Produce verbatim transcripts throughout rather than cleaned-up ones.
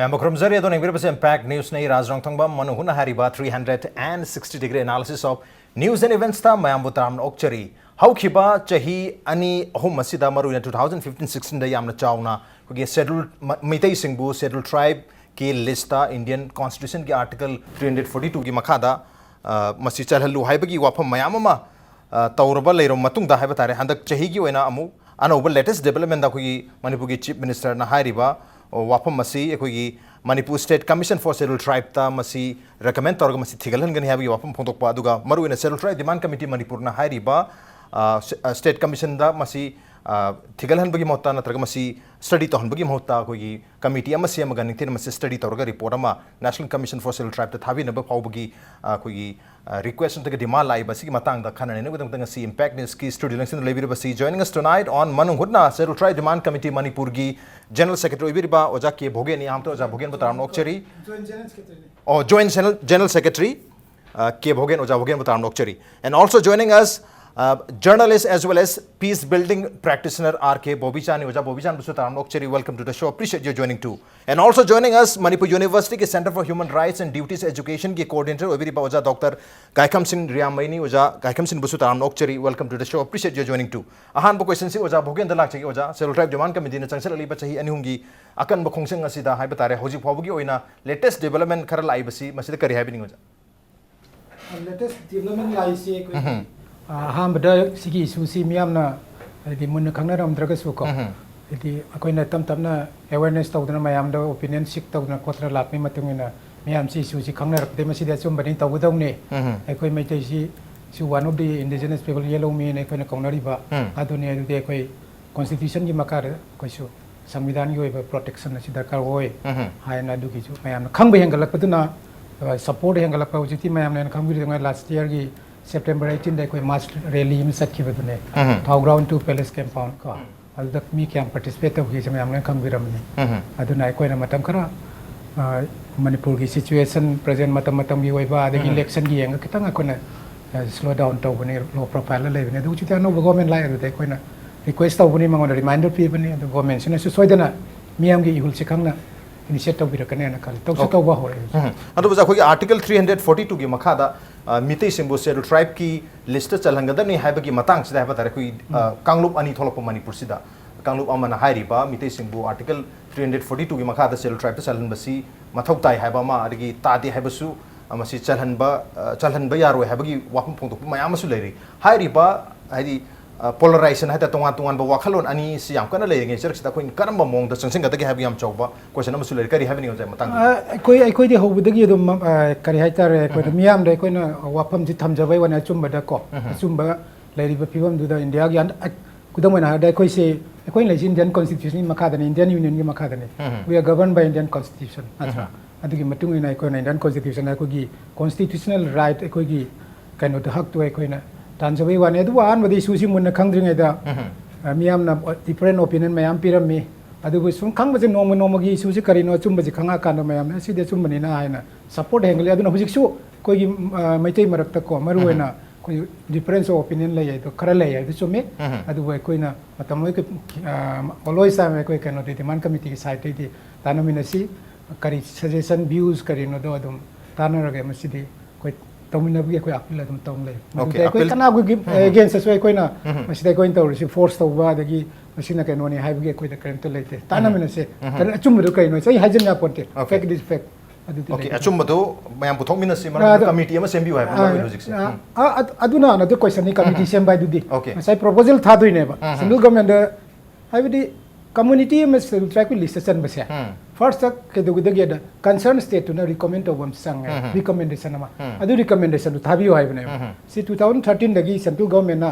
ꯃꯌꯥꯝꯕꯨ ꯈꯨꯔꯨꯝꯖꯔꯤ꯫ ꯑꯗꯣ ꯌꯦꯡꯕꯤꯔꯤꯕꯁꯦ Impact Newsꯅꯤ꯫ ꯔꯥꯖ ꯔꯣꯡꯊꯪꯕꯝ, ꯃꯅꯨꯡ ꯍꯨꯠꯅ ꯍꯥꯏꯔꯤꯕ three hundred and sixty degree analysis of news and eventsꯇ ꯃꯌꯥꯝꯕꯨ ꯇꯔꯥꯝꯅ ꯑꯣꯛꯆꯔꯤ꯫ ꯍꯧꯈꯤꯕ ꯆꯍꯤ ꯑꯅꯤ ꯑꯍꯨꯝ ꯑꯁꯤꯗ, ꯃꯔꯨꯑꯣꯏꯅ two thousand fifteen sixteenꯗ ꯌꯥꯝꯅ ꯆꯥꯎꯅ ꯑꯩꯈꯣꯏꯒꯤ schedule, ꯃ-, ꯃꯩꯇꯩꯁꯤꯡꯕꯨ schedule tribeꯀꯤ listꯇ Indian Constitutionꯒꯤ article three hundred forty twoꯒꯤ ꯃꯈꯥꯗ, ꯑ, ꯃꯁꯤ ꯆꯜꯍꯜꯂꯨ ꯍꯥꯏꯕꯒꯤ ꯋꯥꯐꯝ ꯃꯌꯥꯝ ꯑꯃ, ꯑ, ꯇꯧꯔꯕ ꯂꯩꯔꯕ ꯃꯇꯨꯡꯗ ꯍꯥꯏꯕ ꯇꯥꯔꯦ, ꯍꯟꯗꯛ ꯆꯍꯤꯒꯤ ꯑꯣꯏꯅ ꯑꯃꯨꯛ ꯑꯅꯧꯕ latest developmentꯗ ꯑꯩꯈꯣꯏꯒꯤ ꯃꯅꯤꯄꯨꯔꯒꯤ Chief Ministerꯅ ꯍꯥꯏꯔꯤꯕ, ꯑ, ꯋꯥꯐꯝ ꯑꯁꯤ ꯑꯩꯈꯣꯏꯒꯤ Manipur State Commission for Scheduled Tribeꯇ ꯃꯁꯤ recommend ꯇꯧꯔꯒ ꯃꯁꯤ ꯊꯤꯒꯠꯍꯟꯒꯅꯤ ꯍꯥꯏꯕꯒꯤ ꯋꯥꯐꯝ ꯐꯣꯡꯗꯣꯛꯄ, ꯑꯗꯨꯒ ꯃꯔꯨꯑꯣꯏꯅ Scheduled Tribe Demand Committee ꯃꯅꯤꯄꯨꯔꯅ ꯍꯥꯏꯔꯤꯕ, ꯑ, ꯁ-, ꯑ, State Commissionꯗ ꯃꯁꯤ, ꯑ, ꯊꯤꯒꯠꯍꯟꯕꯒꯤ ꯃꯍꯨꯠꯇ ꯅꯠꯇ꯭ꯔꯒ ꯃꯁꯤ study ꯇꯧꯍꯟꯕꯒꯤ ꯃꯍꯨꯠꯇ ꯑꯩꯈꯣꯏꯒꯤ committee ꯑꯃ ꯁꯦꯝꯃꯒ ꯅꯤꯡꯊꯤꯅ ꯃꯁꯤ study ꯇꯧꯔꯒ report ꯑꯃ National Commission for Scheduled Tribeꯇ ꯊꯥꯕꯤꯅꯕ ꯐꯥꯎꯕꯒꯤ, ꯑ, ꯑꯩꯈꯣꯏꯒꯤ, ꯑ, request ꯅꯠꯇ꯭ꯔꯒ demand ꯂꯥꯛꯏꯕ ꯑꯁꯤꯒꯤ ꯃꯇꯥꯡꯗ ꯈꯟꯅ ꯅꯩꯅꯕꯒꯤꯗꯃꯛꯇ ꯉꯁꯤ Impact Newsꯀꯤ studio ꯂꯦꯡꯁꯤꯟꯗꯨꯅ ꯂꯩꯕꯤꯔꯤꯕꯁꯤ, joining us tonight on ꯃꯅꯨꯡ ꯍꯨꯠꯅ, Scheduled Tribe Demand Committee ꯃꯅꯤꯄꯨꯔꯒꯤ General Secretary ꯑꯣꯏꯕꯤꯔꯤꯕ ꯑꯣꯖꯥ ꯀꯦ ꯚꯣꯒꯦꯟꯅꯤ꯫ ꯑꯍꯥꯟꯕꯗ ꯑꯣꯖꯥ ꯚꯣꯒꯦꯟꯕꯨ ꯇꯔꯥꯝꯅ ꯑꯣꯛꯆꯔꯤ꯫ Joint General Secretary. ꯑꯣ, Joint General, General Secretary, ꯑ, ꯀꯦ ꯚꯣꯒꯦꯟ, ꯑꯣꯖꯥ ꯚꯣꯒꯦꯟꯕꯨ ꯇꯔꯥꯝꯅ ꯑꯣꯛꯆꯔꯤ꯫ And also joining us, uh, journalist as well as peace building practitioner R K ꯕꯣꯕꯤꯆꯥꯟꯅꯤ꯫ ꯑꯣꯖꯥ ꯕꯣꯕꯤꯆꯥꯟꯕꯨꯁꯨ ꯇꯔꯥꯝꯅ ꯑꯣꯛꯆꯔꯤ꯫ Welcome to the show. Appreciate your joining too. And also joining us, Manipur Universityꯒꯤ Center for Human Rights and Duties Educationꯒꯤ coordinator ꯑꯣꯏꯕꯤꯔꯤꯕ ꯑꯣꯖꯥ doctor ꯒꯥꯏꯈꯝꯁꯤꯟ ꯔꯤꯌꯥꯃꯩꯅꯤ꯫ ꯑꯣꯖꯥ ꯒꯥꯏꯈꯝꯁꯤꯟꯕꯨꯁꯨ ꯇꯔꯥꯝꯅ ꯑꯣꯛꯆꯔꯤ꯫ Welcome to the show. Appreciate your joining too. ꯑꯍꯥꯟꯕ questionꯁꯤ ꯑꯣꯖꯥ ꯚꯣꯒꯦꯟꯗ ꯂꯥꯛꯆꯒꯦ꯫ ꯑꯣꯖꯥ, Scheduled Tribe Demand Committeeꯅ ꯆꯪꯁꯤꯜꯂꯛꯂꯤꯕ ꯆꯍꯤ ꯑꯅꯤ ꯑꯍꯨꯝꯒꯤ ꯑꯀꯟꯕ ꯈꯣꯡꯖꯪ ꯑꯁꯤꯗ ꯍꯥꯏꯕ ꯇꯥꯔꯦ, ꯍꯧꯖꯤꯛ ꯐꯥꯎꯕꯒꯤ ꯑꯣꯏꯅ latest development ꯈꯔ ꯂꯥꯛꯏꯕꯁꯤ, ꯃꯁꯤꯗ ꯀꯔꯤ ꯍꯥꯏꯕꯤꯅꯤꯡꯉꯤ ꯑꯣꯖꯥ? Latest development ꯂꯥꯛꯏꯁꯦ ꯑꯩꯈꯣꯏ, ꯎꯝꯍꯨꯝ꯫ ꯑ, ꯑꯍꯥꯟꯕꯗ ꯁꯤꯒꯤ issueꯁꯤ ꯃꯤꯌꯥꯝꯅ ꯍꯥꯏꯗꯤ ꯃꯨꯟꯅ ꯈꯪꯅꯔꯝꯗ꯭ꯔꯒꯁꯨ ꯀꯣ, ꯎꯝꯍꯨꯝ꯫ ꯍꯥꯏꯗꯤ ꯑꯩꯈꯣꯏꯅ ꯇꯞ ꯇꯞꯅ awareness ꯇꯧꯗꯅ, ꯃꯌꯥꯝꯗ opinion seek ꯇꯧꯗꯅ ꯈꯣꯠꯇꯅ ꯂꯥꯛꯄꯒꯤ ꯃꯇꯨꯡ ꯏꯟꯅ ꯃꯤꯌꯥꯝꯁꯤ issueꯁꯤ ꯈꯪꯅꯔꯛꯄꯗꯒꯤ ꯃꯁꯤꯗꯤ ꯑꯆꯨꯝꯕꯅꯤ, ꯇꯧꯒꯗꯧꯅꯤ꯫ ꯎꯝꯍꯨꯝ꯫ ꯑꯩꯈꯣꯏ ꯃꯩꯇꯩꯁꯤ, ꯁꯤ one of the indigenous people, ꯌꯦꯜꯍꯧꯃꯤꯅ ꯑꯩꯈꯣꯏꯅ ꯀꯧꯅꯔꯤꯕ ꯎꯝ꯫ ꯑꯗꯨꯅꯤ꯫ ꯑꯗꯨꯗꯤ ꯑꯩꯈꯣꯏ constitutionꯒꯤ ꯃꯈꯥꯗ ꯑꯩꯈꯣꯏꯁꯨ ꯁꯪꯕꯤꯙꯥꯟꯒꯤ ꯑꯣꯏꯕ protection ꯑꯁꯤ ꯗꯔꯀꯥꯔ ꯑꯣꯏ ꯎꯝꯍꯨꯝ꯫ ꯍꯥꯏꯅ ꯑꯗꯨꯒꯤꯁꯨ ꯃꯌꯥꯝꯅ ꯈꯪꯕ ꯍꯦꯟꯒꯠꯂꯛꯄꯗꯨꯅ, ꯑ, support ꯍꯦꯟꯒꯠꯂꯛꯄ꯫ ꯍꯧꯖꯤꯛꯇꯤ ꯃꯌꯥꯝꯅ ꯍꯦꯟꯅ ꯈꯪꯕꯤꯔꯤꯗꯨꯉꯥꯏ, last yearꯒꯤ September eighteenꯗ ꯑꯩꯈꯣꯏ mass rally ꯑꯃ ꯆꯠꯈꯤꯕꯗꯨꯅꯦ, ꯎꯝꯍꯨꯝ꯫ ꯊꯥꯎꯒ꯭ꯔꯥꯎꯟ to Palace Compound ꯀꯣ, ꯎꯝ꯫ ꯑꯗꯨꯗ ꯃꯤ ꯀꯌꯥꯝ participate ꯇꯧꯈꯤꯁꯦ ꯃꯌꯥꯝ ꯂꯣꯏꯅ ꯈꯪꯕꯤꯔꯝꯃꯅꯤ꯫ ꯎꯝꯍꯨꯝ꯫ ꯑꯗꯨꯅ ꯑꯩꯈꯣꯏꯅ ꯃꯇꯝ ꯈꯔ, ꯑ, ꯃꯅꯤꯄꯨꯔꯒꯤ situation, present ꯃꯇꯝ ꯃꯇꯝꯒꯤ ꯑꯣꯏꯕ, ꯑꯗꯒꯤ ꯎꯝꯍꯨꯝ꯫ Electionꯒꯤ ꯌꯦꯡꯉꯒ ꯈꯤꯇꯪ ꯑꯩꯈꯣꯏꯅ, ꯑ, slow down ꯇꯧꯕꯅꯤ, low profileꯗ ꯂꯩꯕꯅꯤ꯫ ꯑꯗꯨ ꯍꯧꯖꯤꯛꯇꯤ ꯑꯅꯧꯕ government ꯂꯥꯛꯑꯦ, ꯑꯗꯨꯗ ꯑꯩꯈꯣꯏꯅ request ꯇꯧꯕꯅꯤ, ꯃꯉꯣꯟꯗ reminder ꯄꯤꯕꯅꯤ꯫ ꯑꯗꯨ governmentꯁꯤꯅꯁꯨ ꯁꯣꯏꯗꯅ ꯃꯤꯌꯥꯝꯒꯤ ꯏꯍꯨꯜꯁꯤ ꯈꯪꯅ initiate ꯇꯧꯕꯤꯔꯛꯀꯅꯦꯅ ꯈꯜꯂꯤ꯫ ꯇꯧꯁꯨ Okay. ꯇꯧꯕ ꯍꯧꯔꯛꯑꯦ꯫ ꯎꯝ꯫ ꯑꯗꯨꯕꯨ ꯑꯩꯈꯣꯏꯒꯤ Article three hundred forty two ꯒꯤ ꯃꯈꯥꯗ ꯑ, ꯃꯤꯇꯩꯁꯤꯡꯕꯨ Scheduled Tribe ꯀꯤ list ꯇ ꯆꯜꯍꯟꯒꯗꯕꯅꯤ ꯍꯥꯏꯕꯒꯤ ꯃꯇꯥꯡꯁꯤꯗ ꯍꯥꯏꯕ ꯇꯥꯔꯦ, ꯑꯩꯈꯣꯏ ꯑ, ꯀꯥꯡꯂꯨꯞ ꯑꯅꯤ ꯊꯣꯛꯂꯛꯄ ꯃꯅꯤꯄꯨꯔꯁꯤꯗ꯫ ꯀꯥꯡꯂꯨꯞ ꯑꯃꯅ ꯍꯥꯏꯔꯤꯕ ꯃꯤꯇꯩꯁꯤꯡꯕꯨ Article three hundred forty two ꯒꯤ ꯃꯈꯥꯗ Scheduled Tribe ꯇ ꯆꯜꯍꯟꯕꯁꯤ ꯃꯊꯧ ꯇꯥꯏ ꯍꯥꯏꯕ ꯑꯃ, ꯑꯗꯒꯤ ꯇꯥꯗꯦ ꯍꯥꯏꯕꯁꯨ, ꯑ, ꯃꯁꯤ ꯆꯜꯍꯟꯕ, ꯑ, ꯆꯜꯍꯟꯕ ꯌꯥꯔꯣꯏ ꯍꯥꯏꯕꯒꯤ ꯋꯥꯐꯝ ꯐꯣꯡꯗꯣꯛꯄ ꯃꯌꯥꯝ ꯑꯃꯁꯨ ꯂꯩꯔꯤ꯫ ꯍꯥꯏꯔꯤꯕ, ꯍꯥꯏꯗꯤ, ꯑ, polarization ꯍꯥꯏ ꯇꯥꯔꯦ, ꯇꯣꯉꯥꯟ ꯇꯣꯉꯥꯟꯕ ꯋꯥꯈꯜꯂꯣꯟ ꯑꯅꯤꯁꯤ ꯌꯥꯝ ꯀꯟꯅ ꯂꯩꯔꯤꯉꯩ ꯆꯔꯛꯁꯤꯗ ꯑꯩꯈꯣꯏꯅ ꯀꯔꯝꯕ ꯃꯑꯣꯡꯗ ꯆꯪꯁꯤꯟꯒꯗꯒꯦ ꯍꯥꯏꯕꯒꯤ ꯌꯥꯝ ꯆꯥꯎꯕ question ꯑꯃꯁꯨ ꯂꯩꯔꯤ꯫ ꯀꯔꯤ ꯍꯥꯏꯕꯤꯅꯤꯡꯉꯤ, ꯑꯣꯖꯥ, ꯃꯇꯥꯡꯗ? ꯑ, ꯑꯩꯈꯣꯏ, ꯑꯩꯈꯣꯏꯗꯤ ꯍꯧꯕꯗꯒꯤ ꯑꯗꯨꯝ, ꯑ, ꯀꯔꯤ ꯍꯥꯏꯇꯥꯔꯦ, ꯑꯩꯈꯣꯏꯗ ꯃꯤꯌꯥꯝꯗ ꯑꯩꯈꯣꯏꯅ ꯋꯥꯐꯝꯁꯤ ꯊꯝꯖꯕꯩ ꯋꯥꯅꯤ꯫ ꯑꯆꯨꯝꯕꯗꯀꯣ, ꯑꯆꯨꯝꯕ ꯂꯩꯔꯤꯕ ꯐꯤꯕꯝꯗꯨꯗ ꯏꯟꯗꯤꯌꯥꯒꯤ ꯑꯟ-, ꯑ, ꯈꯨꯗꯝ ꯑꯣꯏꯅ ꯍꯥꯏꯔꯕꯗ ꯑꯩꯈꯣꯏꯁꯤ, ꯑꯩꯈꯣꯏꯅ ꯂꯩꯁꯤ Indian Constitution ꯒꯤ ꯃꯈꯥꯗꯅꯤ, Indian Union ꯒꯤ ꯃꯈꯥꯗꯅꯤ꯫ We are governed by Indian Constitution, ꯅꯠꯇ꯭ꯔꯥ? ꯑꯗꯨꯒꯤ ꯃꯇꯨꯡ ꯏꯟꯅ ꯑꯩꯈꯣꯏꯅ Indian Constitution ꯗ ꯑꯩꯈꯣꯏꯒꯤ constitutional right, ꯑꯩꯈꯣꯏꯒꯤ ꯀꯩꯅꯣꯗꯣ, ꯍꯛꯇꯣ ꯑꯩꯈꯣꯏꯅ ꯇꯥꯟꯖꯕꯩ ꯋꯥꯅꯤ꯫ ꯑꯗꯨꯕꯨ ꯑꯍꯥꯟꯕꯗ issue ꯁꯤ ꯃꯨꯟꯅ ꯈꯪꯗ꯭ꯔꯤꯉꯩꯗ, ꯑ, ꯃꯤꯌꯥꯝꯅ different opinion ꯃꯌꯥꯝ ꯄꯤꯔꯝꯃꯤ꯫ ꯑꯗꯨꯕꯨ ꯁꯨꯝ ꯈꯪꯕꯁꯦ, ꯅꯣꯡꯃ ꯅꯣꯡꯃꯒꯤ issue ꯁꯤ ꯀꯔꯤꯅꯣ, ꯑꯆꯨꯝꯕꯁꯤ ꯈꯪꯉꯛꯑꯀꯥꯟꯗ ꯃꯌꯥꯝꯅ "ꯁꯤꯗꯤ ꯑꯆꯨꯝꯕꯅꯤꯅ" ꯍꯥꯏꯅ support ꯍꯦꯟꯒꯠꯂꯤ꯫ ꯑꯗꯨꯅ ꯍꯧꯖꯤꯛꯁꯨ ꯑꯩꯈꯣꯏꯒꯤ, ꯑ, ꯃꯩꯇꯩ ꯃꯔꯛꯇꯀꯣ, ꯃꯔꯨꯑꯣꯏꯅ ꯑꯩꯈꯣꯏ difference of opinion ꯂꯩ ꯍꯥꯏꯗꯣ, ꯈꯔ ꯂꯩ ꯍꯥꯏꯗꯣ ꯆꯨꯝꯃꯤ꯫ ꯑꯗꯨꯕꯨ ꯑꯩꯈꯣꯏꯅ ꯃꯇꯝ ꯂꯣꯏ, ꯑ, always time ꯑꯩꯈꯣꯏ ꯀꯩꯅꯣꯗꯤ, demand committee ꯒꯤ side ꯇꯩꯗꯤ ꯇꯥꯟꯅꯃꯤꯟꯅꯁꯤ꯫ ꯀꯔꯤ suggestion, views ꯀꯔꯤꯅꯣꯗꯣ ꯑꯗꯨꯝ ꯇꯥꯟꯅꯔꯒ ꯃꯁꯤꯗꯤ ꯑꯩꯈꯣꯏ ꯇꯧꯃꯤꯟꯅꯕꯒꯤ ꯑꯩꯈꯣꯏ appeal ꯑꯗꯨꯝ ꯇꯧ ꯂꯩ꯫ ꯃꯗꯨꯗ ꯑꯩꯈꯣꯏ appeal ꯀꯅꯥꯒꯨꯝꯕꯒꯤ against ꯇꯁꯨ ꯑꯩꯈꯣꯏꯅ ꯃꯁꯤꯗ ꯑꯩꯈꯣꯏꯅ ꯇꯧꯔꯤꯁꯤ force ꯇꯧꯕ, ꯑꯗꯒꯤ ꯃꯁꯤꯅ ꯀꯩꯅꯣꯅꯤ ꯍꯥꯏꯕꯒꯤ ꯑꯩꯈꯣꯏꯗ ꯀꯔꯤꯝꯇ ꯂꯩꯇꯦ꯫ ꯇꯥꯟꯅꯃꯤꯟꯅꯁꯦ꯫ ꯀꯔꯤ ꯑꯆꯨꯝꯕꯗꯨ ꯀꯩꯅꯣ? ꯑꯩ ꯍꯥꯏꯖꯤꯟ ꯌꯥꯄꯣꯟꯇꯦ꯫ Fact is fact꯫ ꯑꯗꯨꯗꯤ Okay, ꯂꯩꯇꯦ꯫ ꯑꯆꯨꯝꯕꯗꯨ ꯃꯌꯥꯝ ꯄꯨꯊꯣꯛꯃꯤꯟꯅꯁꯤ, ꯃꯔꯝꯗꯤ committee ꯑꯃ ꯁꯦꯝꯕꯤꯌꯨ ꯍꯥꯏꯕ ꯃꯔꯨ ꯑꯣꯏꯅ ꯍꯧꯖꯤꯛꯁꯦ꯫ ꯑ, ꯑ, ꯑꯗꯨ, ꯑꯗꯨꯅ another question ꯅꯤ, committee ꯁꯦꯝꯕ ꯍꯥꯏꯗꯨꯗꯤ꯫ Okay. ꯉꯁꯥꯏ proposal ꯊꯥꯗꯣꯏꯅꯦꯕ꯫ Central government ꯗ, ꯍꯥꯏꯕꯗꯤ community ꯑꯃ Scheduled Tribe ꯀꯤ list ꯇ ꯆꯟꯕꯁꯦ꯫ First ꯇ ꯀꯩꯗꯧꯒꯗꯒꯦꯗ, concern state ꯇꯨꯅ recommend ꯇꯧꯕ ꯑꯃ ꯆꯪꯉꯦ, recommendation ꯑꯃ꯫ ꯑꯗꯨ recommendation ꯗꯨ ꯊꯥꯕꯤꯌꯨ ꯍꯥꯏꯕꯅꯦꯕ꯫ ꯁꯤ two thousand thirteen ꯗꯒꯤ central government ꯅ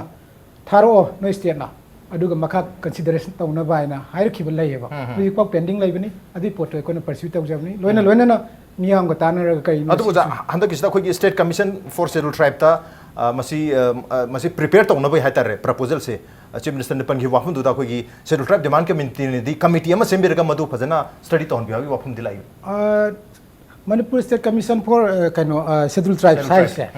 ꯊꯥꯔꯛꯑꯣ ꯅꯣꯏ state ꯅ, ꯑꯗꯨꯒ ꯃꯈꯥ consideration ꯇꯧꯅꯕ ꯍꯥꯏꯅ ꯍꯥꯏꯔꯛꯈꯤꯕ ꯂꯩꯌꯦꯕ꯫ ꯍꯧꯖꯤꯛꯐꯥꯎ pending ꯂꯩꯕꯅꯤ꯫ ꯑꯗꯨꯒꯤ ꯄꯣꯠꯇꯣ ꯑꯩꯈꯣꯏꯅ pursue ꯇꯧꯖꯕꯅꯤ꯫ ꯂꯣꯏꯅ ꯂꯣꯏꯅꯅ ꯃꯤꯌꯥꯝꯒ ꯇꯥꯟꯅꯔꯒ ꯀꯔꯤꯅꯣ ꯑꯗꯨꯕꯨ ꯑꯣꯖꯥ, ꯁꯤꯁꯨ꯫ ꯍꯟꯗꯛꯀꯤꯁꯤꯗ ꯑꯩꯈꯣꯏꯒꯤ State Commission for Scheduled Tribe ꯇ, ꯑ, ꯃꯁꯤ, ꯑ, ꯑ, ꯃꯁꯤ prepare ꯇꯧꯅꯕꯒꯤ ꯍꯥꯏꯇꯥꯔꯦ, proposal ꯁꯦ, ꯑ, Chief Minister ꯅ ꯄꯟꯈꯤꯕ ꯋꯥꯐꯝꯗꯨꯗ ꯑꯩꯈꯣꯏꯒꯤ Scheduled Tribe Demand Committee ꯅꯗꯤ committee ꯑꯃ ꯁꯦꯝꯕꯤꯔꯒ ꯃꯗꯨ ꯐꯖꯅ study ꯇꯧꯍꯟꯕꯤꯌꯨ ꯍꯥꯏꯕꯒꯤ ꯋꯥꯐꯝꯗꯤ ꯂꯥꯛꯏ꯫ ꯑ, Manipur State Commission for, uh, ꯀꯩꯅꯣ, uh, Scheduled Tribes Scheduled Tribes. ꯍꯥꯏꯔꯤꯁꯦ,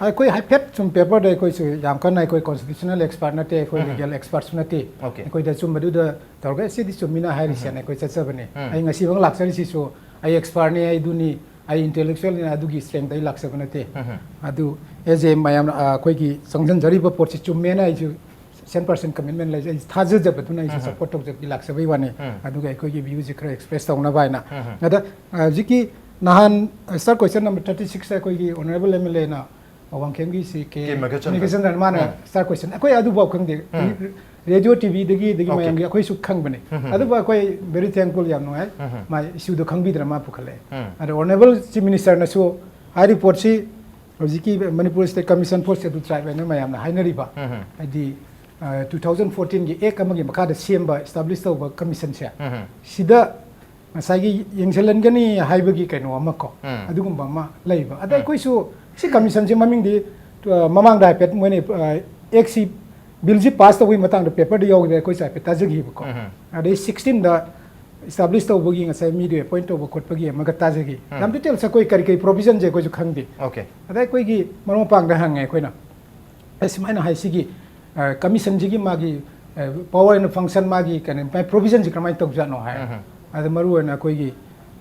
ꯑꯩꯈꯣꯏ ꯍꯥꯏꯐꯦꯠ ꯁꯨꯝ ꯄꯦꯄꯔꯗ ꯑꯩꯈꯣꯏꯁꯨ ꯌꯥꯝ ꯀꯟꯅ ꯑꯩꯈꯣꯏ ꯀꯣꯟꯁꯇꯤꯇ꯭ꯌꯨꯁꯅꯦꯜ ꯑꯦꯛꯁꯄꯥꯔꯠ ꯅꯠꯇꯦ, ꯑꯩꯈꯣꯏ ꯎꯝ꯫ ꯂꯤꯒꯦꯜ ꯑꯦꯛꯁꯄꯥꯔꯠꯁꯨ ꯅꯠꯇꯦ꯫ Okay. ꯑꯩꯈꯣꯏꯗ ꯑꯆꯨꯝꯕꯗꯨꯗ ꯇꯧꯔꯒ ꯁꯤꯗꯤ ꯆꯨꯝꯃꯤꯅ ꯍꯥꯏꯔꯤꯁꯦꯅ ꯑꯩꯈꯣꯏ ꯆꯠꯆꯕꯅꯦ꯫ ꯎꯝ꯫ ꯑꯩ ꯉꯁꯤꯐꯥꯎ ꯂꯥꯛꯆꯔꯤꯁꯤꯁꯨ ꯑꯩ ꯑꯦꯛꯁꯄꯥꯔꯠꯅꯤ, ꯑꯩꯗꯨꯅꯤ, ꯑꯩ ꯏꯟꯇꯦꯂꯦꯛꯆꯨꯋꯦꯜꯅꯤ, ꯑꯗꯨꯒꯤ ꯁ꯭ꯇꯔꯦꯡꯗ ꯑꯩ ꯂꯥꯛꯆꯕ ꯅꯠꯇꯦ꯫ ꯎꯝ꯫ ꯑꯗꯨ ꯑꯦꯖ ꯑꯦ ꯃꯌꯥꯝꯅ, ꯑ, ꯑꯩꯈꯣꯏꯒꯤ ꯆꯪꯁꯤꯟꯖꯔꯤꯕ ꯄꯣꯠꯁꯤ ꯆꯨꯝꯃꯦꯅ ꯑꯩꯁꯨ ꯁꯦꯟ ꯄꯥꯔꯁꯦꯟ ꯀꯃꯤꯠꯃꯦꯟ ꯂꯩꯖꯩ꯫ ꯑꯩ ꯊꯥꯖꯖꯕꯗꯨꯅ ꯑꯩꯁꯨ ꯎꯝ꯫ ꯁꯞꯄꯣꯔꯠ ꯇꯧꯖꯕꯒꯤ ꯂꯥꯛꯆꯕꯒꯤ ꯋꯥꯅꯤ꯫ ꯎꯝ꯫ ꯑꯗꯨꯒ ꯑꯩꯈꯣꯏꯒꯤ ꯚ꯭ꯌꯨꯁꯤ ꯈꯔ ꯑꯦꯛꯁꯄ꯭ꯔꯦꯁ ꯇꯧꯅꯕ ꯍꯥꯏꯅ꯫ ꯎꯝ꯫ ꯑꯗ, ꯑ, ꯍꯧꯖꯤꯛꯀꯤ ꯅꯍꯥꯟ, ꯑ, ꯁ꯭ꯇꯥꯔ ꯀꯣꯏꯁꯟ ꯅꯝꯕꯔ ꯊꯥꯔꯇꯤ ꯁꯤꯛꯁꯇ ꯑꯩꯈꯣꯏꯒꯤ ꯑꯣꯅꯔꯦꯕꯜ ꯑꯦꯝ ꯑꯦꯜ ꯑꯦꯅ ꯋꯥꯡꯈꯦꯝꯒꯤ ꯁꯤ ꯀꯦ ꯀꯦ ꯃꯦꯘꯆꯟꯗ꯭ꯔ꯫ ꯃꯦꯘꯆꯟꯗ꯭ꯔ ꯃꯥꯅ ꯎꯝ꯫ ꯁ꯭ꯇꯥꯔ ꯀꯣꯏꯁꯟ, ꯑꯩꯈꯣꯏ ꯑꯗꯨꯐꯥꯎ ꯈꯪꯗꯦ꯫ ꯎꯝ꯫ ꯔꯦꯗꯤꯑꯣ ꯇꯤ ꯚꯤꯗꯒꯤ ꯑꯗꯒꯤ Okay. ꯃꯌꯥꯝꯒꯤ ꯑꯩꯈꯣꯏꯁꯨ ꯈꯪꯕꯅꯤ꯫ ꯎꯝ꯫ ꯑꯗꯨꯕꯨ ꯑꯩꯈꯣꯏ ꯚꯦꯔꯤ ꯊꯦꯡꯛꯐꯨꯜ, ꯌꯥꯝ ꯅꯨꯡꯉꯥꯏ꯫ ꯎꯝ꯫ ꯃꯥ ꯏꯁꯨꯗꯣ ꯈꯪꯕꯤꯗꯅ ꯃꯥ ꯄꯨꯈꯠꯂꯛꯑꯦ꯫ ꯎꯝ꯫ ꯑꯗꯣ ꯑꯣꯅꯔꯦꯕꯜ ꯆꯤꯐ ꯃꯤꯅꯤꯁꯇꯔꯅꯁꯨ ꯍꯥꯏꯔꯤꯕ ꯄꯣꯠꯁꯤ ꯍꯧꯖꯤꯛꯀꯤ Manipur state commission for scheduled tribe ꯍꯥꯏꯅ ꯃꯌꯥꯝꯅ ꯍꯥꯏꯅꯔꯤꯕ, ꯎꯝ꯫ ꯍꯥꯏꯗꯤ, ꯑ, ꯇꯨ ꯊꯥꯎꯖꯟ ꯐꯣꯔꯇꯤꯟꯒꯤ ꯑꯦꯛ ꯑꯃꯒꯤ ꯃꯈꯥꯗ ꯁꯦꯝꯕ, ꯏꯁꯇꯥꯕ꯭ꯂꯤꯁ ꯇꯧꯕ ꯀꯃꯤꯁꯟꯁꯦ, ꯎꯝ꯫ ꯁꯤꯗ ꯉꯁꯥꯏꯒꯤ ꯌꯦꯡꯁꯤꯜꯍꯟꯒꯅꯤ ꯍꯥꯏꯕꯒꯤ ꯀꯩꯅꯣ ꯑꯃ ꯀꯣ, ꯎꯝ꯫ ꯑꯗꯨꯒꯨꯝꯕ ꯑꯃ ꯂꯩꯕ꯫ ꯑꯗ ꯎꯝ꯫ ꯑꯩꯈꯣꯏꯁꯨ ꯁꯤ ꯀꯃꯤꯁꯟꯁꯦ ꯃꯃꯤꯡꯗꯤ, ꯑ, ꯃꯃꯥꯡꯗ ꯍꯥꯏꯐꯦꯠ ꯃꯣꯏꯅ, ꯑ, ꯑꯦꯛꯁꯤ ꯕꯤꯜꯁꯤ ꯄꯥꯁ ꯇꯧꯕꯒꯤ ꯃꯇꯥꯡꯗ ꯄꯦꯄꯔꯗ ꯌꯥꯎꯈꯤꯕ ꯑꯩꯈꯣꯏꯁꯨ ꯍꯥꯏꯐꯦꯠ ꯇꯥꯖꯈꯤꯕꯀꯣ꯫ ꯎꯝ꯫ ꯑꯗꯩ ꯁꯤꯛꯁꯇꯤꯟꯗ ꯏꯁꯇꯥꯕ꯭ꯂꯤꯁ ꯇꯧꯕꯒꯤ ꯉꯁꯥꯏ ꯃꯤꯗꯨ ꯑꯦꯄꯣꯏꯟꯠ ꯇꯧꯕ ꯈꯣꯠꯄꯒꯤ ꯑꯃꯒ ꯇꯥꯖꯈꯤ꯫ ꯎꯝ꯫ ꯌꯥꯝ ꯗꯤꯇꯦꯜꯁ ꯑꯩꯈꯣꯏ ꯀꯔꯤ ꯀꯔꯤ ꯄ꯭ꯔꯣꯚꯤꯖꯟꯁꯦ ꯑꯩꯈꯣꯏꯁꯨ ꯈꯪꯗꯦ꯫ Okay꯫ ꯑꯗ ꯑꯩꯈꯣꯏꯒꯤ ꯃꯔꯨꯞ ꯃꯄꯥꯡꯗ ꯍꯪꯉꯦ ꯑꯩꯈꯣꯏꯅ, "ꯑꯦ, ꯁꯨꯃꯥꯏꯅ ꯍꯥꯏ, ꯁꯤꯒꯤ, ꯑ, ꯀꯃꯤꯁꯟꯁꯤꯒꯤ ꯃꯥꯒꯤ, ꯑ, power and function, ꯃꯥꯒꯤ ꯀꯩꯅꯣ, ꯃꯥꯒꯤ ꯄ꯭ꯔꯣꯚꯤꯖꯟꯁꯤ ꯀꯃꯥꯏꯅ ꯇꯧꯖꯥꯠꯅꯣ?" ꯍꯥꯏ꯫ ꯎꯝ꯫ ꯑꯗ ꯃꯔꯨ ꯑꯣꯏꯅ ꯑꯩꯈꯣꯏꯒꯤ,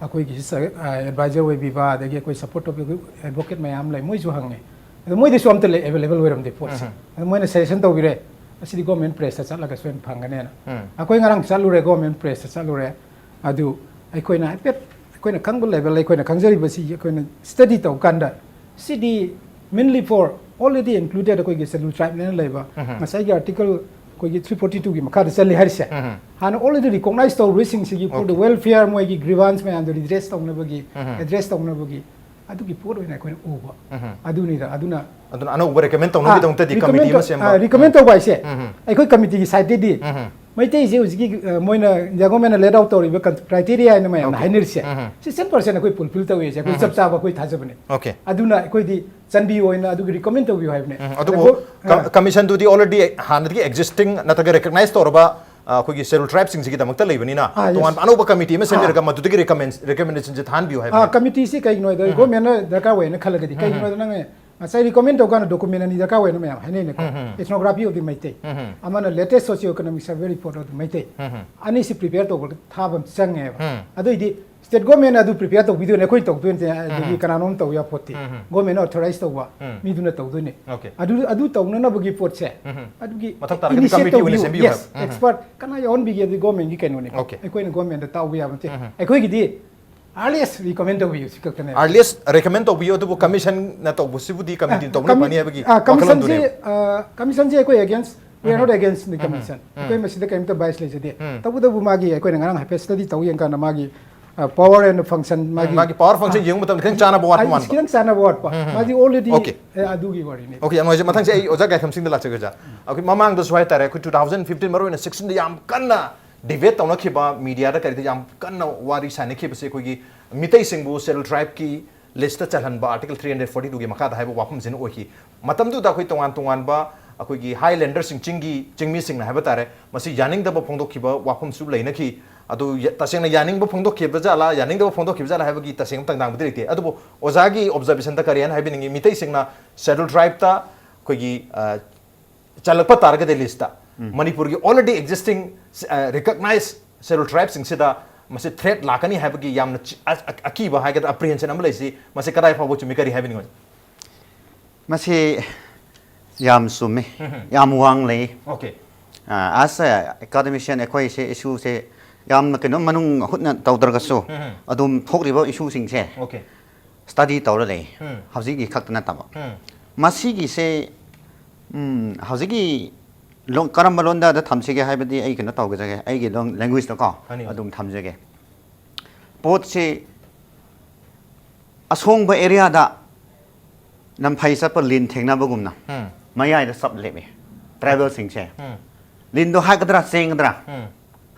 ꯑꯩꯈꯣꯏꯒꯤ ꯁꯤ, ꯑ, ꯑꯦꯗꯚꯥꯏꯖꯔ ꯑꯣꯏꯕꯤꯕ, ꯑꯗꯒꯤ ꯑꯩꯈꯣꯏ ꯁꯞꯄꯣꯔꯠ ꯇꯧꯕꯤꯕ ꯑꯦꯗꯚꯣꯀꯦꯠ ꯃꯌꯥꯝ ꯂꯩ, ꯃꯣꯏꯁꯨ ꯍꯪꯉꯦ꯫ ꯑꯗꯣ ꯃꯣꯏꯗꯁꯨ ꯑꯝꯇ ꯂꯩ, ꯑꯦꯚꯦꯂꯦꯕꯜ ꯑꯣꯏꯔꯝꯗꯦ ꯄꯣꯠꯁꯦ꯫ ꯎꯝ꯫ ꯑꯗꯣ ꯃꯣꯏꯅ ꯁꯖꯦꯁꯟ ꯇꯧꯕꯤꯔꯦ, "ꯑꯁꯤꯗꯤ ꯒꯣꯔꯃꯦꯟ ꯄ꯭ꯔꯦꯁꯇ ꯆꯠꯂꯒ ꯁꯣꯏꯅ ꯐꯪꯒꯅꯦꯅ"꯫ ꯎꯝ꯫ ꯑꯩꯈꯣꯏ ꯉꯔꯥꯡ ꯆꯠꯂꯨꯔꯦ, ꯒꯣꯔꯃꯦꯟ ꯄ꯭ꯔꯦꯁꯇ ꯆꯠꯂꯨꯔꯦ꯫ ꯑꯗꯨ ꯑꯩꯈꯣꯏꯅ ꯍꯥꯏꯐꯦꯠ, ꯑꯩꯈꯣꯏꯅ ꯈꯪꯕ ꯂꯦꯚꯦꯜ, ꯑꯩꯈꯣꯏꯅ ꯈꯪꯖꯔꯤꯕꯁꯤ ꯑꯩꯈꯣꯏꯅ ꯁ꯭ꯇꯗꯤ ꯇꯧꯕ ꯀꯥꯟꯗ, ꯁꯤꯗꯤ mainly for already included ꯑꯩꯈꯣꯏꯒꯤ ꯁꯦꯗꯨꯜ ꯇ꯭ꯔꯥꯏꯕꯅꯦꯅ ꯂꯩꯕ, ꯎꯝ꯫ ꯉꯁꯥꯏꯒꯤ ꯑꯥꯔꯇꯤꯀꯜ ꯑꯩꯈꯣꯏꯒꯤ ꯊ꯭ꯔꯤ ꯐꯣꯔꯇꯤ ꯇꯨꯒꯤ ꯃꯈꯥꯗ ꯆꯜꯂꯤ ꯍꯥꯏꯔꯤꯁꯦ, ꯎꯝ꯫ ꯍꯥꯟꯅ already recognize ꯇꯧꯔꯨꯕꯁꯤꯡꯁꯤꯒꯤ for the Okay꯫ welfare, ꯃꯣꯏꯒꯤ ꯒ꯭ꯔꯤꯚꯥꯟꯁ ꯃꯌꯥꯝꯗꯣ ꯔꯤꯗ꯭ꯔꯦꯁ ꯇꯧꯅꯕꯒꯤ, ꯎꯝ꯫ ꯑꯦꯗ꯭ꯔꯦꯁ ꯇꯧꯅꯕꯒꯤ, ꯑꯗꯨꯒꯤ ꯄꯣꯠ ꯑꯣꯏꯅ ꯑꯩꯈꯣꯏꯅ ꯎꯕ꯫ ꯎꯝ꯫ ꯑꯗꯨꯅꯤꯗ, ꯑꯗꯨꯅ ꯑꯗꯨꯅ ꯑꯅꯧꯕ ꯔꯤꯀꯃꯦꯟ ꯇꯧꯅꯕꯒꯤꯗꯃꯛꯇꯗꯤ recommend ꯀꯃꯤꯇꯤ ꯑꯃ ꯇꯧ-, ꯁꯦꯝꯕ꯫ ꯑ, recommend ꯇꯧꯕ ꯍꯥꯏꯁꯦ, ꯎꯝ꯫ ꯑꯩꯈꯣꯏ ꯀꯃꯤꯇꯤꯒꯤ ꯁꯥꯏꯠꯇꯩꯗꯤ ꯎꯝ꯫ ꯃꯩꯇꯩꯁꯦ ꯍꯧꯖꯤꯛꯀꯤ, ꯑ, ꯃꯣꯏꯅ ꯏꯟꯗꯤꯌꯥ ꯒꯣꯔꯃꯦꯟꯅ ꯂꯦꯠ ꯑꯥꯎꯠ ꯇꯧꯔꯤꯕ ꯀꯟ-, ꯀ꯭ꯔꯥꯏꯇꯦꯔꯤꯌꯥ ꯍꯥꯏꯅ ꯃꯌꯥꯝꯅ Okay꯫ ꯍꯥꯏꯅꯔꯤꯁꯦ, ꯎꯝ꯫ ꯁꯤ ꯁꯦꯟ ꯄꯥꯔꯁꯦꯟ ꯑꯩꯈꯣꯏ ꯐꯨꯜꯐꯤꯜ ꯇꯧꯋꯦꯁꯦ ꯑꯩꯈꯣꯏ ꯎꯝ꯫ ꯆꯞ ꯆꯥꯕ ꯑꯩꯈꯣꯏ ꯊꯥꯖꯕꯅꯦ꯫ Okay꯫ ꯑꯗꯨꯅ ꯑꯩꯈꯣꯏꯗꯤ ꯆꯟꯕꯤꯌꯣ ꯍꯥꯏꯅ ꯑꯗꯨꯒꯤ ꯔꯤꯀꯃꯦꯟ ꯇꯧꯕꯤꯌꯣ ꯍꯥꯏꯕꯅꯦ꯫ ꯎꯝ, ꯑꯗꯨꯕꯨ ꯑꯗꯨꯕꯨ, ꯀ-, ꯑ, ꯀꯃꯤꯁꯟꯗꯨꯗꯤ already ꯍꯥꯟꯅꯗꯒꯤ existing ꯅꯠꯇ꯭ꯔꯒ recognize ꯇꯧꯔꯕ ꯑ, ꯑꯩꯈꯣꯏꯒꯤ ꯁꯦꯗꯨꯜ ꯇ꯭ꯔꯥꯏꯕꯁꯤꯡꯁꯤꯒꯤꯗꯃꯛꯇ ꯂꯩꯕꯅꯤꯅ ꯑꯥ, yes. ꯇꯣꯉꯥꯟꯕ ꯑꯅꯧꯕ ꯀꯃꯤꯇꯤ ꯑꯃ ꯁꯦꯝꯕꯤꯔꯒ ꯑꯥ. ꯃꯗꯨꯗꯒꯤ ꯔꯤꯀꯃꯦꯟ ꯔꯤꯀꯃꯦꯟꯗꯦꯁꯟꯁꯦ ꯊꯥꯍꯟꯕꯤꯌꯨ ꯍꯥꯏꯕꯅꯤ꯫ ꯀꯃꯤꯇꯤꯁꯤ ꯀꯩꯒꯤꯅꯣ ꯍꯥꯏꯗ ꯒꯣꯔꯃꯦꯟꯅ ꯗꯔꯀꯥꯔ ꯑꯣꯏꯅ ꯈꯜꯂꯒꯗꯤ ꯀꯩꯒꯤꯅꯣ ꯍꯥꯏꯗ ꯅꯪ ꯉꯁꯥꯏ ꯔꯤꯀꯃꯦꯟ ꯇꯧꯀꯥꯟꯗ ꯗꯣꯀꯨꯃꯦꯟ ꯑꯅꯤ ꯗꯔꯀꯥꯔ ꯑꯣꯏꯅ ꯃꯌꯥꯝ ꯍꯥꯏꯅꯩꯅꯦꯀꯣ꯫ Ethnography of the ꯃꯩꯇꯩ, ꯑꯃꯅ latest socio economic survey report of the Meitei, ꯑꯅꯤꯁꯤ ꯄ꯭ꯔꯤꯄꯦꯌꯔ ꯇꯧꯕ ꯊꯥꯕ ꯑꯃ ꯆꯪꯉꯦꯕ꯫ ꯑꯗꯨꯏꯗꯤ ꯁ꯭ꯇꯦꯠ ꯒꯣꯔꯃꯦꯟꯅ ꯑꯗꯨ ꯄ꯭ꯔꯤꯄꯦꯌꯔ ꯇꯧꯕꯤꯗꯣꯏꯅꯦ, ꯑꯩꯈꯣꯏꯅ ꯇꯧꯗꯣꯏꯅꯦ, ꯑꯗꯒꯤ ꯀꯅꯥꯅꯣꯝ ꯇꯧ ꯌꯥꯄꯣꯠꯇꯦ꯫ ꯒꯣꯔꯃꯦꯟꯅ ꯑꯣꯊꯣꯔꯥꯏꯁ ꯇꯧꯕ ꯃꯤꯗꯨꯅ ꯇꯧꯗꯣꯏꯅꯦ꯫ Okay. ꯑꯗꯨ ꯑꯗꯨ ꯇꯧꯅꯅꯕꯒꯤ ꯄꯣꯠꯁꯦ ꯑꯗꯨꯒꯤ ꯃꯊꯧ ꯇꯥꯔꯒꯗꯤ ꯀꯃꯤꯇꯤ ꯑꯣꯏꯅ ꯁꯦꯝꯕꯤꯌꯨ ꯌꯦꯁ, ꯍꯥꯏꯕ꯫ ꯑꯦꯛꯁꯄꯔꯠ ꯀꯅꯥ ꯌꯥꯎꯍꯟꯕꯤꯒꯦ? ꯑꯗꯨꯗꯤ ꯒꯣꯔꯃꯦꯟꯒꯤ ꯀꯩꯅꯣꯅꯦ꯫ Okay. ꯑꯩꯈꯣꯏꯅ ꯒꯣꯔꯃꯦꯟꯗ ꯇꯥꯎꯕ ꯌꯥꯕ ꯅꯠꯇꯦ꯫ ꯑꯩꯈꯣꯏꯒꯤꯗꯤ ꯑꯥꯔꯂꯤꯌꯦꯁ ꯔꯤꯀꯃꯦꯟ ꯇꯧꯕꯤꯌꯨ ꯁꯤ ꯈꯛꯇꯅꯦ꯫ ꯑꯥꯔꯂꯤꯌꯦꯁ ꯔꯤꯀꯃꯦꯟ ꯇꯧꯕꯤꯌꯨ, ꯑꯗꯨꯕꯨ ꯀꯃꯤꯁꯟꯅ ꯇꯧꯕꯁꯤꯕꯨꯗꯤ ꯀꯃꯤꯇꯤꯅ ꯇꯧꯕꯅ ꯐꯅꯤ ꯍꯥꯏꯕꯒꯤ ꯋꯥꯈꯜꯂꯣꯟꯗꯨꯅꯦꯕ꯫ ꯀꯃꯤꯁꯟꯁꯤ ꯀꯃꯤꯁꯟꯁꯤ ꯑꯩꯈꯣꯏ against, we are not against the commission. ꯑꯩꯈꯣꯏ ꯃꯁꯤꯗ ꯀꯔꯤꯝꯇ ꯕꯥꯏꯁ ꯂꯩꯖꯗꯦ꯫ ꯇꯧꯕꯇꯕꯨ ꯃꯥꯒꯤ ꯑꯩꯈꯣꯏꯅ ꯉꯔꯥꯡ ꯍꯥꯏꯐꯦꯠ ꯁ꯭ꯇꯗꯤ ꯇꯧ ꯌꯦꯡꯀꯥꯟꯗ ꯃꯥꯒꯤ ꯄꯋꯥꯔ ꯑꯦꯟ ꯐꯪꯁꯟ, ꯃꯥꯒꯤ ꯃꯥꯒꯤ ꯄꯋꯥꯔ ꯐꯪꯁꯟ ꯌꯦꯡꯕ ꯃꯇꯝꯗ ꯈꯤꯇꯪ ꯆꯥꯟꯅꯕ ꯋꯥꯠꯄ ꯑꯩ ꯃꯥꯟꯕ꯫ ꯈꯤꯇꯪ ꯆꯥꯟꯅꯕ ꯋꯥꯠꯄ꯫ ꯃꯥꯗꯤ already Okay. ꯑꯦ, ꯑꯗꯨꯒꯤ ꯋꯥꯔꯤꯅꯤ꯫ Okay, ꯌꯥꯝ ꯅꯨꯡꯉꯥꯏꯖꯩ꯫ ꯃꯊꯪꯁꯦ ꯑꯩ ꯑꯣꯖꯥ ꯒꯥꯏꯈꯝ ꯁꯤꯡꯗ ꯂꯥꯛꯆꯒꯦ ꯑꯣꯖꯥ꯫ ꯑꯩꯈꯣꯏ ꯃꯃꯥꯡꯗꯁꯨ ꯍꯥꯏꯇꯥꯔꯦ, ꯑꯩꯈꯣꯏ two thousand fifteen, ꯃꯔꯨꯑꯣꯏꯅ sixteen ꯗ ꯌꯥꯝ ꯀꯟꯅ ꯗꯤꯕꯦꯠ ꯇꯧꯅꯈꯤꯕ, ꯃꯤꯗꯤꯌꯥꯗ ꯀꯔꯤꯗ ꯌꯥꯝ ꯀꯟꯅ ꯋꯥꯔꯤ ꯁꯥꯟꯅꯈꯤꯕꯁꯦ ꯑꯩꯈꯣꯏꯒꯤ ꯃꯤꯇꯩꯁꯤꯡꯕꯨ ꯁꯦꯗꯨꯜ ꯇ꯭ꯔꯥꯏꯕꯀꯤ ꯂꯤꯁꯇ ꯆꯜꯍꯟꯕ, Article three hundred forty two ꯒꯤ ꯃꯈꯥꯗ ꯍꯥꯏꯕ ꯋꯥꯐꯝꯁꯤꯅ ꯑꯣꯏꯈꯤ꯫ ꯃꯇꯝꯗꯨꯗ ꯑꯩꯈꯣꯏ ꯇꯣꯉꯥꯟ ꯇꯣꯉꯥꯟꯕ ꯑꯩꯈꯣꯏꯒꯤ ꯍꯥꯏꯂꯦꯟꯗꯔꯁꯤꯡ, ꯆꯤꯡꯒꯤ ꯆꯤꯡꯃꯤꯁꯤꯡꯅ ꯍꯥꯏꯕ ꯇꯥꯔꯦ, ꯃꯁꯤ ꯌꯥꯅꯤꯡꯗꯕ ꯐꯣꯡꯗꯣꯛꯈꯤꯕ ꯋꯥꯐꯝꯁꯨ ꯂꯩꯅꯈꯤ꯫ ꯑꯗꯨ ꯌ-, ꯇꯁꯦꯡꯅ ꯌꯥꯅꯤꯡꯕ ꯐꯣꯡꯗꯣꯛꯈꯤꯕ ꯖꯥꯠꯂꯥ, ꯌꯥꯅꯤꯡꯗꯕ ꯐꯣꯡꯗꯣꯛꯈꯤꯕ ꯖꯥꯠꯂꯥ ꯍꯥꯏꯕꯒꯤ ꯇꯁꯦꯡꯕ ꯇꯥꯡꯗꯥꯡꯕꯗꯤ ꯂꯩꯇꯦ꯫ ꯑꯗꯨꯕꯨ ꯑꯣꯖꯥꯒꯤ ꯑꯣꯕꯖꯔꯕꯦꯁꯟꯗ ꯀꯔꯤ ꯍꯥꯏꯅ ꯍꯥꯏꯕꯤꯅꯤꯡꯉꯤ? ꯃꯤꯇꯩꯁꯤꯡꯅ ꯁꯦꯗꯨꯜ ꯇ꯭ꯔꯥꯏꯕꯇ ꯑꯩꯈꯣꯏꯒꯤ, ꯑ, ꯆꯜꯂꯛꯄ ꯇꯥꯔꯒꯗꯤ ꯂꯤꯁꯇ, ꯃꯅꯤꯄꯨꯔꯒꯤ already existing, ꯑ, recognized ꯁꯦꯗꯨꯜ ꯇ꯭ꯔꯥꯏꯕꯁꯤꯡꯁꯤꯗ ꯃꯁꯤ ꯊ꯭ꯔꯦꯠ ꯂꯥꯛꯀꯅꯤ ꯍꯥꯏꯕꯒꯤ ꯌꯥꯝꯅ ꯆꯤ-, ꯑ-, ꯑ-, ꯑꯀꯤꯕ ꯍꯥꯏꯒꯗ꯭ꯔꯥ, ꯑꯦꯄ꯭ꯔꯤꯍꯦꯟꯁꯟ ꯑꯃ ꯂꯩꯁꯤ, ꯃꯁꯤ ꯀꯗꯥꯏ ꯐꯥꯎꯕ ꯆꯨꯝꯃꯤ, ꯀꯔꯤ ꯍꯥꯏꯕꯤꯅꯤꯡꯉꯤ? ꯃꯁꯤ ꯌꯥꯝ ꯆꯨꯝꯃꯤ, ꯌꯥꯝ ꯋꯥꯡ ꯂꯩ꯫ Okay. ꯑ, as a academician ꯑꯩꯈꯣꯏꯁꯦ ꯏꯁꯨꯁꯦ ꯌꯥꯝꯅ ꯀꯩꯅꯣ ꯃꯅꯨꯡ ꯍꯨꯠꯅ ꯇꯧꯗ꯭ꯔꯒꯁꯨ ꯑꯗꯨꯝ ꯊꯣꯛꯂꯤꯕ ꯏꯁꯨꯁꯤꯡꯁꯦ Okay. ꯁ꯭ꯇꯗꯤ ꯇꯧꯔ ꯂꯩ꯫ ꯎꯝ. ꯍꯧꯖꯤꯛꯀꯤ ꯈꯛꯇ ꯅꯠꯇꯕ꯫ ꯎꯝ. ꯃꯁꯤꯒꯤꯁꯦ, ꯎꯝ, ꯍꯧꯖꯤꯛꯀꯤ ꯂꯣꯟ, ꯀꯔꯝꯕ ꯂꯣꯟꯗ ꯑꯗ ꯊꯝꯁꯤꯒꯦ ꯍꯥꯏꯕꯗꯤ ꯑꯩ ꯀꯩꯅꯣ ꯇꯧꯖꯒꯦ, ꯑꯩꯒꯤ ꯂꯣꯟ, ꯂꯦꯡꯒ꯭ꯋꯦꯖꯇꯀꯣ ꯐꯅꯤ꯫ ꯑꯗꯨꯝ ꯊꯝꯖꯒꯦ꯫ ꯄꯣꯠꯁꯤ ꯑꯁꯣꯡꯕ ꯑꯦꯔꯤꯌꯥꯗ ꯂꯝꯐꯩ ꯆꯠꯄ ꯂꯤꯟ ꯊꯦꯡꯅꯕꯒꯨꯝꯅ ꯎꯝ. ꯃꯌꯥꯏꯗ ꯆꯞ ꯂꯦꯞꯄꯦ ꯇ꯭ꯔꯥꯏꯕꯦꯜꯁꯤꯡꯁꯦ꯫ ꯎꯝ. ꯂꯤꯟꯗꯣ ꯍꯥꯠꯀꯗ꯭ꯔꯥ ꯆꯦꯟꯒꯗ꯭ꯔꯥ ꯎꯝ.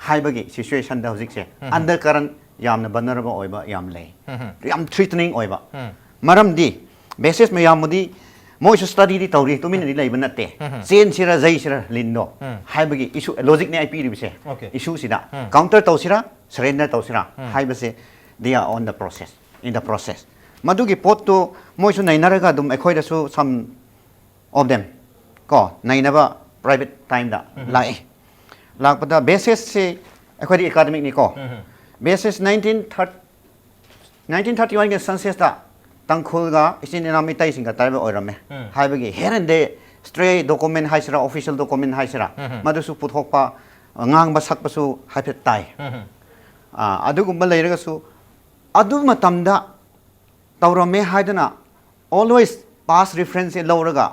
ꯍꯥꯏꯕꯒꯤ ꯁꯤꯆꯨꯋꯦꯁꯟꯗ ꯍꯧꯖꯤꯛꯁꯦ ꯑꯟꯗꯔ ꯀꯔꯦꯟ ꯌꯥꯝꯅ ꯚꯜꯅꯔꯦꯕꯜ ꯑꯣꯏꯕ ꯌꯥꯝ ꯂꯩ꯫ ꯎꯝ. ꯌꯥꯝ ꯊ꯭ꯔꯤꯇꯅꯤꯡ ꯑꯣꯏꯕ꯫ ꯎꯝ. ꯃꯔꯝꯗꯤ ꯕꯦꯁꯤꯁ ꯃꯌꯥꯝꯕꯨꯗꯤ ꯃꯣꯏꯁꯨ studyꯗꯤ ꯇꯧꯔꯤ, ꯇꯨꯃꯤꯟꯅꯗꯤ ꯂꯩꯕ ꯅꯠꯇꯦ꯫ ꯆꯦꯟꯁꯤꯔ ꯖꯩꯁꯤꯔ ꯂꯤꯟꯗꯣ ꯍꯥꯏꯕꯒꯤ issue, logicꯅꯦ ꯑꯩ ꯄꯤꯔꯤꯕꯁꯦ꯫ Okay. Issueꯁꯤꯗ counter ꯇꯧꯁꯤꯔꯥ, surrender ꯇꯧꯁꯤꯔꯥ ꯍꯥꯏꯕꯁꯦ, they are on the process, in the process. ꯃꯗꯨꯒꯤ ꯄꯣꯠꯇꯨ ꯃꯣꯏꯁꯨ ꯅꯩꯅꯔꯒ ꯑꯗꯨꯝ ꯑꯩꯈꯣꯏꯗꯁꯨ some of them ꯀꯣ ꯅꯩꯅꯕ private timeꯗ ꯂꯥꯛꯏ꯫ ꯂꯥꯛꯄꯗ basisꯁꯤ ꯑꯩꯈꯣꯏꯗꯤ academicꯅꯤꯀꯣ꯫ Basis nineteen thirty nineteen thirty oneꯒꯤ censusꯇ ꯇꯥꯡꯈꯨꯜꯒ ꯏꯆꯤꯟ ꯏꯅꯥꯎ ꯃꯤꯇꯩꯁꯤꯡꯒ tribal ꯑꯣꯏꯔꯝꯃꯦ ꯍꯥꯏꯕꯒꯤ here and there stray document ꯍꯥꯏꯁꯤꯔꯥ, official document ꯍꯥꯏꯁꯤꯔꯥ, ꯃꯗꯨꯁꯨ ꯄꯨꯊꯣꯛꯄ, ꯉꯥꯡꯕ ꯁꯛꯄꯁꯨ ꯍꯥꯏꯐꯦꯠ ꯇꯥꯏ꯫ ꯑꯥ, ꯑꯗꯨꯒꯨꯝꯕ ꯂꯩꯔꯒꯁꯨ ꯑꯗꯨ ꯃꯇꯝꯗ ꯇꯧꯔꯝꯃꯦ ꯍꯥꯏꯗꯅ always past reference ꯂꯧꯔꯒ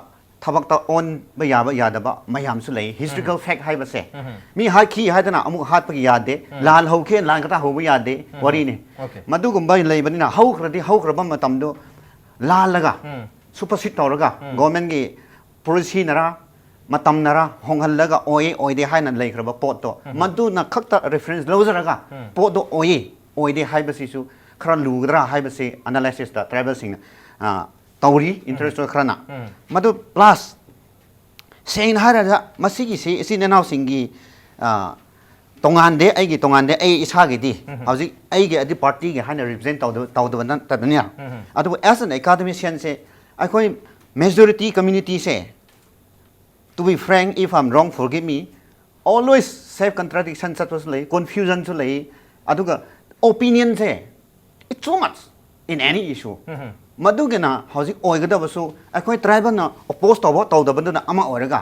ꯊꯕꯛꯇ ꯑꯣꯟꯕ ꯌꯥꯕ ꯌꯥꯗꯕ ꯃꯌꯥꯝꯁꯨ ꯂꯩ꯫ Historical fact ꯍꯥꯏꯕꯁꯦ ꯃꯤ ꯍꯥꯠꯈꯤ ꯍꯥꯏꯗꯅ ꯑꯃꯨꯛ ꯍꯥꯠꯄꯒꯤ ꯌꯥꯗꯦ꯫ ꯂꯥꯜ ꯍꯧꯈꯤ, ꯂꯥꯟ ꯈꯛꯇ ꯍꯧꯕ ꯌꯥꯗꯦ꯫ ꯋꯥꯔꯤꯅꯤ꯫ Okay. ꯃꯗꯨꯒꯨꯝꯕ ꯂꯩꯕꯅꯤꯅ ꯍꯧꯈ꯭ꯔꯗꯤ ꯍꯧꯈ꯭ꯔꯕ ꯃꯇꯝꯗꯣ ꯂꯥꯜꯂꯒ supersede ꯇꯧꯔꯒ governmentꯀꯤ policyꯅꯔꯥ ꯃꯇꯝꯅꯔꯥ ꯍꯣꯡꯍꯜꯂꯒ ꯑꯣꯏ ꯑꯣꯏꯗꯦ ꯍꯥꯏꯅ ꯂꯩꯈ꯭ꯔꯕ ꯄꯣꯠꯇꯣ ꯃꯗꯨꯅ ꯈꯛꯇ reference ꯂꯧꯖꯔꯒ ꯄꯣꯠꯇꯣ ꯑꯣꯏꯌꯦ ꯑꯣꯏꯗꯦ ꯍꯥꯏꯕꯁꯤꯁꯨ ꯈꯔ ꯂꯨꯒꯗ꯭ꯔꯥ ꯍꯥꯏꯕꯁꯤ analysisꯇ tribalꯁꯤꯡꯅ, ꯑ, ꯇꯧꯔꯤ, intellectual ꯈꯔꯅ꯫ ꯃꯗꯨ plus ꯁꯦꯡꯅ ꯍꯥꯏꯔꯒ ꯃꯁꯤꯒꯤꯁꯤ ꯏꯆꯤꯟ ꯏꯅꯥꯎꯁꯤꯡꯒꯤ, ꯑ, ꯇꯣꯉꯥꯟꯗꯦ, ꯑꯩꯒꯤ ꯇꯣꯉꯥꯟꯗꯦ, ꯑꯩ ꯏꯁꯥꯒꯤꯗꯤ ꯍꯧꯖꯤꯛ ꯑꯩꯒꯤ ꯑꯗꯤ partyꯒꯤ ꯍꯥꯏꯅ represent ꯇꯧꯗꯕ, ꯇꯧꯗꯕ ꯅꯠꯇꯕꯅꯤꯅ꯫ ꯑꯗꯨꯕꯨ as an academicianꯁꯦ ꯑꯩꯈꯣꯏ majority communityꯁꯦ, to be frank, if I'm wrong, forgive me, always self contradiction ꯆꯠꯄꯁꯨ ꯂꯩ, confusionꯁꯨ ꯂꯩ, ꯑꯗꯨꯒ opinionꯁꯦ it's too much in any issue. ꯃꯗꯨꯒꯤꯅ ꯍꯧꯖꯤꯛ ꯑꯣꯏꯒꯗꯕꯁꯨ ꯑꯩꯈꯣꯏ tribalꯅ oppose ꯇꯧꯕ ꯇꯧꯗꯕꯗꯨꯅ ꯑꯃ ꯑꯣꯏꯔꯒ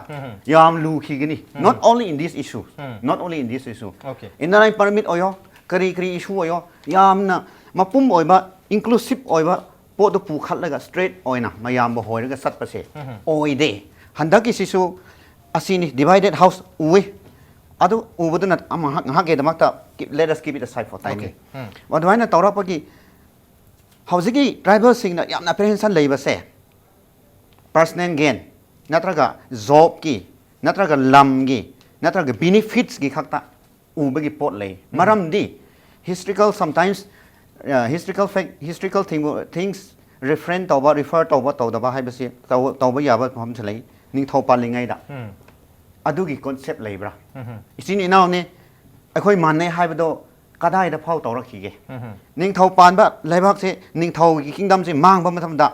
ꯌꯥꯝ ꯂꯨꯈꯤꯒꯅꯤ, not only in this issue, not only in this issue, Okay. inner line permit ꯑꯣꯏꯌꯣ, ꯀꯔꯤ ꯀꯔꯤ issue ꯑꯣꯏꯌꯣ, ꯌꯥꯝꯅ ꯃꯄꯨꯝ ꯑꯣꯏꯕ inclusive ꯑꯣꯏꯕ ꯄꯣꯠꯇꯨ ꯄꯨꯈꯠꯂꯒ straight ꯑꯣꯏꯅ ꯃꯌꯥꯝꯕꯨ ꯍꯣꯏꯔꯒ ꯆꯠꯄꯁꯦ ꯑꯣꯏꯗꯦ꯫ ꯍꯟꯗꯛꯀꯤꯁꯤꯁꯨ ꯑꯁꯤꯅꯤ, divided house ꯎꯏ꯫ ꯑꯗꯨ ꯎꯕꯗꯨꯅ ꯑꯃ ꯉꯥꯏꯍꯥꯛ, ꯉꯥꯏꯍꯥꯛꯀꯤꯗꯃꯛꯇ keep, let us keep it aside for time Okay. being꯫ ꯑꯗꯨꯃꯥꯏꯅ ꯇꯧꯔꯛꯄꯒꯤ ꯍꯧꯖꯤꯛꯀꯤ tribalꯁꯤꯡꯅ ꯌꯥꯝꯅ apprehension ꯂꯩꯕꯁꯦ personal gain ꯅꯠꯇ꯭ꯔꯒ jobꯀꯤ ꯅꯠꯇ꯭ꯔꯒ ꯂꯝꯒꯤ ꯅꯠꯇ꯭ꯔꯒ benefitsꯀꯤ ꯈꯛꯇ ꯎꯕꯒꯤ ꯄꯣꯠ ꯂꯩ꯫ ꯃꯔꯝꯗꯤ historical sometimes, uh, historical fact, historical thing, things reference ꯇꯧꯕ, ꯔꯤꯐꯔ ꯇꯧꯕ, ꯇꯧꯗꯕ ꯍꯥꯏꯕꯁꯤ ꯇꯧ- ꯇꯧꯕ ꯌꯥꯕ ꯃꯐꯝꯁꯨ ꯂꯩ꯫ ꯅꯤꯡꯊꯧ ꯄꯥꯜꯂꯤꯉꯩꯗ ꯑꯗꯨꯒꯤ ꯀꯣꯟꯁꯦꯞ ꯂꯩꯕ꯭ꯔꯥ? ꯏꯆꯤꯟ ꯏꯅꯥꯎꯅꯤ, ꯑꯩꯈꯣꯏ ꯃꯥꯟꯅꯩ ꯍꯥꯏꯕꯗꯣ ꯀꯗꯥꯏꯗ ꯐꯥꯎ ꯇꯧꯔꯛꯈꯤꯒꯦ? ꯅꯤꯡꯊꯧ ꯄꯥꯟꯕ ꯂꯩꯕꯥꯛꯁꯦ, ꯅꯤꯡꯊꯧꯒꯤ ꯀꯤꯡꯗꯝꯁꯦ ꯃꯥꯡꯕ ꯃꯇꯝꯗ,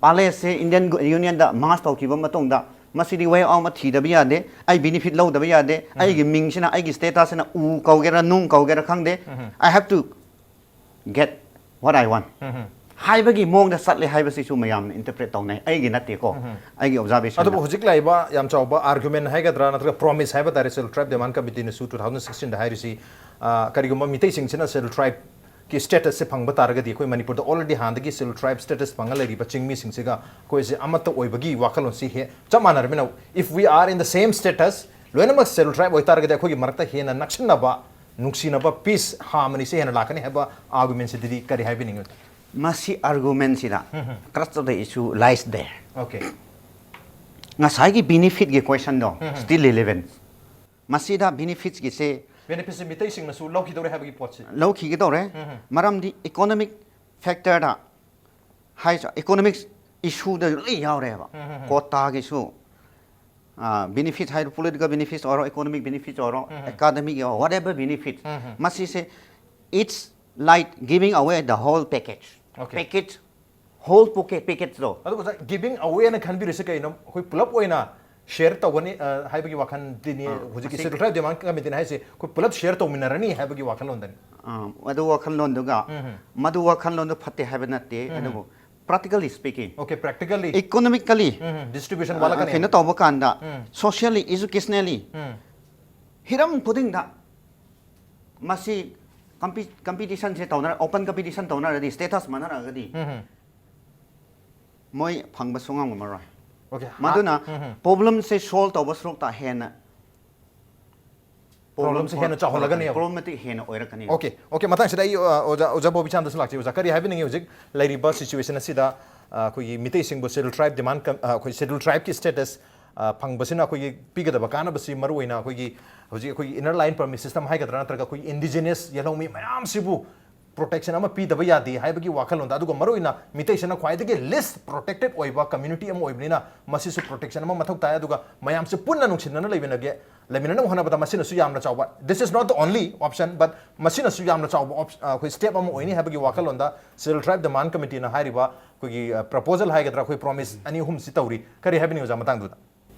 ꯄꯦꯂꯦꯁꯁꯦ ꯏꯟꯗꯤꯌꯟ ꯌꯨꯅꯤꯌꯟꯗ ꯃꯥꯔꯁ ꯇꯧꯈꯤꯕ ꯃꯇꯨꯡꯗ, ꯃꯁꯤꯗꯤ ꯋꯦ ꯑꯥꯎꯠ ꯑꯃ ꯊꯤꯗꯕ ꯌꯥꯗꯦ, ꯑꯩ ꯕꯤꯅꯤꯐꯤꯠ ꯂꯧꯗꯕ ꯌꯥꯗꯦ, ꯑꯩꯒꯤ ꯃꯤꯡꯁꯤꯅ, ꯑꯩꯒꯤ ꯁ꯭ꯇꯦꯇꯁꯁꯤꯅ ꯎ ꯀꯧꯒꯦꯔꯥ ꯅꯨꯡ ꯀꯧꯒꯦꯔꯥ ꯈꯪꯗꯦ, I have to get what I want ꯍꯥꯏꯕꯒꯤ ꯃꯑꯣꯡꯗ ꯆꯠꯂꯦ ꯍꯥꯏꯕꯁꯤꯁꯨ ꯃꯌꯥꯝꯅ ꯏꯟꯇꯔꯄ꯭ꯔꯦꯠ ꯇꯧꯅꯩ, ꯑꯩꯒꯤ ꯅꯠꯇꯦꯀꯣ, ꯑꯩꯒꯤ ꯑꯣꯕꯖꯥꯔꯕꯦꯁꯟ꯫ ꯑꯗꯨꯕꯨ ꯍꯧꯖꯤꯛ ꯂꯥꯛꯏꯕ ꯌꯥꯝ ꯆꯥꯎꯕ ꯑꯥꯔꯒꯨꯃꯦꯟ ꯍꯥꯏꯒꯗ꯭ꯔꯥ, ꯅꯠꯇ꯭ꯔꯒ ꯄ꯭ꯔꯣꯃꯤꯁ ꯍꯥꯏꯕ ꯇꯥꯔꯦ, ꯁꯦꯗꯨꯜ ꯇ꯭ꯔꯥꯏꯕ ꯗꯤꯃꯥꯟ ꯀꯃꯤꯇꯤꯅꯁꯨ ꯇꯨ ꯊꯥꯎꯖꯟ ꯁꯤꯛꯁꯇꯤꯟꯗ ꯍꯥꯏꯔꯤꯁꯤ, ꯑ, ꯀꯔꯤꯒꯨꯝꯕ ꯃꯤꯇꯩꯁꯤꯡꯁꯤꯅ ꯁꯦꯗꯨꯜ ꯇ꯭ꯔꯥꯏꯕꯀꯤ ꯁ꯭ꯇꯦꯇꯁꯁꯦ ꯐꯪꯕ ꯇꯥꯔꯒꯗꯤ, ꯑꯩꯈꯣꯏ ꯃꯅꯤꯄꯨꯔꯗ ꯑꯣꯜꯔꯦꯗꯤ ꯍꯥꯟꯅꯗꯒꯤ ꯁꯦꯗꯨꯜ ꯇ꯭ꯔꯥꯏꯕ ꯁ꯭ꯇꯦꯇꯁ ꯐꯪꯉ ꯂꯩꯔꯤꯕ ꯆꯤꯡꯃꯤꯁꯤꯡꯁꯤꯒ ꯑꯩꯈꯣꯏꯁꯦ ꯑꯃꯠꯇ ꯑꯣꯏꯕꯒꯤ ꯋꯥꯈꯜꯂꯣꯟꯁꯤ ꯍꯦ ꯆꯞ ꯃꯥꯟꯅꯔꯕꯅꯤꯅ, if we are in the same status, ꯂꯣꯏꯅꯃꯛ ꯁꯦꯗꯨꯜ ꯇ꯭ꯔꯥꯏꯕ ꯑꯣꯏꯇꯥꯔꯒꯗꯤ ꯑꯩꯈꯣꯏꯒꯤ ꯃꯔꯛꯇ ꯍꯦꯟꯅ ꯅꯛꯁꯤꯟꯅꯕ, ꯅꯨꯡꯁꯤꯅꯕ, ꯄꯤꯁ, ꯍꯥꯔꯃꯅꯤꯁꯦ ꯍꯦꯟꯅ ꯂꯥꯛꯀꯅꯤ ꯍꯥꯏꯕ ꯑꯥꯔꯒꯨꯃꯦꯟꯁꯤꯗꯗꯤ ꯀꯔꯤ ꯍꯥꯏꯕꯤꯅꯤꯡꯉꯤ? ꯃꯁꯤ ꯑꯥꯔꯒꯨꯃꯦꯟꯁꯤꯗ, crux of the issue lies there. Okay. ꯉꯁꯥꯏꯒꯤ ꯕꯤꯅꯤꯐꯤꯠꯀꯤ ꯀꯣꯏꯁꯟꯗꯣ still relevant. ꯃꯁꯤꯗ ꯕꯤꯅꯤꯐꯤꯠꯁꯀꯤꯁꯦ ꯕꯦꯅꯤꯐꯤꯠꯁꯦ ꯃꯤꯇꯩꯁꯤꯡꯅꯁꯨ ꯂꯧꯈꯤꯗꯧꯔꯦ ꯍꯥꯏꯕꯒꯤ ꯄꯣꯠꯁꯦ꯫ ꯂꯧꯈꯤꯒꯗꯧꯔꯦ꯫ ꯃꯔꯝꯗꯤ ꯏꯀꯣꯅꯣꯃꯤꯛ ꯐꯦꯛꯇꯔꯗ ꯍꯥꯏꯁꯨ, ꯏꯀꯣꯅꯣꯃꯤꯛ ꯏꯁꯨꯗ ꯂꯣꯏ ꯌꯥꯎꯔꯦꯕ꯫ ꯀꯣꯇꯥꯒꯤꯁꯨ, ꯕꯤꯅꯤꯐꯤꯠ ꯍꯥꯏꯔꯣ, ꯄꯣꯂꯤꯇꯤꯀꯦꯜ ꯕꯤꯅꯤꯐꯤꯠ ꯑꯣꯏꯔꯣ, ꯏꯀꯣꯅꯣꯃꯤꯛ ꯕꯤꯅꯤꯐꯤꯠ ꯑꯣꯏꯔꯣ, ꯑꯦꯀꯥꯗꯃꯤꯛ ꯑꯣꯏꯔꯣ, whatever benefit, ꯃꯁꯤꯁꯦ, it's like giving away the whole package. Okay. Package, whole package, package ꯗꯣ꯫ ꯑꯗꯨ ꯑꯣꯖꯥ, ꯒꯤꯚꯤꯡ ꯑꯋꯦꯅ ꯈꯟꯕꯤꯔꯤꯁꯦ ꯀꯩꯅꯣ? ꯑꯩꯈꯣꯏ ꯄꯨꯂꯞ ꯑꯣꯏꯅ ꯁꯤꯌꯔ ꯇꯧꯒꯅꯤ, ꯑ, ꯍꯥꯏꯕꯒꯤ ꯋꯥꯈꯜꯗꯤꯅꯤ꯫ ꯑꯥ, ꯍꯧꯖꯤꯛꯀꯤ ꯃꯁꯤ ꯁꯦꯗꯨꯜ ꯇ꯭ꯔꯥꯏꯕ ꯗꯤꯃꯥꯟ ꯀꯃꯤꯇꯤꯅ ꯍꯥꯏꯁꯦ ꯑꯩꯈꯣꯏ ꯄꯨꯂꯞ ꯁꯤꯌꯔ ꯇꯧꯃꯤꯟꯅꯔꯅꯤ ꯍꯥꯏꯕꯒꯤ ꯋꯥꯈꯜꯂꯣꯟꯗꯅꯤ꯫ ꯑꯥ, ꯑꯗꯨ ꯋꯥꯈꯜꯂꯣꯟꯗꯨꯒ, ꯃꯗꯨ ꯋꯥꯈꯜꯂꯣꯟꯗꯨ ꯐꯠꯇꯦ ꯍꯥꯏꯕ ꯅꯠꯇꯦ, ꯑꯗꯨꯕꯨ practically speaking, okay, practically economically, distribution ꯑ, ꯋꯥꯠꯂꯛꯀꯅꯤ꯫ ꯀꯩꯅꯣ ꯇꯧꯕ ꯀꯥꯟꯗ, socially, educationally, ꯍꯤꯔꯝ ꯈꯨꯗꯤꯡꯗ ꯃꯁꯤ ꯀꯝꯄꯤ ꯀꯝꯄꯤꯇꯤꯁꯟꯁꯦ ꯇꯧꯅꯔ ꯑꯣꯄꯟ ꯀꯝꯄꯤꯇꯤꯁꯟ ꯇꯧꯅꯔꯗꯤ, ꯁ꯭ꯇꯦꯇꯁ ꯃꯥꯟꯅꯔꯒꯗꯤ, ꯃꯣꯏ ꯐꯪꯕ ꯁꯨꯡꯉꯝ ꯉꯝꯃꯔꯣꯏ꯫ ꯑꯣꯀꯦ꯫ ꯃꯗꯨꯅ ꯄ꯭ꯔꯣꯕ꯭ꯂꯦꯝꯁꯦ ꯁꯣꯜꯕ ꯇꯧꯕ ꯁꯔꯨꯛꯇ ꯍꯦꯟꯅ ꯄ꯭ꯔꯣꯕ꯭ꯂꯦꯝꯁꯦ ꯍꯦꯟꯅ ꯆꯥꯎꯍꯜꯂꯒꯅꯦꯕ꯫ ꯄ꯭ꯔꯣꯕ꯭ꯂꯦꯝ ꯃꯇꯤꯛ ꯍꯦꯟꯅ ꯑꯣꯏꯔꯛꯀꯅꯤ꯫ ꯑꯣꯀꯦ, ꯑꯣꯀꯦ, ꯃꯊꯪꯁꯤꯗ ꯑꯩ, ꯑ, ꯑꯣꯖꯥ, ꯑꯣꯖꯥ ꯕꯣꯕꯤꯆꯥꯟꯗꯁꯨ ꯂꯥꯛꯆꯩ꯫ ꯑꯣꯖꯥ, ꯀꯔꯤ ꯍꯥꯏꯕꯤꯅꯤꯡꯉꯤ ꯍꯧꯖꯤꯛ ꯂꯩꯔꯤꯕ ꯁꯤꯆꯨꯋꯦꯁꯟ ꯑꯁꯤꯗ, ꯑ, ꯑꯩꯈꯣꯏꯒꯤ ꯃꯤꯇꯩꯁꯤꯡꯕꯨ ꯁꯦꯗꯨꯜ ꯇ꯭ꯔꯥꯏꯕ ꯗꯤꯃꯥꯟ ꯀꯝ-, ꯑ, ꯑꯩꯈꯣꯏ ꯁꯦꯗꯨꯜ ꯇ꯭ꯔꯥꯏꯕꯀꯤ ꯁ꯭ꯇꯦꯇꯁ, ꯑ, ꯐꯪꯕꯁꯤꯅ ꯑꯩꯈꯣꯏꯒꯤ ꯄꯤꯒꯗꯕ ꯀꯥꯟꯅꯕꯁꯤ ꯃꯔꯨꯑꯣꯏꯅ ꯑꯩꯈꯣꯏꯒꯤ ꯍꯧꯖꯤꯛ ꯑꯩꯈꯣꯏꯒꯤ ꯏꯅꯔ ꯂꯥꯏꯟ ꯄꯔꯃꯤꯠ ꯁꯤꯁꯇꯝ ꯍꯥꯏꯒꯗ꯭ꯔꯥ, ꯅꯠꯇ꯭ꯔꯒ ꯑꯩꯈꯣꯏꯒꯤ ꯏꯟꯗꯤꯖꯤꯅꯁ ꯌꯦꯜꯍꯧꯃꯤ ꯃꯌꯥꯝꯁꯤꯕꯨ ꯄ꯭ꯔꯣꯇꯦꯛꯁꯟ ꯑꯃ ꯄꯤꯗꯕ ꯌꯥꯗꯦ ꯍꯥꯏꯕꯒꯤ ꯋꯥꯈꯜꯂꯣꯟꯗ, ꯑꯗꯨꯒ ꯃꯔꯨꯑꯣꯏꯅ ꯃꯤꯇꯩꯁꯤꯅ ꯈ꯭ꯋꯥꯏꯗꯒꯤ ꯂꯤꯁ ꯄ꯭ꯔꯣꯇꯦꯛꯇꯦꯠ ꯑꯣꯏꯕ ꯀꯝꯃ꯭ꯌꯨꯅꯤꯇꯤ ꯑꯃ ꯑꯣꯏꯕꯅꯤꯅ ꯃꯁꯤꯁꯨ ꯄ꯭ꯔꯣꯇꯦꯛꯁꯟ ꯑꯃ ꯃꯊꯧ ꯇꯥꯏ꯫ ꯑꯗꯨꯒ ꯃꯌꯥꯝꯁꯦ ꯄꯨꯟꯅ ꯅꯨꯡꯁꯤꯅꯅ ꯂꯩꯃꯤꯟꯅꯒꯦ, ꯂꯩꯃꯤꯟꯅꯅꯕ ꯍꯣꯠꯅꯕꯗ ꯃꯁꯤꯅꯁꯨ ꯌꯥꯝꯅ ꯆꯥꯎꯕ, this is not the only option, but ꯃꯁꯤꯅꯁꯨ ꯌꯥꯝꯅ ꯆꯥꯎꯕ op-, ꯑ, ꯑꯩꯈꯣꯏ ꯁ꯭ꯇꯦꯞ ꯑꯃ ꯑꯣꯏꯅꯤ ꯍꯥꯏꯕꯒꯤ ꯋꯥꯈꯜꯂꯣꯟꯗ Scheduled Tribe Demand Committeeꯅ ꯍꯥꯏꯔꯤꯕ ꯑꯩꯈꯣꯏꯒꯤ, ꯑ, ꯄ꯭ꯔꯄꯣꯖꯦꯜ ꯍꯥꯏꯒꯗ꯭ꯔꯥ, ꯑꯩꯈꯣꯏ ꯄ꯭ꯔꯣꯃꯤꯁ ꯑꯅꯤ ꯑꯍꯨꯝꯁꯤ ꯇꯧꯔꯤ꯫ ꯀꯔꯤ ꯍꯥꯏꯕꯤꯅꯤꯡꯉꯤ ꯑꯣꯖꯥ ꯃꯇꯥꯡꯗꯨꯗ?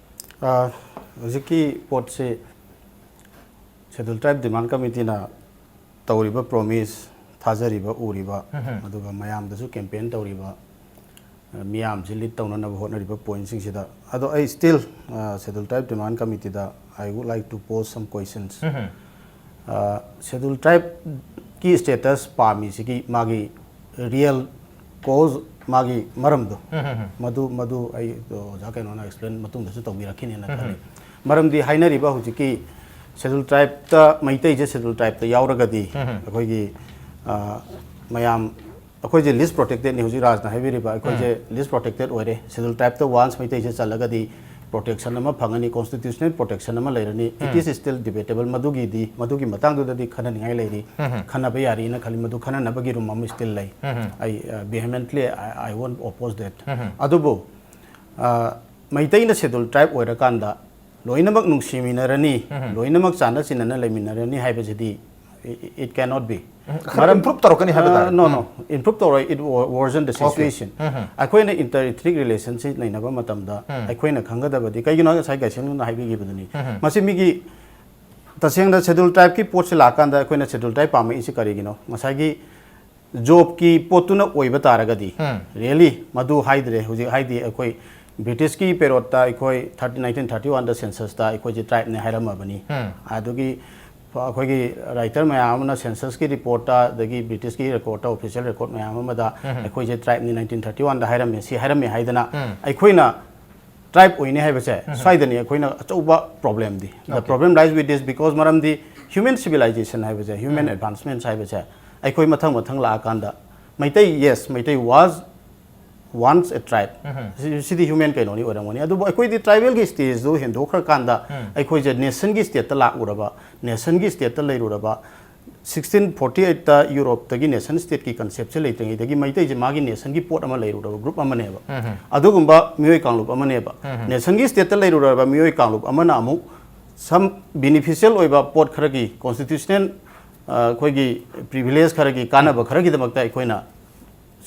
ꯑ, ꯍꯧꯖꯤꯛꯀꯤ ꯄꯣꯠꯁꯤ Scheduled Tribe Demand Committeeꯅ ꯇꯧꯔꯤꯕ ꯄ꯭ꯔꯣꯃꯤꯁ, ꯊꯥꯖꯔꯤꯕ, ꯎꯔꯤꯕ, ꯎꯝꯍꯨꯝ꯫ ꯑꯗꯨꯒ ꯃꯌꯥꯝꯗꯁꯨ ꯀꯦꯝꯄꯦꯟ ꯇꯧꯔꯤꯕ, ꯑ, ꯃꯤꯌꯥꯝꯁꯤ ꯂꯤꯗ ꯇꯧꯅꯅꯕ ꯍꯣꯠꯅꯔꯤꯕ ꯄꯣꯏꯟꯠꯁꯤꯡꯁꯤꯗ, ꯑꯗꯣ ꯑꯩ ꯁ꯭ꯇꯤꯜ, ꯑ, Scheduled Tribe Demand Committeeꯗ I would like to pose some questions꯫ ꯎꯝꯍꯨꯝ꯫ ꯑ, Scheduled Tribeꯀꯤ status ꯄꯥꯝꯃꯤꯁꯤꯒꯤ ꯃꯥꯒꯤ ꯔꯤꯌꯦꯜ ꯀꯣꯖ, ꯃꯥꯒꯤ ꯃꯔꯝꯗꯣ, ꯎꯝ, ꯎꯝ, ꯎꯝ꯫ ꯃꯗꯨ, ꯃꯗꯨ ꯑꯩ ꯑꯣꯖꯥ ꯀꯩꯅꯣꯅ ꯑꯦꯛꯁꯄ꯭ꯂꯦꯟ ꯃꯇꯨꯡꯗꯁꯨ ꯇꯧꯕꯤꯔꯛꯈꯤꯅꯦꯅ ꯎꯝ, ꯈꯜꯂꯤ꯫ ꯎꯝ꯫ ꯃꯔꯝꯗꯤ ꯍꯥꯏꯅꯔꯤꯕ ꯍꯧꯖꯤꯛꯀꯤ Scheduled Tribeꯇ, ꯃꯩꯇꯩꯁꯦ Scheduled Tribeꯇ ꯌꯥꯎꯔꯒꯗꯤ, ꯎꯝ, ꯎꯝ꯫ ꯑꯩꯈꯣꯏꯒꯤ, ꯑ, ꯃꯌꯥꯝ, ꯑꯩꯈꯣꯏꯁꯦ ꯂꯤꯁ ꯄ꯭ꯔꯣꯇꯦꯛꯇꯦꯠꯅꯤ, ꯍꯧꯖꯤꯛ ꯔꯥꯖꯅ ꯍꯥꯏꯕꯤꯔꯤꯕ, ꯑꯩꯈꯣꯏꯁꯦ ꯎꯝ꯫ ꯂꯤꯁ ꯄ꯭ꯔꯣꯇꯦꯛꯇꯦꯠ ꯑꯣꯏꯔꯦ꯫ Scheduled Tribeꯇ ꯋꯥꯟꯁ ꯃꯩꯇꯩꯁꯦ ꯆꯜꯂꯒꯗꯤ ꯄ꯭ꯔꯣꯇꯦꯛꯁꯟ ꯑꯃ ꯐꯪꯒꯅꯤ, ꯀꯣꯟꯁꯇꯤꯇ꯭ꯌꯨꯁꯅꯦꯜ ꯄ꯭ꯔꯣꯇꯦꯛꯁꯟ ꯑꯃ ꯂꯩꯔꯅꯤ꯫ It um. Is still debatable꯫ ꯃꯗꯨꯒꯤꯗꯤ, ꯃꯗꯨꯒꯤ ꯃꯇꯥꯡꯗꯨꯗꯗꯤ ꯈꯟꯅꯅꯤꯡꯉꯥꯏ ꯂꯩꯔꯤ꯫ ꯎꯝ꯫ ꯈꯟꯅꯕ ꯌꯥꯔꯤꯅ ꯈꯜꯂꯤ꯫ ꯃꯗꯨ ꯈꯟꯅꯅꯕꯒꯤ ꯔꯨꯝ ꯑꯃ ꯁ꯭ꯇꯤꯜ ꯂꯩ꯫ ꯎꯝ꯫ ꯑꯩ, ꯑ, vehemently, I, I won't oppose that꯫ ꯎꯝ꯫ ꯑꯗꯨꯕꯨ, ꯑ, ꯃꯩꯇꯩꯅ Scheduled Tribe ꯑꯣꯏꯔꯀꯥꯟꯗ ꯂꯣꯏꯅꯃꯛ ꯅꯨꯡꯁꯤꯃꯤꯟꯅꯔꯅꯤ, ꯎꯝ꯫ ꯂꯣꯏꯅꯃꯛ ꯆꯥꯟꯅ ꯆꯤꯟꯅꯅ ꯂꯩꯃꯤꯟꯅꯔꯅꯤ ꯍꯥꯏꯕꯁꯤꯗꯤ, i-, it cannot be꯫ ꯎꯝ, ꯈꯔ ꯃꯔꯝ-, improve ꯇꯧꯔꯛꯀꯅꯤ ꯍꯥꯏꯕ ꯑ, ꯇꯥꯔꯦ꯫ No, no, ꯎꯝ꯫ Improve ꯇꯧꯔꯣꯏ, it wo-, worsen the Okay꯫ Situation꯫ ꯎꯝ, ꯎꯝ꯫ ꯑꯩꯈꯣꯏꯅ inter-ethnic relationꯁꯤ ꯂꯩꯅꯕ ꯃꯇꯝꯗ ꯎꯝ꯫ ꯑꯩꯈꯣꯏꯅ ꯈꯪꯒꯗꯕꯗꯤ, ꯀꯩꯒꯤꯅꯣ ꯉꯁꯥꯏ ꯒꯥꯏꯁꯟꯅ ꯍꯥꯏꯕꯤꯈꯤꯕꯗꯨꯅꯤ꯫ ꯎꯝ, ꯎꯝ꯫ ꯃꯁꯤ ꯃꯤꯒꯤ, ꯇꯁꯦꯡꯅ Scheduled Tribeꯀꯤ ꯄꯣꯠꯁꯤ ꯂꯥꯛꯀꯥꯟꯗ ꯑꯩꯈꯣꯏꯅ Scheduled Tribe ꯄꯥꯝꯃꯛꯏꯁꯤ ꯀꯔꯤꯒꯤꯅꯣ? ꯉꯁꯥꯏꯒꯤ ꯖꯣꯕꯀꯤ ꯄꯣꯠꯇꯨꯅ ꯑꯣꯏꯕ ꯇꯥꯔꯒꯗꯤ, ꯎꯝ꯫ Really, ꯃꯗꯨ ꯍꯥꯏꯗ꯭ꯔꯦ꯫ ꯍꯧꯖꯤꯛ ꯍꯥꯏꯗꯤ ꯑꯩꯈꯣꯏ ꯕ꯭ꯔꯤꯇꯤꯁꯀꯤ ꯄꯦꯔꯣꯠꯇ ꯑꯩꯈꯣꯏ thirty, nineteen thirty oneꯗ ꯁꯦꯟꯁꯁꯇ ꯑꯩꯈꯣꯏꯁꯦ ꯇ꯭ꯔꯥꯏꯕꯅꯦ ꯍꯥꯏꯔꯝꯃꯕꯅꯤ꯫ ꯎꯝ꯫ ꯑꯗꯨꯒꯤ ꯑꯩꯈꯣꯏꯒꯤ ꯔꯥꯏꯇꯔ ꯃꯌꯥꯝ ꯑꯃꯅ ꯁꯦꯟꯁꯁꯀꯤ ꯔꯤꯄꯣꯔꯠꯇ, ꯑꯗꯒꯤ ꯕ꯭ꯔꯤꯇꯤꯁꯀꯤ ꯔꯦꯀꯣꯔꯠꯇ, ꯑꯣꯐꯤꯁꯤꯌꯦꯜ ꯔꯦꯀꯣꯔꯠ ꯃꯌꯥꯝ ꯑꯃꯗ ꯎꯝ꯫ ꯑꯩꯈꯣꯏꯁꯦ ꯇ꯭ꯔꯥꯏꯕꯅꯤ, nineteen thirty oneꯗ ꯍꯥꯏꯔꯝꯃꯦ, ꯁꯤ ꯍꯥꯏꯔꯝꯃꯦ ꯍꯥꯏꯗꯅ ꯎꯝ꯫ ꯑꯩꯈꯣꯏꯅ ꯇ꯭ꯔꯥꯏꯕ ꯑꯣꯏꯅꯤ ꯍꯥꯏꯕꯁꯦ, ꯎꯝ꯫ ꯁ꯭ꯋꯥꯏꯗꯅꯤ ꯑꯩꯈꯣꯏꯅ ꯑꯆꯧꯕ ꯄ꯭ꯔꯣꯕ꯭ꯂꯦꯝꯗꯤ꯫ The Okay꯫ Problem lies with this, because ꯃꯔꯝꯗꯤ human civilization ꯍꯥꯏꯕꯁꯦ, human ꯎꯝ꯫ Advancements ꯍꯥꯏꯕꯁꯦ, ꯑꯩꯈꯣꯏ ꯃꯊꯪ ꯃꯊꯪ ꯂꯥꯛꯑꯀꯥꯟꯗ Meitei, yes, Meitei was once a tribe꯫ ꯎꯝ꯫ ꯁꯤ-, ꯁꯤꯗꯤ human ꯀꯩꯅꯣꯅꯤ ꯑꯣꯏꯔꯝꯒꯅꯤ꯫ ꯑꯗꯨꯕꯨ ꯑꯩꯈꯣꯏꯗꯤ ꯇ꯭ꯔꯥꯏꯕꯦꯜꯒꯤ ꯁ꯭ꯇꯦꯖꯇꯨ ꯍꯦꯟꯗꯣꯛꯈ꯭ꯔꯀꯥꯟꯗ ꯎꯝ꯫ ꯑꯩꯈꯣꯏꯁꯦ ꯅꯦꯁꯟꯒꯤ ꯁ꯭ꯇꯦꯠꯇ ꯂꯥꯛꯎꯔꯕ, ꯅꯦꯁꯟꯒꯤ ꯁ꯭ꯇꯦꯠꯇ ꯂꯩꯔꯨꯔꯕ, ꯁꯤꯛꯁꯇꯤꯟ ꯐꯣꯔꯇꯤ ꯑꯩꯠꯇ ꯌꯨꯔꯣꯞꯇꯒꯤ ꯅꯦꯁꯟ ꯁ꯭ꯇꯦꯠꯀꯤ ꯀꯟꯁꯦꯞꯁꯦ ꯂꯩꯇ꯭ꯔꯤꯉꯩꯗꯒꯤ ꯃꯩꯇꯩꯁꯦ ꯃꯥꯒꯤ ꯅꯦꯁꯟꯒꯤ ꯄꯣꯠ ꯑꯃ ꯂꯩꯔꯨꯔꯕ ꯒ꯭ꯔꯨꯞ ꯑꯃꯅꯦꯕ꯫ ꯑꯗꯨꯒꯨꯝꯕ ꯃꯤꯑꯣꯏ ꯀꯥꯡꯂꯨꯞ ꯑꯃꯅꯦꯕ꯫ ꯅꯦꯁꯟꯒꯤ ꯁ꯭ꯇꯦꯠꯇ ꯂꯩꯔꯨꯔꯕ ꯃꯤꯑꯣꯏ ꯀꯥꯡꯂꯨꯞ ꯑꯃꯅ ꯑꯃꯨꯛ ꯁꯝ ꯕꯤꯅꯤꯐꯤꯁꯤꯌꯦꯜ ꯑꯣꯏꯕ ꯄꯣꯠ ꯈꯔꯒꯤ, ꯀꯣꯟꯁꯇꯤꯇ꯭ꯌꯨꯁꯅꯦꯜ, ꯑ, ꯑꯩꯈꯣꯏꯒꯤ ꯄ꯭ꯔꯤꯚꯤꯂꯦꯖ ꯈꯔꯒꯤ ꯀꯥꯟꯅꯕ ꯈꯔꯒꯤꯗꯃꯛꯇ ꯑꯩꯈꯣꯏꯅ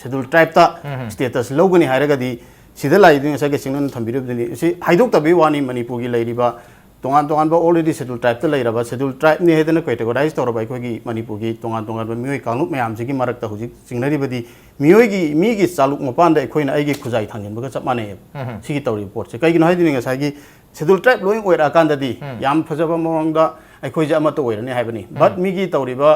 ꯁꯦꯗꯨꯜ ꯇ꯭ꯔꯥꯏꯞꯇ ꯁ꯭ꯇꯦꯇꯁ ꯂꯧꯒꯅꯤ ꯍꯥꯏꯔꯒꯗꯤ, ꯁꯤꯗ ꯂꯥꯛꯏꯗꯨ ꯉꯁꯥꯏ ꯀꯩꯁꯤꯡꯅ ꯊꯝꯕꯤꯔꯤꯕꯗꯨꯅꯤ꯫ ꯁꯤ ꯍꯥꯏꯗꯣꯛꯇꯕꯒꯤ ꯋꯥꯅꯤ, ꯃꯅꯤꯄꯨꯔꯒꯤ ꯂꯩꯔꯤꯕ ꯇꯣꯉꯥꯟ ꯇꯣꯉꯥꯟꯕ ꯑꯣꯜꯔꯦꯗꯤ ꯁꯦꯗꯨꯜ ꯇ꯭ꯔꯥꯏꯞꯇ ꯂꯩꯔꯕ, ꯁꯦꯗꯨꯜ ꯇ꯭ꯔꯥꯏꯞꯅꯤ ꯍꯥꯏꯗꯅ ꯀꯦꯇꯦꯒꯣꯔꯥꯏꯁ ꯇꯧꯔꯕ ꯑꯩꯈꯣꯏꯒꯤ ꯃꯅꯤꯄꯨꯔꯒꯤ ꯇꯣꯉꯥꯟ ꯇꯣꯉꯥꯟꯕ ꯃꯤꯑꯣꯏ ꯀꯥꯡꯂꯨꯞ ꯃꯌꯥꯝꯁꯤꯒꯤ ꯃꯔꯛꯇ ꯍꯧꯖꯤꯛ ꯆꯤꯡꯅꯔꯤꯕꯗꯤ, ꯃꯤꯑꯣꯏꯒꯤ, ꯃꯤꯒꯤ ꯆꯥꯂꯨꯛ ꯃꯄꯥꯟꯗ ꯑꯩꯈꯣꯏꯅ ꯑꯩꯒꯤ ꯈꯨꯖꯥꯏ ꯊꯥꯡꯖꯤꯟꯕꯒ ꯆꯞ ꯃꯥꯟꯅꯩꯌꯦꯕ꯫ ꯁꯤꯒꯤ ꯇꯧꯔꯤꯕ ꯄꯣꯠꯁꯦ ꯀꯩꯒꯤꯅꯣ ꯍꯥꯏꯗꯨꯅꯤ, ꯉꯁꯥꯏꯒꯤ ꯁꯦꯗꯨꯜ ꯇ꯭ꯔꯥꯏꯞ ꯂꯣꯏ ꯑꯣꯏꯔꯛꯑꯀꯥꯟꯗꯗꯤ ꯌꯥꯝ ꯐꯖꯕ ꯃꯑꯣꯡꯗ ꯑꯩꯈꯣꯏꯁꯦ ꯑꯃꯠꯇ ꯑꯣꯏꯔꯅꯤ ꯍꯥꯏꯕꯅꯤ꯫ ꯕꯠ ꯃꯤꯒꯤ ꯇꯧꯔꯤꯕ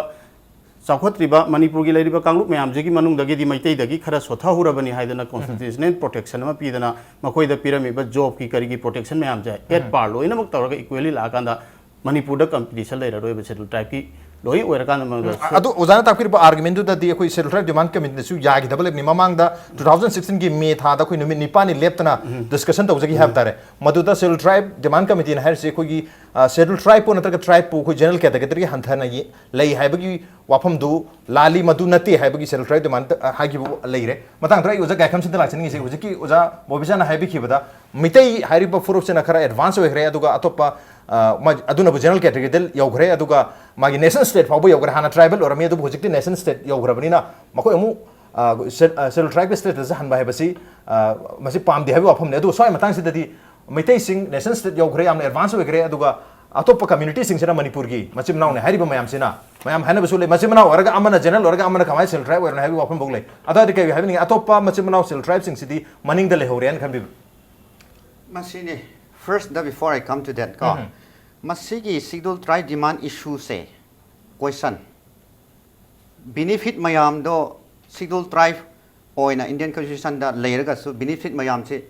ꯆꯥꯎꯈꯠꯇ꯭ꯔꯤꯕ ꯃꯅꯤꯄꯨꯔꯒꯤ ꯂꯩꯔꯤꯕ ꯀꯥꯡꯂꯨꯞ ꯃꯌꯥꯝꯁꯤꯒꯤ ꯃꯅꯨꯡꯗꯒꯤꯗꯤ ꯃꯩꯇꯩꯗꯒꯤ ꯈꯔ ꯁꯣꯠꯊꯍꯧꯔꯕꯅꯤ ꯍꯥꯏꯗꯅ ꯀꯣꯟꯁꯇꯤꯇ꯭ꯌꯨꯁꯅꯦꯜ ꯄ꯭ꯔꯣꯇꯦꯛꯁꯟ ꯑꯃ ꯄꯤꯗꯅ, ꯃꯈꯣꯏꯗ ꯄꯤꯔꯝꯃꯤꯕ ꯖꯣꯕꯀꯤ ꯀꯔꯤꯒꯤ ꯄ꯭ꯔꯣꯇꯦꯛꯁꯟ ꯃꯌꯥꯝꯁꯦ ꯑꯦꯠ ꯄꯥꯔ ꯂꯣꯏꯅꯃꯛ ꯇꯧꯔꯒ ꯏꯀ꯭ꯋꯦꯂꯤ ꯂꯥꯛꯑꯀꯥꯟꯗ ꯃꯅꯤꯄꯨꯔꯗ ꯀꯝꯄꯤꯇꯤꯁꯟ ꯂꯩꯔꯔꯣꯏꯕ ꯁꯦꯗꯨꯜ ꯇ꯭ꯔꯥꯏꯞꯀꯤ ꯂꯣꯏ ꯑꯣꯏꯔꯀꯥꯟꯗ ꯃꯗꯨꯗ ꯑꯗꯨ ꯑꯣꯖꯥꯅ ꯇꯥꯛꯄꯤꯔꯤꯕ ꯑꯥꯔꯒꯨꯃꯦꯟꯗꯨꯗꯗꯤ ꯑꯩꯈꯣꯏ ꯁꯦꯗꯨꯜ ꯇ꯭ꯔꯥꯏꯞ ꯗꯤꯃꯥꯟ ꯀꯃꯤꯇꯤꯅꯁꯨ ꯌꯥꯈꯤꯗꯕ ꯂꯩꯕꯅꯤ꯫ ꯃꯃꯥꯡꯗ ꯇꯨ ꯊꯥꯎꯖꯟ ꯁꯤꯛꯁꯇꯤꯟꯒꯤ ꯃꯦ ꯊꯥꯗ ꯑꯩꯈꯣꯏ ꯅꯨꯃꯤꯠ ꯅꯤꯄꯥꯜꯅꯤ ꯂꯦꯞꯇꯅ ꯗꯤꯁꯀꯁꯟ ꯇꯧꯖꯈꯤ ꯍꯥꯏꯕ ꯇꯥꯔꯦ꯫ ꯃꯗꯨꯗ ꯁꯦꯗꯨꯜ ꯇ꯭ꯔꯥꯏꯞ ꯗꯤꯃꯥꯟ ꯀꯃꯤꯇꯤꯅ ꯍꯥꯏꯔꯤꯁꯦ ꯑꯩꯈꯣꯏꯒꯤ, ꯑ, ꯁꯦꯗꯨꯜ ꯇ꯭ꯔꯥꯏꯞꯄꯨ ꯅꯠꯇ꯭ꯔꯒ ꯇ꯭ꯔꯥꯏꯞꯄꯨ ꯑꯩꯈꯣꯏ ꯖꯦꯅꯔꯦꯜ ꯀꯦꯇꯦꯒꯣꯔꯤꯗꯒꯤ ꯍꯟꯊꯅ ꯌꯦ-, ꯂꯩ ꯍꯥꯏꯕꯒꯤ ꯋꯥꯐꯝꯗꯨ ꯂꯥꯜꯂꯤ, ꯃꯗꯨ ꯅꯠꯇꯦ ꯍꯥꯏꯕꯒꯤ ꯁꯦꯗꯨꯜ ꯇ꯭ꯔꯥꯏꯞ ꯗꯤꯃꯥꯟ, ꯑ, ꯍꯥꯏꯈꯤꯕ ꯂꯩꯔꯦ꯫ ꯃꯇꯥꯡꯗ ꯑꯩ ꯑꯣꯖꯥ ꯒꯥꯏꯈꯝꯁꯤꯗ ꯂꯥꯛꯆꯅꯤꯡꯉꯤꯁꯦ, ꯍꯧꯖꯤꯛꯀꯤ ꯑꯣꯖꯥ ꯕꯣꯕꯤꯆꯥꯅ ꯍꯥꯏꯕꯤꯈꯤꯕꯗ ꯃꯤꯇꯩ ꯍꯥꯏꯔꯤꯕ ꯐꯨꯔꯨꯞꯁꯤꯅ ꯈꯔ ꯑꯦꯗꯚꯥꯟꯁ ꯑꯣꯏꯈ꯭ꯔꯦ, ꯑꯗꯨꯒ ꯑꯇꯣꯞꯄ, ꯑ, ꯃꯥ-, ꯑꯗꯨꯅꯕꯨ ꯖꯦꯅꯔꯦꯜ ꯀꯦꯇꯦꯒꯣꯔꯤꯗ ꯌꯧꯈ꯭ꯔꯦ, ꯑꯗꯨꯒ ꯃꯥꯒꯤ ꯅꯦꯁꯅꯦꯜ ꯁ꯭ꯇꯦꯠ ꯐꯥꯎꯕ ꯌꯧꯈ꯭ꯔꯦ꯫ ꯍꯥꯟꯅ ꯇ꯭ꯔꯥꯏꯕꯦꯜ ꯑꯣꯏꯔꯝꯃꯤ, ꯑꯗꯨꯕꯨ ꯍꯧꯖꯤꯛꯇꯤ ꯅꯦꯁꯅꯦꯜ ꯁ꯭ꯇꯦꯠ ꯌꯧꯈ꯭ꯔꯕꯅꯤꯅ ꯃꯈꯣꯏ ꯑꯃꯨꯛ, ꯑ, ꯁꯦ-, ꯑ, ꯁꯦꯗꯨꯜ ꯇ꯭ꯔꯥꯏꯕꯀꯤ ꯁ꯭ꯇꯦꯇꯁꯇ ꯍꯟꯕ ꯍꯥꯏꯕꯁꯤ, ꯑ, ꯃꯁꯤ ꯄꯥꯝꯗꯦ ꯍꯥꯏꯕꯒꯤ ꯋꯥꯐꯝꯅꯤ꯫ ꯑꯗꯨꯒ ꯁ꯭ꯋꯥꯏ ꯃꯇꯥꯡꯁꯤꯗꯗꯤ ꯃꯩꯇꯩꯁꯤꯡ ꯅꯦꯁꯅꯦꯜ ꯁ꯭ꯇꯦꯠ ꯌꯧꯈ꯭ꯔꯦ, ꯌꯥꯝꯅ ꯑꯦꯗꯚꯥꯟꯁ ꯑꯣꯏꯈ꯭ꯔꯦ, ꯑꯗꯨꯒ ꯑꯇꯣꯞꯄ ꯀꯝꯃ꯭ꯌꯨꯅꯤꯇꯤꯁꯤꯡꯁꯤꯅ ꯃꯅꯤꯄꯨꯔꯒꯤ ꯃꯆꯤꯟ ꯃꯅꯥꯎꯅꯤ ꯍꯥꯏꯔꯤꯕ ꯃꯌꯥꯝꯁꯤꯅ, ꯃꯌꯥꯝ ꯍꯥꯏꯅꯕꯁꯨ ꯂꯩ, ꯃꯆꯤꯟ ꯃꯅꯥꯎ ꯑꯣꯏꯔꯒ ꯑꯃꯅ ꯖꯦꯅꯔꯦꯜ ꯑꯣꯏꯔꯒ ꯑꯃꯅ ꯀꯃꯥꯏꯅ ꯁꯦꯗꯨꯜ ꯇ꯭ꯔꯥꯏꯕ ꯑꯣꯏꯔꯤꯅꯣ ꯍꯥꯏꯕꯒꯤ ꯋꯥꯐꯝꯐꯥꯎ ꯂꯩ꯫ ꯑꯗꯨ ꯑꯣꯏꯔꯗꯤ ꯀꯩ ꯍꯥꯏꯕꯤꯅꯤꯡꯉꯤ? ꯑꯇꯣꯞꯄ ꯃꯆꯤꯟ ꯃꯅꯥꯎ ꯁꯦꯗꯨꯜ ꯇ꯭ꯔꯥꯏꯕꯁꯤꯡꯁꯤꯗꯤ ꯃꯅꯤꯡꯗ ꯂꯩꯍꯧꯔꯦꯅ ꯈꯟꯕꯤꯕ꯭ꯔꯥ? ꯃꯁꯤꯅꯤ, first, the, before I come to that, ꯀꯣ, ꯎꯝ꯫ ꯃꯁꯤꯒꯤ ꯁꯦꯗꯨꯜ ꯇ꯭ꯔꯥꯏꯕ ꯗꯤꯃꯥꯟ ꯏꯁꯨꯁꯦ, ꯀꯣꯏꯁꯟ, ꯕꯤꯅꯤꯐꯤꯠ ꯃꯌꯥꯝꯗꯣ ꯁꯦꯗꯨꯜ ꯇ꯭ꯔꯥꯏꯕ ꯑꯣꯏꯅ ꯏꯟꯗꯤꯌꯟ ꯀꯟꯁꯇꯤꯇ꯭ꯌꯨꯁꯟꯗ ꯂꯩꯔꯒꯁꯨ ꯕꯤꯅꯤꯐꯤꯠ ꯃꯌꯥꯝꯁꯦ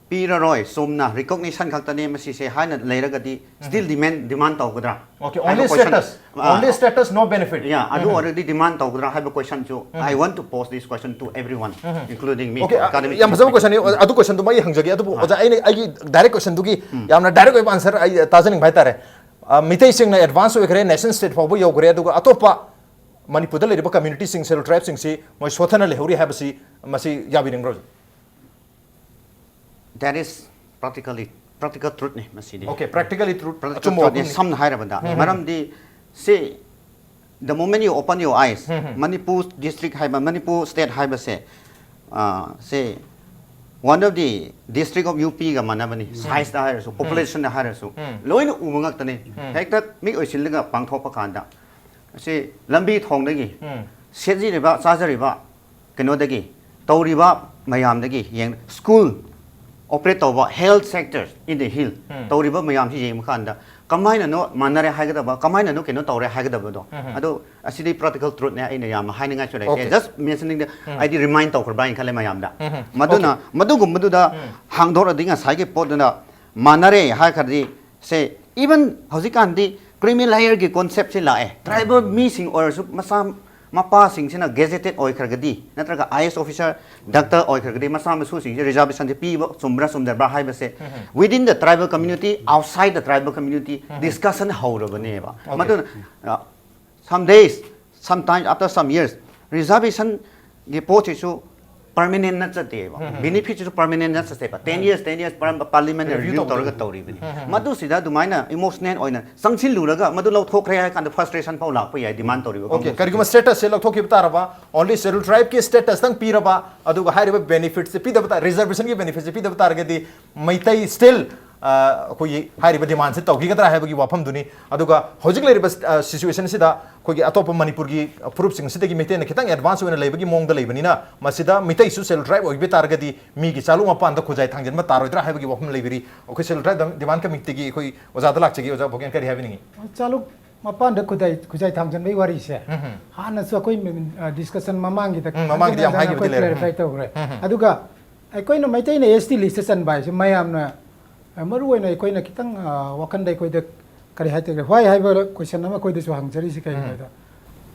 ꯄꯤꯔꯔꯣꯏ, ꯆꯨꯝꯅ ꯔꯤꯀꯣꯛꯅꯤꯁꯟ ꯈꯛꯇꯅꯦ ꯃꯁꯤꯁꯦ ꯍꯥꯏꯅ ꯂꯩꯔꯒꯗꯤ, ꯁ꯭ꯇꯤꯜ ꯗꯤꯃꯥꯟ, ꯗꯤꯃꯥꯟ ꯇꯧꯒꯗ꯭ꯔꯥ? Okay, ꯍꯥꯏꯕ only ꯀꯣꯏꯁꯟ, status, ꯑ, only status, no benefit. Yeah, ꯑꯗꯨ ꯑꯣꯏꯔꯗꯤ ꯗꯤꯃꯥꯟ ꯇꯧꯒꯗ꯭ꯔꯥ ꯍꯥꯏꯕ ꯀꯣꯏꯁꯟꯁꯨ, I want to pose this question to everyone, including me, okay, ꯑ, ꯑꯦꯀꯥꯗꯃꯤꯛ ꯌꯥꯝ ꯐꯖꯕ ꯀꯣꯏꯁꯟꯅꯤ꯫ ꯑꯗꯨ ꯀꯣꯏꯁꯟꯗꯨꯃ ꯑꯩ ꯍꯪꯖꯒꯦ, ꯑꯗꯨꯕꯨ ꯑꯣꯖꯥ, ꯑꯩꯅ ꯑꯩꯒꯤ ꯗꯥꯏꯔꯦꯛ ꯀꯣꯏꯁꯟꯗꯨꯒꯤ ꯌꯥꯝꯅ ꯗꯥꯏꯔꯦꯛ ꯑꯣꯏꯕ ꯑꯟꯁꯔ ꯑꯩ ꯇꯥꯖꯅꯤꯡꯕ ꯍꯥꯏꯇꯥꯔꯦ꯫ ꯑ, ꯃꯤꯇꯩꯁꯤꯡꯅ ꯑꯦꯗꯚꯥꯟꯁ ꯑꯣꯏꯈ꯭ꯔꯦ, ꯅꯦꯁꯟ ꯁ꯭ꯇꯦꯠ ꯐꯥꯎꯕ ꯌꯧꯈ꯭ꯔꯦ, ꯑꯗꯨꯒ ꯑꯇꯣꯞꯄ ꯃꯅꯤꯄꯨꯔꯗ ꯂꯩꯔꯤꯕ ꯀꯝꯃ꯭ꯌꯨꯅꯤꯇꯤꯁꯤꯡ, ꯁꯦꯗ꯭ꯌꯨꯜ ꯇ꯭ꯔꯥꯏꯕꯁꯤꯡꯁꯤ ꯃꯣꯏ ꯁꯣꯠꯊꯅ ꯂꯩꯍꯧꯔꯤ ꯍꯥꯏꯕꯁꯤ, ꯃꯁꯤ ꯌꯥꯕꯤꯅꯤꯡꯕ꯭ꯔꯣ? That is practically practical truthꯅꯤ ꯃꯁꯤꯗꯤ꯫ Okay, practically truth, Practical ꯑꯆꯨꯝꯕ truthꯅꯤ, ꯋꯥꯐꯝꯅꯤ꯫ ꯁꯝꯅ ꯍꯥꯏꯔꯕꯗ꯫ ꯃꯔꯝꯗꯤ, see, the moment you open your eyes, Manipur district ꯍꯥꯏꯕ, ꯃꯅꯤꯄꯨꯔ ꯁ꯭ꯇꯦꯠ ꯍꯥꯏꯕꯁꯦ, ꯑ, ꯁꯦ, one of the district of UPꯒ ꯃꯥꯟꯅꯕꯅꯤ꯫ ꯁꯥꯏꯖꯇ ꯍꯥꯏꯔꯁꯨ, ꯄꯣꯄꯨꯂꯦꯁꯟꯗ ꯍꯥꯏꯔꯁꯨ, ꯂꯣꯏꯅ ꯎꯕ ꯉꯥꯛꯇꯅꯤ꯫ ꯍꯦꯛꯇ ꯃꯤꯠ ꯑꯣꯏꯁꯤꯜꯂꯒ ꯄꯥꯡꯊꯣꯛꯄ ꯀꯥꯟꯗ, ꯑꯁꯤ ꯂꯝꯕꯤ ꯊꯣꯡꯗꯒꯤ, ꯁꯦꯠꯆꯔꯤꯕ ꯆꯥꯖꯔꯤꯕ ꯀꯩꯅꯣꯗꯒꯤ, ꯇꯧꯔꯤꯕ ꯃꯌꯥꯝꯗꯒꯤ ꯌꯦꯡ, school operate ꯇꯧꯕ, health sector in the hill ꯇꯧꯔꯤꯕ ꯃꯌꯥꯝꯁꯤ ꯌꯦꯡꯕ ꯀꯥꯟꯗ, ꯀꯃꯥꯏꯅꯅꯣ ꯃꯥꯟꯅꯔꯦ ꯍꯥꯏꯒꯗꯕ, ꯀꯃꯥꯏꯅꯅꯣ ꯀꯩꯅꯣ ꯇꯧꯔꯦ ꯍꯥꯏꯒꯗꯕꯗꯣ, ꯑꯗꯣ ꯑꯁꯤꯗꯤ practical truthꯅꯦ, ꯑꯩꯅ ꯌꯥꯝ ꯍꯥꯏꯅꯤꯡꯉꯥꯏꯁꯨ ꯂꯩꯇꯦ꯫ Okay. Just mentioning the, ꯑꯩꯗꯤ remind ꯇꯧꯈ꯭ꯔꯕ꯭ꯔꯥ ꯍꯥꯏꯅ ꯈꯜꯂꯦ ꯃꯌꯥꯝꯗ꯫ ꯃꯗꯨꯅ, ꯃꯗꯨꯒꯨꯝꯕꯗꯨꯗ ꯍꯥꯡꯗꯣꯔꯛꯑꯗꯤ ꯉꯁꯥꯏꯒꯤ ꯄꯣꯠꯇꯨꯅ ꯃꯥꯟꯅꯔꯦ ꯍꯥꯏꯈ꯭ꯔꯗꯤ, ꯁꯦ, even ꯍꯧꯖꯤꯛꯀꯥꯟꯗꯤ creamy layerꯒꯤ conceptꯁꯤ ꯂꯥꯛꯑꯦ꯫ Tribal ꯃꯤꯁꯤꯡ ꯑꯣꯏꯔꯁꯨ ꯃꯆꯥ ꯃꯄꯥꯁꯤꯡꯁꯤꯅ gazetted ꯑꯣꯏꯈ꯭ꯔꯒꯗꯤ, ꯅꯠꯇ꯭ꯔꯒ IAS officer, doctor ꯑꯣꯏꯈ꯭ꯔꯒꯗꯤ, ꯃꯆꯥ ꯃꯁꯨꯁꯤꯡꯁꯦ reservationꯁꯦ ꯄꯤꯕ ꯆꯨꯝꯕ꯭ꯔꯥ ꯆꯨꯝꯗꯕ꯭ꯔꯥ ꯍꯥꯏꯕꯁꯦ, within the tribal community, outside the tribal community, discussion ꯍꯧꯔꯕꯅꯦꯕ꯫ ꯃꯗꯨꯅ, ꯑ, some days, sometimes after some years, reservationꯒꯤ ꯄꯣꯠꯁꯤꯁꯨ permanent ꯅꯠꯆꯗꯦꯕ꯫ Benefitꯁꯤꯁꯨ permanent ꯅꯠꯆꯗꯦꯕ꯫ Ten years, ten years parliamentꯅ review ꯇꯧꯔꯒ ꯇꯧꯔꯤꯕꯅꯤ꯫ ꯃꯗꯨꯁꯤꯗ ꯑꯗꯨꯃꯥꯏꯅ emotional ꯑꯣꯏꯅ ꯆꯪꯁꯤꯜꯂꯨꯔꯒ ꯃꯗꯨ ꯂꯧꯊꯣꯛꯈ꯭ꯔꯦ ꯍꯥꯏ ꯀꯥꯟꯗ frustration ꯐꯥꯎ ꯂꯥꯛꯄ ꯌꯥꯏ, demand ꯇꯧꯔꯤꯕ Okay, ꯀꯥꯡꯕꯨꯁꯤꯡꯁꯦ꯫ ꯀꯔꯤꯒꯨꯝꯕ statusꯁꯦ ꯂꯧꯊꯣꯛꯈꯤꯕ ꯇꯥꯔꯕ, only scheduled tribeꯀꯤ statusꯇꯪ ꯄꯤꯔꯕ, ꯑꯗꯨꯒ ꯍꯥꯏꯔꯤꯕ benefitsꯁꯦ ꯄꯤꯗꯕ ꯇꯥ-, reservationꯒꯤ benefitsꯁꯦ ꯄꯤꯗꯕ ꯇꯥꯔꯒꯗꯤ ꯃꯩꯇꯩ still, ꯑ, ꯑꯩꯈꯣꯏꯒꯤ ꯍꯥꯏꯔꯤꯕ demandꯁꯦ ꯇꯧꯈꯤꯒꯗ꯭ꯔꯥ ꯍꯥꯏꯕꯒꯤ ꯋꯥꯐꯝꯗꯨꯅꯤ꯫ ꯑꯗꯨꯒ ꯍꯧꯖꯤꯛ ꯂꯩꯔꯤꯕ, ꯑ, situationꯁꯤꯗ ꯑꯩꯈꯣꯏꯒꯤ ꯑꯇꯣꯞꯄ ꯃꯅꯤꯄꯨꯔꯒꯤ ꯐꯨꯔꯨꯞꯁꯤꯡꯁꯤꯗꯒꯤ ꯃꯩꯇꯩꯅ ꯈꯤꯇꯪ advance ꯑꯣꯏꯅ ꯂꯩꯕꯒꯤ ꯃꯑꯣꯡꯗ ꯂꯩꯕꯅꯤꯅ, ꯃꯁꯤꯗ ꯃꯤꯇꯩꯁꯨ scheduled tribe ꯑꯣꯏꯕ ꯇꯥꯔꯒꯗꯤ ꯃꯤꯒꯤ ꯆꯥꯂꯨꯛ ꯃꯄꯥꯟꯗ ꯈꯨꯖꯥꯏ ꯊꯥꯡꯖꯤꯟꯕ ꯇꯥꯔꯣꯏꯗ꯭ꯔꯥ ꯍꯥꯏꯕꯒꯤ ꯋꯥꯐꯝ ꯂꯩꯕꯤꯔꯤ꯫ ꯑꯩꯈꯣꯏ scheduled tribe demand committeeꯒꯤ ꯑꯩꯈꯣꯏ ꯑꯣꯖꯥꯗ ꯂꯥꯛꯆꯒꯦ꯫ ꯑꯣꯖꯥ ꯚꯣꯒꯦꯟ, ꯀꯔꯤ ꯍꯥꯏꯕꯤꯅꯤꯡꯉꯤ? ꯆꯥꯂꯨꯛ ꯃꯄꯥꯟꯗ ꯈꯨꯖꯥꯏ, ꯈꯨꯖꯥꯏ ꯊꯥꯡꯖꯟꯕꯒꯤ ꯋꯥꯔꯤꯁꯦ ꯍꯥꯟꯅꯁꯨ ꯑꯩꯈꯣꯏ, ꯑ, discussion ꯃꯃꯥꯡꯒꯤꯗ ꯎꯝ, ꯃꯃꯥꯡꯒꯤꯗ ꯌꯥꯝ ꯍꯟꯖꯤꯟ ꯍꯟꯖꯤꯟ ꯍꯥꯏꯈꯤꯕꯗꯤ ꯑꯩꯈꯣꯏ ꯂꯩꯔꯦ꯫ clarify ꯇꯧꯈ꯭ꯔꯦ꯫ ꯑꯗꯨꯒ ꯑꯩꯈꯣꯏꯅ ꯃꯩꯇꯩꯅ ST listꯇ ꯆꯟꯕ ꯍꯥꯏꯁꯦ ꯃꯌꯥꯝꯅ, ꯑ, ꯃꯔꯨ ꯑꯣꯏꯅ ꯑꯩꯈꯣꯏꯅ ꯈꯤꯇꯪ, ꯑ, ꯋꯥꯈꯟꯗ ꯑꯩꯈꯣꯏꯗ ꯀꯔꯤ ꯍꯥꯏꯇꯥꯔꯦ, why ꯍꯥꯏꯕ question ꯑꯃ ꯑꯩꯈꯣꯏꯗꯁꯨ ꯍꯪꯖꯔꯤꯁꯤ ꯀꯩꯒꯤꯅꯣꯗ,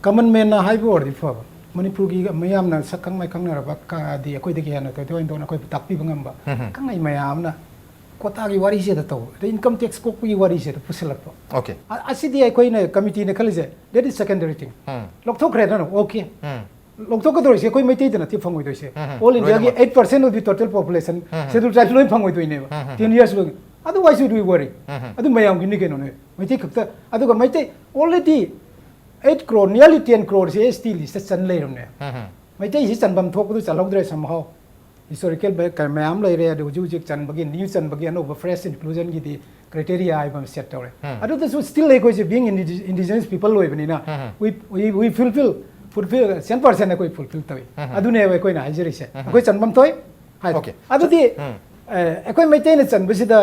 common manꯅ ꯍꯥꯏꯕ ꯑꯣꯏꯔꯗꯤ ꯐꯕ, ꯃꯅꯤꯄꯨꯔꯒꯤ ꯃꯤꯌꯥꯝꯅ ꯁꯛ ꯈꯪ ꯃꯥꯏ ꯈꯪꯅꯔꯕ ꯀ-, ꯗꯤ ꯑꯩꯈꯣꯏꯗꯒꯤ ꯍꯦꯟꯅ ꯊꯣꯏꯗꯣꯛ ꯍꯦꯟꯗꯣꯛꯅ ꯑꯩꯈꯣꯏꯕꯨ ꯇꯥꯛꯄꯤꯕ ꯉꯝꯕ ꯀꯪꯂꯩ ꯃꯌꯥꯝ ꯑꯃꯅ ꯀꯣꯇꯥꯒꯤ ꯋꯥꯔꯤꯁꯤꯗ ꯇꯧ, ꯑꯗꯩ ꯏꯟꯀꯝ ꯇꯦꯛꯁ ꯀꯣꯛꯄꯒꯤ ꯋꯥꯔꯤꯁꯤꯗ ꯄꯨꯁꯤꯜꯂꯛꯄ꯫ ꯑꯣꯀꯦ꯫ ꯑ- ꯑꯁꯤꯗꯤ ꯑꯩꯈꯣꯏꯅ ꯀꯃꯤꯇꯤꯅ ꯈꯜꯂꯤꯁꯦ, that is secondary thing. Um. ꯂꯧꯊꯣꯛꯈ꯭ꯔꯦꯗꯅ, ꯑꯣꯀꯦ꯫ ꯎꯝ꯫ ꯂꯧꯊꯣꯛꯀꯗꯧꯔꯤꯁꯦ ꯑꯩꯈꯣꯏ ꯃꯩꯇꯩꯗ ꯅꯠꯇꯦ ꯐꯪꯉꯣꯏꯗꯣꯏꯁꯦ. ꯎꯝ, ꯎꯝ. All India ꯒꯤ ꯂꯣꯏꯅꯃꯛ꯫ Eight percent of the total population, um, um. Scheduled Tribe ꯂꯣꯏ ꯐꯪꯉꯣꯏꯗꯣꯏꯅꯦꯕ꯫ ꯎꯝ, ꯎꯝ꯫ Ten years ꯂꯣꯏ꯫ ꯑꯗꯨ why should we worry? ꯎꯝ, ꯎꯝ꯫ ꯑꯗꯨ ꯃꯌꯥꯝꯒꯤꯅꯤ ꯀꯩꯅꯣꯅꯦ꯫ ꯃꯩꯇꯩ ꯈꯛꯇ, ꯑꯗꯨꯒ Meitei already eight crore, nearly ten crore ꯁꯦ S T list ꯇ ꯆꯟ ꯂꯩꯔꯕꯅꯦ꯫ ꯎꯝ, ꯎꯝ꯫ ꯃꯩꯇꯩꯁꯤ ꯆꯟꯐꯝ ꯊꯣꯛꯄꯗꯨ ꯆꯜꯍꯧꯗ꯭ꯔꯦ somehow. Historical ꯕꯦ-, ꯀ-, ꯃꯌꯥꯝ ꯂꯩꯔꯦ, ꯑꯗꯨ ꯍꯧꯖꯤꯛ ꯍꯧꯖꯤꯛ ꯆꯟꯕꯒꯤ, new ꯆꯟꯕꯒꯤ ꯑꯅꯧꯕ fresh inclusion ꯒꯤꯗꯤ criteria ꯍꯥꯏꯕ ꯑꯃ set ꯇꯧꯔꯦ꯫ ꯎꯝ꯫ ꯑꯗꯨꯗꯁꯨ still ꯑꯩꯈꯣꯏꯁꯦ being indi-, indigenous people ꯑꯣꯏꯕꯅꯤꯅ, ꯎꯝ꯫ we, we, we fulfill, fulfill, cent percent ꯑꯩꯈꯣꯏ fulfill ꯇꯧꯏ꯫ ꯎꯝ꯫ ꯑꯗꯨꯅꯦꯕ ꯑꯩꯈꯣꯏꯅ ꯍꯥꯏꯖꯔꯤꯁꯦ꯫ ꯎꯝ꯫ ꯑꯩꯈꯣꯏ ꯆꯟꯐꯝ ꯊꯣꯛꯏ ꯍꯥꯏ꯫ Okay. ꯑꯗꯨꯗꯤ, ꯎꯝ꯫ ꯑꯦ, ꯑꯩꯈꯣꯏ ꯃꯩꯇꯩꯅ ꯆꯟꯕꯁꯤꯗ,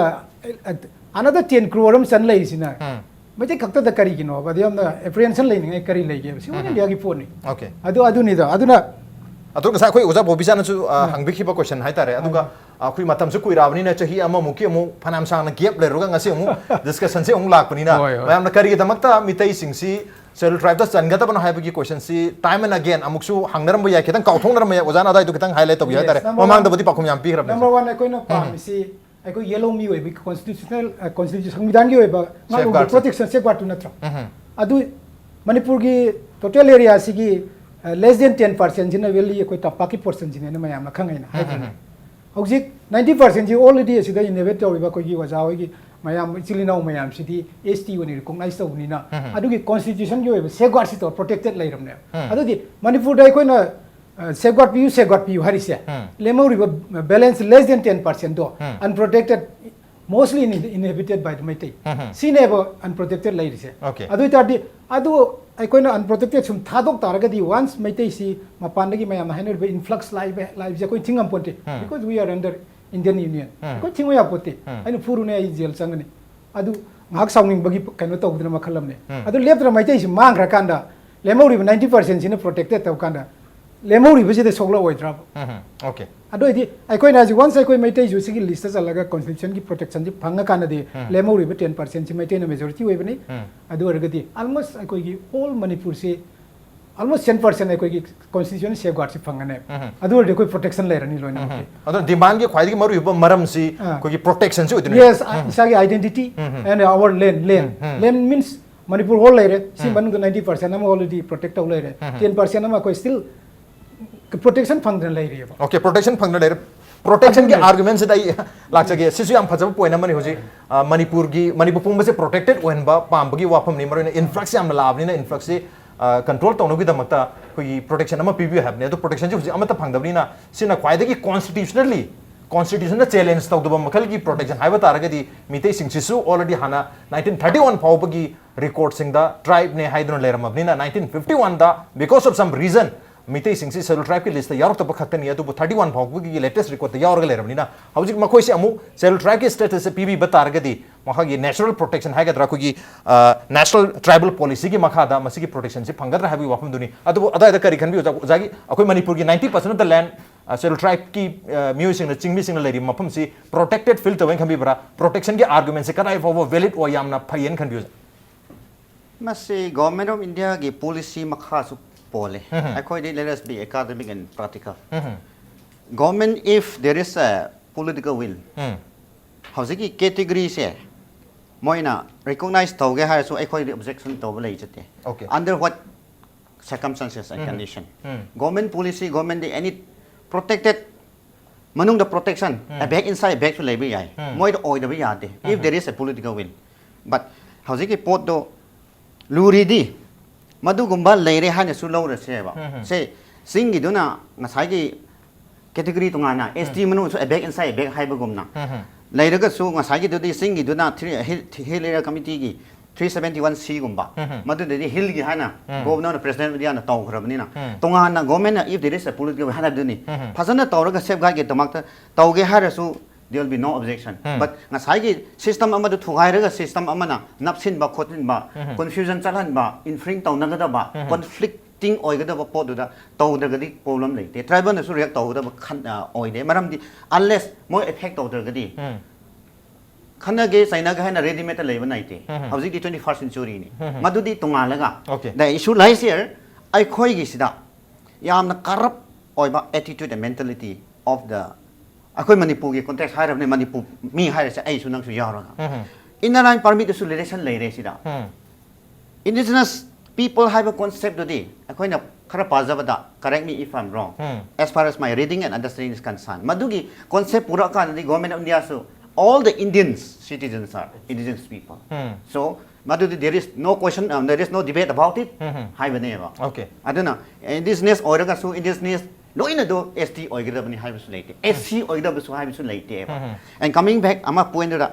ꯑꯦ, another ten crore ꯑꯃ ꯆꯟ ꯂꯩꯔꯤꯁꯤꯅ, ꯎꯝ꯫ ꯃꯩꯇꯩ ꯈꯛꯇꯗ ꯀꯔꯤꯒꯤꯅꯣꯕ? ꯑꯗꯨ ꯌꯥꯝꯅ apprehension ꯂꯩꯅꯤꯡꯉꯥꯏ ꯀꯔꯤ ꯂꯩꯒꯦꯕ? ꯁꯤ all ꯎꯝ꯫ India ꯒꯤ ꯄꯣꯠꯅꯤ꯫ Okay. ꯑꯗꯨ, ꯑꯗꯨꯅꯤꯗ, ꯑꯗꯨꯅ ꯑꯗꯣ ꯉꯁꯥꯏ ꯑꯩꯈꯣꯏ ꯑꯣꯖꯥ ꯕꯣꯕꯤꯆꯥꯅꯁꯨ, ꯑ, ꯎꯝ꯫ ꯍꯪꯕꯤꯈꯤꯕ question ꯍꯥꯏꯇꯥꯔꯦ꯫ ꯑꯗꯨꯒ, ꯎꯝ꯫ ꯑ, ꯑꯩꯈꯣꯏ ꯃꯇꯝꯁꯨ ꯀꯨꯏꯔꯛꯑꯕꯅꯤꯅ ꯆꯍꯤ ꯑꯃꯃꯨꯛꯀꯤ ꯑꯃꯨꯛ ꯐꯅꯌꯥꯝ ꯁꯥꯡꯅ gap ꯂꯩꯔꯨꯔꯒ ꯉꯁꯤ ꯑꯃꯨꯛ discussion ꯁꯦ ꯑꯃꯨꯛ ꯂꯥꯛꯄꯅꯤꯅ, ꯍꯣꯏ, ꯍꯣꯏ꯫ ꯃꯌꯥꯝꯅ ꯀꯔꯤꯒꯤꯗꯃꯛꯇ ꯃꯤꯇꯩꯁꯤꯡꯁꯤ Scheduled Tribe ꯇ ꯆꯟꯒꯗꯕꯅꯣ ꯍꯥꯏꯕꯒꯤ question ꯁꯤ time and again ꯑꯃꯨꯛꯁꯨ ꯍꯪꯅꯔꯝꯕ ꯌꯥꯏ, ꯈꯤꯇꯪ ꯀꯥꯎꯊꯣꯛꯅꯔꯝꯕ ꯌꯥꯏ꯫ ꯑꯣꯖꯥꯅ ꯑꯗꯨꯋꯥꯏꯗꯣ ꯈꯤꯇꯪ highlight ꯇꯧꯕꯤꯌꯨ Yes, ꯍꯥꯏꯇꯥꯔꯦ꯫ number one, ꯃꯃꯥꯡꯗꯕꯨꯗꯤ ꯄꯥꯎꯈꯨꯝ ꯌꯥꯝ ꯄꯤꯈ꯭ꯔꯕꯅꯦ꯫ Number one, ꯑꯩꯈꯣꯏꯅ ꯄꯥꯝꯃꯤꯁꯤ ꯑꯩꯈꯣꯏ ꯌꯦꯜꯍꯧꯃꯤ ꯑꯣꯏꯕꯒꯤ constitutional, ꯑ, constitution, ꯁꯪꯕꯤꯙꯥꯟꯒꯤ ꯑꯣꯏꯕ ꯉꯥꯛꯂꯧꯕ Safeguard ꯁꯦ꯫ protection, safeguard ꯇꯨ ꯅꯠꯇ꯭ꯔꯣ? ꯎꯝ꯫ ꯑꯗꯨ ꯃꯅꯤꯄꯨꯔꯒꯤ total area ꯁꯤꯒꯤ, ꯑ, less than ten percent ꯁꯤꯅ valley, ꯑꯩꯈꯣꯏ ꯇꯝꯄꯥꯛꯀꯤ portion ꯁꯤꯅꯦꯅ ꯃꯌꯥꯝꯅ ꯈꯪꯉꯦꯅ ꯍꯥꯏꯗ꯭ꯔꯅꯦ? ꯎꯝ꯫ ꯍꯧꯖꯤꯛ ninety percent ꯁꯤ already ꯑꯁꯤꯗ inhabit ꯇꯧꯔꯤꯕ ꯑꯩꯈꯣꯏꯒꯤ ꯑꯣꯖꯥ ꯍꯣꯏꯒꯤ ꯃꯌꯥꯝ, ꯏꯆꯤꯜ ꯏꯅꯥꯎ ꯃꯌꯥꯝꯁꯤꯗꯤ S T ꯑꯣꯏꯅ recognize ꯇꯧꯕꯅꯤꯅ, ꯎꯝ꯫ ꯑꯗꯨꯒꯤ constitution ꯒꯤ ꯑꯣꯏꯕ safeguard ꯁꯤ ꯇꯧꯔ protected ꯂꯩꯔꯕꯅꯦꯕ꯫ ꯎꯝ꯫ ꯑꯗꯨꯗꯤ ꯃꯅꯤꯄꯨꯔꯗ ꯑꯩꯈꯣꯏꯅ, ꯑ, safeguard ꯄꯤꯌꯨ, safeguard ꯄꯤꯌꯨ ꯍꯥꯏꯔꯤꯁꯦ, ꯎꯝ꯫ ꯂꯦꯝꯍꯧꯔꯤꯕ balance less than ten percent ꯗꯣ ꯎꯝ꯫ unprotected, mostly in-, inhabited by the Meitei. ꯎꯝ꯫ ꯁꯤꯅꯦꯕ unprotected ꯂꯩꯔꯤꯁꯦ꯫ Okay. ꯑꯗꯨ ꯑꯣꯏꯇꯥꯔꯗꯤ, ꯑꯗꯨ ꯑꯩꯈꯣꯏꯅ unprotected ꯁꯨꯝ ꯊꯥꯗꯣꯛ ꯇꯥꯔꯒꯗꯤ, once ꯃꯩꯇꯩꯁꯤ ꯃꯄꯥꯟꯗꯒꯤ ꯃꯌꯥꯝꯅ ꯍꯥꯏꯅꯔꯤꯕ influx ꯂꯥꯛꯏꯕ, ꯂꯥꯛꯏꯕꯁꯦ ꯑꯩꯈꯣꯏ ꯊꯤꯡꯉꯝꯄꯣꯟꯇꯦ꯫ ꯎꯝ꯫ Because we are under Indian Union. ꯎꯝ꯫ ꯑꯩꯈꯣꯏ ꯊꯤꯡꯕ ꯌꯥꯄꯣꯠꯇꯦ꯫ ꯎꯝ꯫ ꯑꯩꯅ ꯐꯨꯔꯨꯅꯦ, ꯑꯩ jail ꯆꯪꯒꯅꯤ꯫ ꯑꯗꯨ ꯉꯥꯏꯍꯥꯛ ꯁꯥꯎꯅꯤꯡꯕꯒꯤ ꯀꯩꯅꯣ ꯇꯧꯕꯗꯨꯅ ꯃꯈꯜ ꯑꯃꯅꯤ꯫ ꯎꯝ꯫ ꯑꯗꯨ ꯂꯦꯞꯇꯅ ꯃꯩꯇꯩꯁꯤ ꯃꯥꯡꯈ꯭ꯔꯀꯥꯟꯗ, ꯂꯦꯝꯍꯧꯔꯤꯕ ninety percent ꯁꯤꯅ protected ꯇꯧꯀꯥꯟꯗ, ꯂꯦꯝꯍꯧꯔꯤꯕꯁꯤꯗ ꯁꯣꯛꯂꯛꯑꯣꯏꯗ꯭ꯔꯕ? ꯎꯝ, okay. ꯑꯗꯨ ꯑꯣꯏꯗꯤ ꯑꯩꯈꯣꯏꯅ ꯍꯧꯖꯤꯛ once ꯑꯩꯈꯣꯏ ꯃꯩꯇꯩꯁꯨ ꯁꯤꯒꯤ list ꯆꯜꯂꯒ constitution ꯒꯤ protection ꯁꯤ ꯐꯪꯉꯀꯥꯟꯗꯗꯤ, ꯎꯝ꯫ ꯂꯦꯝꯍꯧꯔꯤꯕ ten percent ꯁꯤ ꯃꯩꯇꯩꯅ majority ꯑꯣꯏꯕꯅꯤ꯫ ꯎꯝ꯫ ꯑꯗꯨ ꯑꯣꯏꯔꯒꯗꯤ almost ꯑꯩꯈꯣꯏꯒꯤ all ꯃꯅꯤꯄꯨꯔꯁꯤ almost ten percent ꯑꯩꯈꯣꯏꯒꯤ constitutional safeguardꯁꯤ ꯐꯪꯒꯅꯦꯕ꯫ ꯎꯝ. ꯑꯗꯨ ꯑꯣꯏꯔꯗꯤ ꯑꯩꯈꯣꯏ protection ꯂꯩꯔꯅꯤ ꯂꯣꯏꯅꯃꯛꯀꯤ꯫ ꯑꯗꯣ demandꯒꯤ ꯈ꯭ꯋꯥꯏꯗꯒꯤ ꯃꯔꯨꯑꯣꯏꯕ ꯃꯔꯝꯁꯤ ꯑꯥ. ꯑꯩꯈꯣꯏꯒꯤ protectionꯁꯤ ꯑꯣꯏꯗꯣꯏꯅꯦ꯫ Yes, ꯏꯁꯥꯒꯤ identity and our land, land. Um. Land means Manipur ꯍꯣꯜ ꯂꯩꯔꯦ, ꯁꯤ ꯎꯝ. ꯃꯅꯨꯡꯗ ninety percent ꯑꯃ already protect ꯇꯧ ꯂꯩꯔꯦ, ꯎꯝ. ten percent ꯑꯃ ꯑꯩꯈꯣꯏ still protection ꯐꯪꯗꯅ ꯂꯩꯔꯤꯑꯕ꯫ Okay, protection ꯐꯪꯗꯅ ꯂꯩꯔꯦ꯫ Protectionꯒꯤ ꯑꯗꯨꯅꯦ. Argumentꯁꯤꯗ ꯑꯩ ꯂꯥꯛꯆꯒꯦ꯫ ꯁꯤꯁꯨ ꯌꯥꯝ ꯐꯖꯕ point ꯑꯃꯅꯤ꯫ ꯍꯧꯖꯤꯛ ꯑ, ꯃꯅꯤꯄꯨꯔꯒꯤ, ꯃꯅꯤꯄꯨꯔ ꯄꯨꯝꯕꯁꯦ protected ꯑꯣꯏꯍꯟꯕ ꯄꯥꯝꯕꯒꯤ ꯋꯥꯐꯝꯅꯤ꯫ ꯃꯔꯨꯑꯣꯏꯅ influx ꯌꯥꯝꯅ ꯂꯥꯛꯑꯕꯅꯤꯅ influxꯁꯤ ꯑ, control ꯇꯧꯅꯕꯒꯤꯗꯃꯛꯇ ꯑꯩꯈꯣꯏꯒꯤ protection ꯑꯃ ꯄꯤꯕꯤꯌꯨ ꯍꯥꯏꯕꯅꯤ꯫ ꯑꯗꯣ protectionꯁꯤ ꯍꯧꯖꯤꯛ ꯑꯃꯠꯇ ꯐꯪꯗꯕꯅꯤꯅ ꯁꯤꯅ ꯈ꯭ꯋꯥꯏꯗꯒꯤ constitutionally, constitutionꯅ challenge ꯇꯧꯗꯕ ꯃꯈꯜꯒꯤ protection ꯍꯥꯏꯕ ꯇꯥꯔꯒꯗꯤ ꯃꯤꯇꯩꯁꯤꯡꯁꯤꯁꯨ already ꯍꯥꯟꯅ nineteen thirty one ꯐꯥꯎꯕꯒꯤ recordꯁꯤꯡꯗ tribeꯅꯦ ꯍꯥꯏꯗꯨꯅ ꯂꯩꯔꯝꯃꯕꯅꯤꯅ nineteen fifty oneꯗ because of some reason ꯃꯤꯇꯩꯁꯤꯡꯁꯤ Scheduled Tribeꯀꯤ listꯇ ꯌꯥꯎꯔꯛꯇꯕ ꯈꯛꯇꯅꯤ꯫ ꯑꯗꯨꯕꯨ thirty one ꯐꯥꯎꯕꯒꯤ latest recordꯇ ꯌꯥꯎꯔꯒ ꯂꯩꯔꯕꯅꯤꯅ ꯍꯧꯖꯤꯛ ꯃꯈꯣꯏꯁꯤ ꯑꯃꯨꯛ Scheduled Tribeꯀꯤ statusꯁꯦ ꯄꯤꯕꯤꯕ ꯇꯥꯔꯒꯗꯤ ꯃꯈꯣꯏꯒꯤ natural protection ꯍꯥꯏꯒꯗ꯭ꯔꯥ, ꯑꯩꯈꯣꯏꯒꯤ ꯑ, national tribal policyꯒꯤ ꯃꯈꯥꯗ ꯃꯁꯤꯒꯤ protectionꯁꯤ ꯐꯪꯒꯗ꯭ꯔꯥ ꯍꯥꯏꯕꯒꯤ ꯋꯥꯐꯝꯗꯨꯅꯤ꯫ ꯑꯗꯨꯕꯨ ꯑꯗꯨꯋꯥꯏꯗ ꯀꯔꯤ ꯈꯟꯕꯤ ꯑꯣꯖꯥ? ꯑꯣꯖꯥꯒꯤ ꯑꯩꯈꯣꯏ ꯃꯅꯤꯄꯨꯔꯒꯤ ninety percent of the land ꯑ, Scheduled Tribeꯀꯤ ꯑ, ꯃꯤꯑꯣꯏꯁꯤꯡꯅ, ꯆꯤꯡꯃꯤꯁꯤꯡꯅ ꯂꯩꯔꯤꯕ ꯃꯐꯝꯁꯤ protected field ꯇꯧꯋꯦꯅ ꯈꯟꯕꯤꯕ꯭ꯔꯥ? Protectionꯒꯤ argumentꯁꯤ ꯀꯗꯥꯏ ꯐꯥꯎꯕ valid ꯑꯣꯏ, ꯌꯥꯝꯅ ꯐꯩꯌꯦꯅ ꯈꯟꯕꯤ ꯑꯣꯖꯥ? ꯃꯁꯤ Government of Indiaꯒꯤ policy ꯃꯈꯥꯁꯨ ꯄꯣꯜꯂꯦ꯫ ꯎꯝ. ꯑꯩꯈꯣꯏꯗꯤ let us be academic and practical꯫ Um. Government, if there is a political will, ꯎꯝ. ꯍꯧꯖꯤꯛꯀꯤ categoryꯁꯦ ꯃꯣꯏꯅ recognize ꯇꯧꯒꯦ ꯍꯥꯏꯔꯁꯨ ꯑꯩꯈꯣꯏꯗꯤ objection ꯇꯧꯕ ꯂꯩꯖꯗꯦ꯫ Okay. Under what circumstances and um. condition? Um. Government policy, government any protected ꯃꯅꯨꯡꯗ protection, um. a bag inside a bagꯁꯨ ꯂꯩꯕ ꯌꯥꯏ꯫ ꯎꯝ. ꯃꯣꯏꯗ ꯑꯣꯏꯗꯕ ꯌꯥꯗꯦ, if um. there is a political will꯫ But ꯍꯧꯖꯤꯛꯀꯤ ꯄꯣꯠꯇꯣ ꯂꯨꯔꯤꯗꯤ ꯃꯗꯨꯒꯨꯝꯕ ꯂꯩꯔꯦ ꯍꯥꯏꯅꯁꯨ ꯂꯧꯔꯁꯦꯕ꯫ ꯎꯝ. ꯁꯦ, ꯆꯤꯡꯒꯤꯗꯨꯅ ꯉꯁꯥꯏꯒꯤ category ꯇꯣꯉꯥꯟꯅ, ST ꯃꯅꯨꯡꯗꯁꯨ a bag inside a bag ꯍꯥꯏꯕꯒꯨꯝꯅ ꯎꯝ. ꯂꯩꯔꯒꯁꯨ ꯉꯁꯥꯏꯒꯤꯗꯨꯗꯤ ꯆꯤꯡꯒꯤꯗꯨꯅ three, Hill, Hill Area Committeeꯒꯤ three seventy one Cꯒꯨꯝꯕ, ꯎꯝ. ꯃꯗꯨꯗꯗꯤ Hillꯒꯤ ꯍꯥꯏꯅ ꯎꯝ. Governorꯅ President of Indiaꯅ ꯇꯧꯈ꯭ꯔꯕꯅꯤꯅ ꯎꯝ. ꯇꯣꯉꯥꯟꯅ governmentꯅ if there is a political will ꯍꯥꯏꯅꯕꯗꯨꯅꯤ꯫ ꯎꯝ. ꯐꯖꯅ ꯇꯧꯔꯒ safeguardꯒꯤꯗꯃꯛꯇ ꯇꯧꯒꯦ ꯍꯥꯏꯔꯁꯨ there will be no objection꯫ Um. But ꯉꯁꯥꯏꯒꯤ system ꯑꯃꯗ ꯊꯨꯒꯥꯏꯔꯒ system ꯑꯃꯅ ꯅꯞꯁꯤꯟꯕ ꯈꯣꯠꯆꯤꯟꯕ, ꯎꯝ. confusion ꯆꯠꯍꯟꯕ, infringe ꯇꯧꯅꯒꯗꯕ, ꯎꯝ. conflicting ꯑꯣꯏꯒꯗꯕ ꯄꯣꯠꯇꯨꯗ ꯇꯧꯗ꯭ꯔꯒꯗꯤ problem ꯂꯩꯇꯦ꯫ Tribalꯅꯁꯨ react ꯇꯧꯒꯗꯕ ꯈꯟ-, ꯑ, ꯑꯣꯏꯗꯦ꯫ ꯃꯔꯝꯗꯤ unless ꯃꯣꯏ effect ꯇꯧꯗ꯭ꯔꯒꯗꯤ ꯎꯝ. ꯈꯟꯅꯒꯦ ꯆꯩꯅꯒꯦ ꯍꯥꯏꯅ ready made ꯂꯩꯕ ꯂꯩꯇꯦ꯫ ꯎꯝ. ꯍꯧꯖꯤꯛꯇꯤ twenty first centuryꯅꯤ꯫ ꯎꯝ. ꯃꯗꯨꯗꯤ ꯇꯣꯉꯥꯜꯂꯒ Okay. the issue lies here, ꯑꯩꯈꯣꯏꯒꯤꯁꯤꯗ ꯌꯥꯝꯅ corrupt ꯑꯣꯏꯕ attitude and mentality of the, ꯑꯩꯈꯣꯏ ꯃꯅꯤꯄꯨꯔꯒꯤ context ꯍꯥꯏꯔꯕꯅꯤ, ꯃꯅꯤꯄꯨꯔ ꯃꯤ ꯍꯥꯏꯔꯁꯦ, ꯑꯩꯁꯨ ꯅꯪꯁꯨ ꯌꯥꯎꯔꯒ, Inner Line Permitꯇꯁꯨ relation ꯂꯩꯔꯦ ꯁꯤꯗ꯫ Indigenous people ꯍꯥꯏꯕ conceptꯇꯨꯗꯤ ꯑꯩꯈꯣꯏꯅ ꯈꯔ ꯄꯥꯖꯕꯗ, correct me if I'm wrong, as far as my reading and understanding is concerned, ꯃꯗꯨꯒꯤ concept ꯄꯨꯔꯛꯑꯀꯥꯟꯗꯗꯤ Government of Indiaꯁꯨ, all the Indians citizens are indigenous people. So ꯃꯗꯨꯗꯤ there is no question, um, there is no debate about it ꯍꯥꯏꯕꯅꯦꯕ꯫ Okay. ꯑꯗꯨꯅ indigenous ꯑꯣꯏꯔꯒꯁꯨ indigenous ꯂꯣꯏꯅꯗꯣ S T ꯑꯣꯏꯒꯗꯕꯅꯤ ꯍꯥꯏꯕꯁꯨ ꯂꯩꯇꯦ, S C ꯑꯣꯏꯒꯗꯕꯁꯨ ꯍꯥꯏꯕꯁꯨ ꯂꯩꯇꯦꯕ꯫ And coming back ꯑꯃ pointꯇꯨꯗ,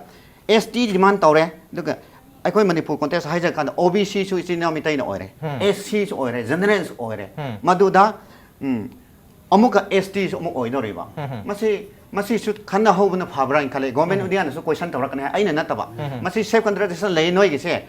S T demand ꯇꯧꯔꯦ, ꯑꯗꯨꯒ ꯑꯩꯈꯣꯏ ꯃꯅꯤꯄꯨꯔ context ꯍꯥꯏꯖꯔꯀꯥꯟꯗ O B Cꯁꯨ ꯏꯆꯤꯟ ꯏꯅꯥꯎ ꯃꯤꯇꯩꯅ ꯑꯣꯏꯔꯦ, S Cꯁꯨ ꯑꯣꯏꯔꯦ, generalꯁꯨ ꯑꯣꯏꯔꯦ, ꯃꯗꯨꯗ ꯎꯝ, ꯑꯃꯨꯛꯀ S Tꯁꯨ ꯑꯃꯨꯛ ꯑꯣꯏꯗꯧꯔꯤꯕ꯫ ꯃꯁꯤ, ꯃꯁꯤꯁꯨ ꯈꯟꯅꯍꯧꯕꯅ ꯐꯕ꯭ꯔꯥ ꯍꯥꯏꯅ ꯈꯜꯂꯦ꯫ Government of Indiaꯅꯁꯨ question ꯇꯧꯔꯛꯀꯅꯤ ꯍꯥꯏ, ꯑꯩꯅ ꯅꯠꯇꯕ꯫ ꯃꯁꯤ self contradiction ꯂꯩ ꯅꯣꯏꯒꯤꯁꯦ꯫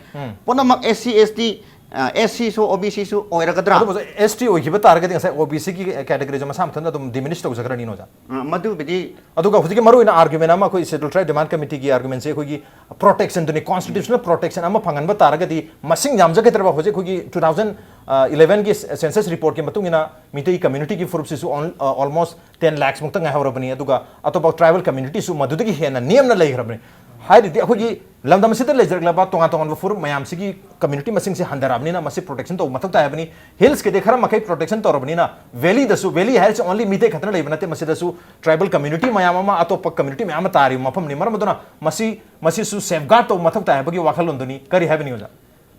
ꯄꯨꯝꯅꯃꯛ S C, S T, ꯑ, S Cꯁꯨ O B Cꯁꯨ ꯑꯣꯏꯔꯒꯗ꯭ꯔꯥ? ꯑꯗꯨꯕꯨ S T ꯑꯣꯏꯈꯤꯕ ꯇꯥꯔꯒꯗꯤ ꯉꯁꯥꯏ O B Cꯒꯤ categoryꯁꯦ ꯃꯁꯥ ꯃꯊꯟꯇ ꯑꯗꯨꯝ diminish ꯇꯧꯖꯈ꯭ꯔꯅꯤ, ꯑꯣꯖꯥ꯫ ꯑ, ꯃꯗꯨꯕꯨꯗꯤ ꯑꯗꯨꯒ ꯍꯧꯖꯤꯛꯀꯤ ꯃꯔꯨꯑꯣꯏꯅ argument ꯑꯃ ꯑꯩꯈꯣꯏ Scheduled Tribe Demand Committeeꯒꯤ argumentꯁꯦ ꯑꯩꯈꯣꯏꯒꯤ protectionꯗꯨꯅꯤ, constitutional protection ꯑꯃ ꯐꯪꯍꯟꯕ ꯇꯥꯔꯒꯗꯤ ꯃꯁꯤꯡ ꯌꯥꯝꯖꯒꯗ꯭ꯔꯕ? ꯍꯧꯖꯤꯛ ꯑꯩꯈꯣꯏꯒꯤ two thousand elevenꯒꯤ census reportꯀꯤ ꯃꯇꯨꯡ ꯏꯟꯅ Meitei communityꯒꯤ ꯐꯨꯔꯨꯞꯁꯤꯁꯨ on-, uh, almost ten lakhs ꯃꯨꯛꯇ ꯉꯥꯏꯍꯧꯔꯕꯅꯤ, ꯑꯗꯨꯒ ꯑꯇꯣꯞꯄ tribal communityꯁꯨ ꯃꯗꯨꯗꯒꯤ ꯍꯦꯟꯅ ꯅꯦꯝꯅ ꯂꯩꯈ꯭ꯔꯕꯅꯤ꯫ ꯍꯥꯏꯔꯗꯤ ꯑꯩꯈꯣꯏꯒꯤ ꯂꯝꯗꯝ ꯑꯁꯤꯗ ꯂꯩꯖꯔꯛꯂꯕ ꯇꯣꯉꯥꯟ ꯇꯣꯉꯥꯟꯕ ꯐꯨꯔꯨꯞ ꯃꯌꯥꯝꯁꯤꯒꯤ community ꯃꯁꯤꯡꯁꯦ ꯍꯟꯊꯔꯛꯑꯕꯅꯤꯅ ꯃꯁꯤ protection ꯇꯧꯕ ꯃꯊꯧ ꯇꯥꯏ ꯍꯥꯏꯕꯅꯤ꯫ Hillsꯀꯤꯗꯤ ꯈꯔ ꯃꯈꯩ protection ꯇꯧꯔꯕꯅꯤꯅ valleyꯗꯁꯨ, valley ꯍꯥꯏꯔꯤꯁꯦ only ꯃꯤꯇꯩ ꯈꯛꯇꯅ ꯂꯩꯕ ꯅꯠꯇꯦ, ꯃꯁꯤꯗꯁꯨ tribal community ꯃꯌꯥꯝ ꯑꯃ, ꯑꯇꯣꯞꯄ community ꯃꯌꯥꯝ ꯑꯃ ꯇꯥꯔꯤꯕ ꯃꯐꯝꯅꯤ꯫ ꯃꯔꯝ ꯑꯗꯨꯅ ꯃꯁꯤ, ꯃꯁꯤꯁꯨ safeguard ꯇꯧꯕ ꯃꯊꯧ ꯇꯥꯏ ꯍꯥꯏꯕꯒꯤ ꯋꯥꯈꯜꯂꯣꯟꯗꯨꯅꯤ꯫ ꯀꯔꯤ ꯍꯥꯏꯕꯅꯤ, ꯑꯣꯖꯥ?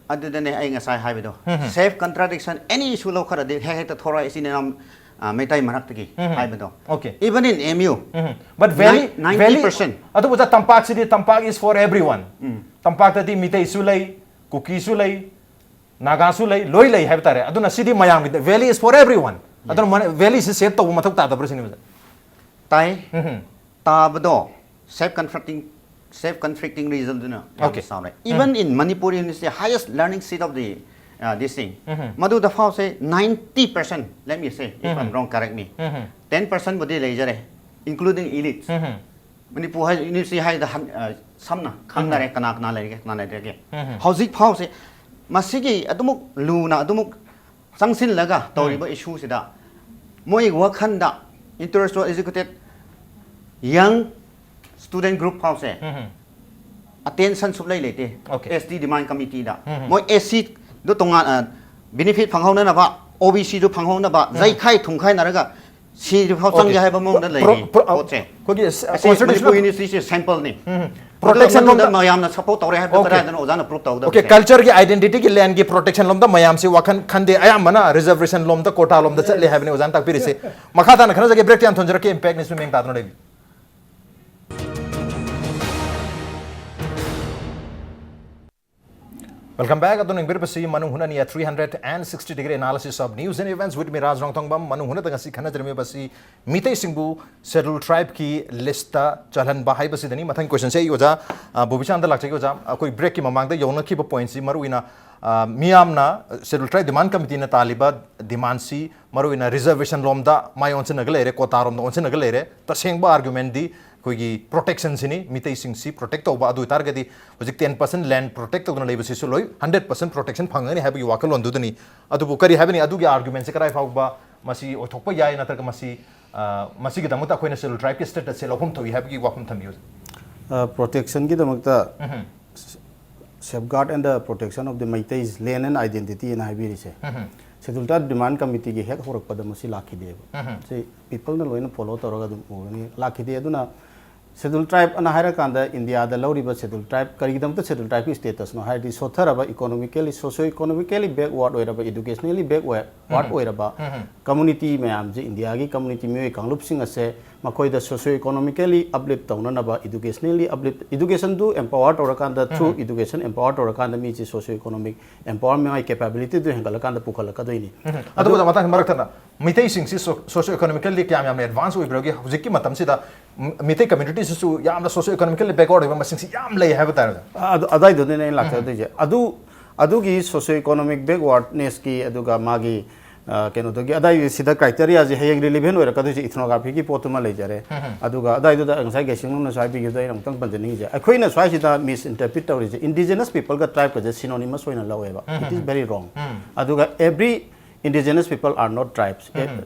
ꯑꯗꯨꯗꯅꯦ ꯑꯩ ꯉꯁꯥꯏ ꯍꯥꯏꯕꯗꯣ, self contradiction, any issue ꯂꯧꯈꯠꯂꯗꯤ ꯍꯦꯛ ꯍꯦꯛꯇ ꯊꯣꯔꯛꯑꯦ ꯏꯆꯤꯟ ꯏꯅꯥꯎ, ꯑ, ꯃꯩꯇꯩ ꯃꯔꯛꯇꯒꯤ ꯍꯥꯏꯕꯗꯣ꯫ Okay. Even in M U, But valley, Nine-, valley, ninety percent. ꯑꯗꯨꯕꯨ ꯑꯣꯖꯥ, ꯇꯝꯄꯥꯛꯁꯤꯗꯤ, ꯇꯝꯄꯥꯛ is for everyone. ꯇꯝꯄꯥꯛꯇꯗꯤ ꯃꯤꯇꯩꯁꯨ ꯂꯩ, ꯀꯨꯀꯤꯁꯨ ꯂꯩ, ꯅꯥꯒꯥꯁꯨ ꯂꯩ, ꯂꯣꯏ ꯂꯩ ꯍꯥꯏꯕ ꯇꯥꯔꯦ꯫ ꯑꯗꯨꯅ ꯁꯤꯗꯤ ꯃꯌꯥꯝꯒꯤ, valley is for everyone. ꯑꯗꯨꯅ ꯃꯣꯏꯅ valleyꯁꯤ safe ꯇꯧꯕ ꯃꯊꯧ ꯇꯥꯗꯕ꯭ꯔꯥ ꯁꯤꯅꯤ, ꯑꯣꯖꯥ? ꯇꯥꯏ꯫ ꯇꯥꯕꯗꯣ self conflicting, self conflicting reasonꯗꯨꯅ ꯌꯥꯝ Okay. ꯆꯥꯎꯔꯦ꯫ Even in Manipur University, highest learning seat of the, uh, this thing, ꯃꯗꯨꯗ ꯐꯥꯎꯁꯦ ninety percent, let me say, if I'm wrong, correct me, ten percentꯕꯨꯗꯤ ꯂꯩꯖꯔꯦ, including elites꯫ ꯃꯅꯤꯄꯨꯔ ꯍꯥꯏ, university ꯍꯥꯏꯗ ꯍꯟ-, ꯑ, ꯁꯝꯅ ꯈꯪꯅꯔꯦ, ꯀꯅꯥ ꯀꯅꯥ ꯂꯩꯔꯤꯒꯦ, ꯀꯅꯥ ꯂꯩꯇ꯭ꯔꯒꯦ꯫ ꯍꯧꯖꯤꯛ ꯐꯥꯎꯁꯦ ꯃꯁꯤꯒꯤ ꯑꯗꯨꯃꯨꯛ ꯂꯨꯅ, ꯑꯗꯨꯃꯨꯛ ꯆꯪꯁꯤꯜꯂꯒ ꯇꯧꯔꯤꯕ issue ꯁꯤꯗ ꯃꯣꯏ ꯋꯥꯈꯟꯗ intellectual educated young student group ꯐꯥꯎꯁꯦ attention ꯁꯨꯛꯂꯩ ꯂꯩꯇꯦ꯫ Okay. S T demand committee ꯗ ꯃꯣꯏ S C ꯗꯣ ꯇꯣꯉꯥꯟ benefit ꯐꯪꯍꯧꯅꯅꯕ, O B C ꯗꯨ ꯐꯪꯍꯧꯅꯕ ꯖꯩꯈꯥꯏ ꯊꯨꯝꯈꯥꯏꯅꯔꯒ ꯁꯤꯐꯥꯎ ꯆꯪꯒꯦ ꯍꯥꯏꯕ ꯃꯑꯣꯡꯗ ꯂꯩꯔꯤ꯫ ꯄꯣꯠꯁꯦ꯫ ꯑꯩꯈꯣꯏꯒꯤ ꯑꯁꯤ ꯃꯅꯤꯄꯨꯔ ꯌꯨꯅꯤꯚꯔꯁꯤꯇꯤꯁꯦ sample ꯅꯤ꯫ Protection ꯃꯗꯨꯗ ꯂꯣꯝꯗ ꯃꯌꯥꯝꯅ support ꯇꯧꯔꯦ ꯍꯥꯏꯕꯗꯨ Okay. ꯀꯗꯥꯏꯗꯅꯣ ꯑꯣꯖꯥꯅ prove ꯇꯧꯒꯗꯕ? Okay, culture ꯒꯤ identity ꯒꯤ land ꯒꯤ protection ꯂꯣꯝꯗ ꯃꯌꯥꯝꯁꯤ ꯋꯥꯈꯜ ꯈꯟꯗꯦ, ꯑꯌꯥꯝꯕꯅ reservation ꯂꯣꯝꯗ, quota ꯂꯣꯝꯗ ꯆꯠꯂꯦ ꯍꯥꯏꯕꯅꯤ ꯑꯣꯖꯥꯅ ꯇꯥꯛꯄꯤꯔꯤꯁꯦ꯫ ꯃꯈꯥ ꯇꯥꯅ ꯈꯟꯅꯖꯒꯦ, break ꯇꯤ ꯌꯥꯝ ꯊꯣꯟꯖꯔꯛꯀꯦ, impact ꯅꯤꯁꯨ ꯃꯤꯡ ꯇꯥꯗꯨꯅ ꯂꯩꯕꯤ꯫ Welcome back. ꯑꯗꯨꯅ ꯌꯦꯡꯕꯤꯔꯤꯕꯁꯤ ꯃꯅꯨꯡ ꯍꯨꯠꯅꯅꯤ, a three hundred and sixty degree analysis of news and events with me, ꯔꯥꯖ ꯔꯣꯡꯊꯣꯡꯕꯝ꯫ ꯃꯅꯨꯡ ꯍꯨꯠꯅꯗ ꯉꯁꯤ ꯈꯟꯅꯖꯔꯝꯃꯤꯕꯁꯤ ꯃꯤꯇꯩꯁꯤꯡꯕꯨ schedule tribe ꯀꯤ list ꯇ ꯆꯜꯍꯟꯕ ꯍꯥꯏꯕꯁꯤꯗꯅꯤ꯫ ꯃꯊꯪ question ꯁꯦ ꯑꯩ ꯑꯣꯖꯥ, ꯑ, ꯕꯣꯕꯤꯆꯥꯟꯗ ꯂꯥꯛꯆꯒꯦ꯫ ꯑꯣꯖꯥ, ꯑꯩꯈꯣꯏ break ꯀꯤ ꯃꯃꯥꯡꯗ ꯌꯧꯅꯈꯤꯕ point ꯁꯤ ꯃꯔꯨꯑꯣꯏꯅ, ꯑ, ꯃꯤꯌꯥꯝꯅ schedule tribe demand committee ꯅ ꯇꯥꯜꯂꯤꯕ demand ꯁꯤ ꯃꯔꯨꯑꯣꯏꯅ reservation ꯂꯣꯝꯗ ꯃꯥꯏ ꯑꯣꯟꯁꯤꯟꯅꯒ ꯂꯩꯔꯦ, quota ꯔꯣꯝꯗ ꯑꯣꯟꯁꯤꯟꯅꯒ ꯂꯩꯔꯦ꯫ ꯇꯁꯦꯡꯕ argument ꯗꯤ ꯑꯩꯈꯣꯏꯒꯤ protection ꯁꯤꯅꯤ, ꯃꯤꯇꯩꯁꯤꯡꯁꯤ protect ꯇꯧꯕ꯫ ꯑꯗꯨ ꯑꯣꯏꯇꯥꯔꯒꯗꯤ ꯍꯧꯖꯤꯛ ten percent land protect ꯇꯧꯗꯨꯅ ꯂꯩꯕꯁꯤꯁꯨ ꯂꯣꯏ hundred percent protection ꯐꯪꯒꯅꯤ ꯍꯥꯏꯕꯒꯤ ꯋꯥꯈꯜꯂꯣꯟꯗꯨꯗꯅꯤ꯫ ꯑꯗꯨꯕꯨ ꯀꯔꯤ ꯍꯥꯏꯕꯅꯤ, ꯑꯗꯨꯒꯤ argument ꯁꯦ ꯀꯗꯥꯏ ꯐꯥꯎꯕ ꯃꯁꯤ ꯑꯣꯏꯊꯣꯛꯄ ꯌꯥꯏ, ꯅꯠꯇ꯭ꯔꯒ ꯃꯁꯤ, ꯑ, ꯃꯁꯤꯒꯤꯗꯃꯛꯇ ꯑꯩꯈꯣꯏꯅ schedule tribe ꯀꯤ status ꯁꯦ ꯂꯧꯐꯝ ꯊꯣꯛꯏ ꯍꯥꯏꯕꯒꯤ ꯋꯥꯐꯝ ꯊꯝꯕꯤꯌꯨ꯫ Protection ꯒꯤꯗꯃꯛꯇ safeguard and the protection of the Meitei's land and identity ꯅ ꯍꯥꯏꯕꯤꯔꯤꯁꯦ꯫ Schedule Tribe Demand Committee ꯒꯤ ꯍꯦꯛ ꯍꯧꯔꯛꯄꯗ ꯃꯁꯤ ꯂꯥꯛꯈꯤꯗꯦꯕ꯫ ꯁꯤ people ꯅ ꯂꯣꯏꯅ follow ꯇꯧꯔꯒ ꯑꯗꯨꯝ ꯎꯒꯅꯤ꯫ ꯂꯥꯛꯈꯤꯗꯦ꯫ ꯑꯗꯨꯅ schedule tribe ꯑꯅ ꯍꯥꯏꯔꯀꯥꯟꯗ ꯏꯟꯗꯤꯌꯥꯗ ꯂꯧꯔꯤꯕ schedule tribe, ꯀꯔꯤꯒꯤꯗꯃꯛꯇ schedule tribe ꯀꯤ status ꯅꯣ ꯍꯥꯏꯔꯗꯤ, ꯁꯣꯠꯊꯔꯕ, economically, socio economically backward ꯑꯣꯏꯔꯕ, educationally backward ꯑꯣꯏꯔꯕ community ꯃꯌꯥꯝꯁꯦ, ꯏꯟꯗꯤꯌꯥꯒꯤ community ꯃꯤꯑꯣꯏ ꯀꯥꯡꯂꯨꯞꯁꯤꯡ ꯑꯁꯦ ꯃꯈꯣꯏꯗ socio economically uplift ꯇꯧꯅꯅꯕ, educationally uplift, education ꯗꯨ empower ꯇꯧꯔꯀꯥꯟꯗ, through education empower ꯇꯧꯔꯀꯥꯟꯗ ꯃꯤꯁꯦ socio economic empowerment ꯃꯥꯒꯤ capability ꯗꯨ ꯍꯦꯟꯒꯠꯂꯀꯥꯟꯗ ꯄꯨꯈꯠꯂꯛꯀꯗꯣꯏꯅꯤ꯫ ꯑꯗꯨꯒ ꯃꯊꯪ ꯃꯔꯛ ꯊꯠꯅ ꯃꯤꯇꯩꯁꯤꯡꯁꯤ socio economically ꯀꯌꯥꯝ ꯌꯥꯝꯅ advance ꯑꯣꯏꯕ꯭ꯔꯒꯦ? ꯍꯧꯖꯤꯛꯀꯤ ꯃꯇꯝꯁꯤꯗ ꯃꯤꯇꯩ community ꯁꯤꯁꯨ ꯌꯥꯝꯅ socio economically backward ꯑꯣꯏꯕ ꯃꯁꯤꯡꯁꯤ ꯌꯥꯝ ꯂꯩ ꯍꯥꯏꯕ ꯇꯥꯔꯦ꯫ ꯑꯗꯨ, ꯑꯗꯥꯏꯗꯨꯗꯅꯦ ꯑꯩꯅ ꯂꯥꯛꯆꯗꯣꯏꯁꯦ꯫ ꯑꯗꯨ, ꯑꯗꯨꯒꯤ socio economic backwardness ꯀꯤ, ꯑꯗꯨꯒ ꯃꯥꯒꯤ, ꯑ, ꯀꯩꯅꯣꯗꯨꯒꯤ, ꯑꯗꯥꯏꯒꯤ ꯁꯤꯗ criteria ꯁꯦ ꯍꯌꯦꯡ relevant ꯑꯣꯏꯔꯛꯀꯗꯣꯏꯁꯦ ethnography ꯒꯤ ꯄꯣꯠꯇꯨꯃ ꯂꯩꯖꯔꯦ꯫ ꯑꯗꯨꯒ ꯑꯗꯥꯏꯗꯨꯗ ꯉꯁꯥꯏ ꯒꯦꯁꯤꯡꯅꯨꯡꯅꯁꯨ ꯍꯥꯏꯕꯤꯈꯤꯕꯗꯣ ꯑꯩꯅ ꯑꯃꯨꯛꯇꯪ ꯄꯟꯖꯅꯤꯡꯉꯤꯁꯦ, ꯑꯩꯈꯣꯏꯅ ꯁ꯭ꯋꯥꯏꯁꯤꯗ misinterpret ꯇꯧꯔꯤꯁꯦ, indigenous people ꯒ tribe ꯀꯁꯦ synonymous ꯑꯣꯏꯅ ꯂꯧꯋꯦꯕ꯫ It is very wrong꯫ ꯑꯗꯨꯒ every indigenous people are not tribes.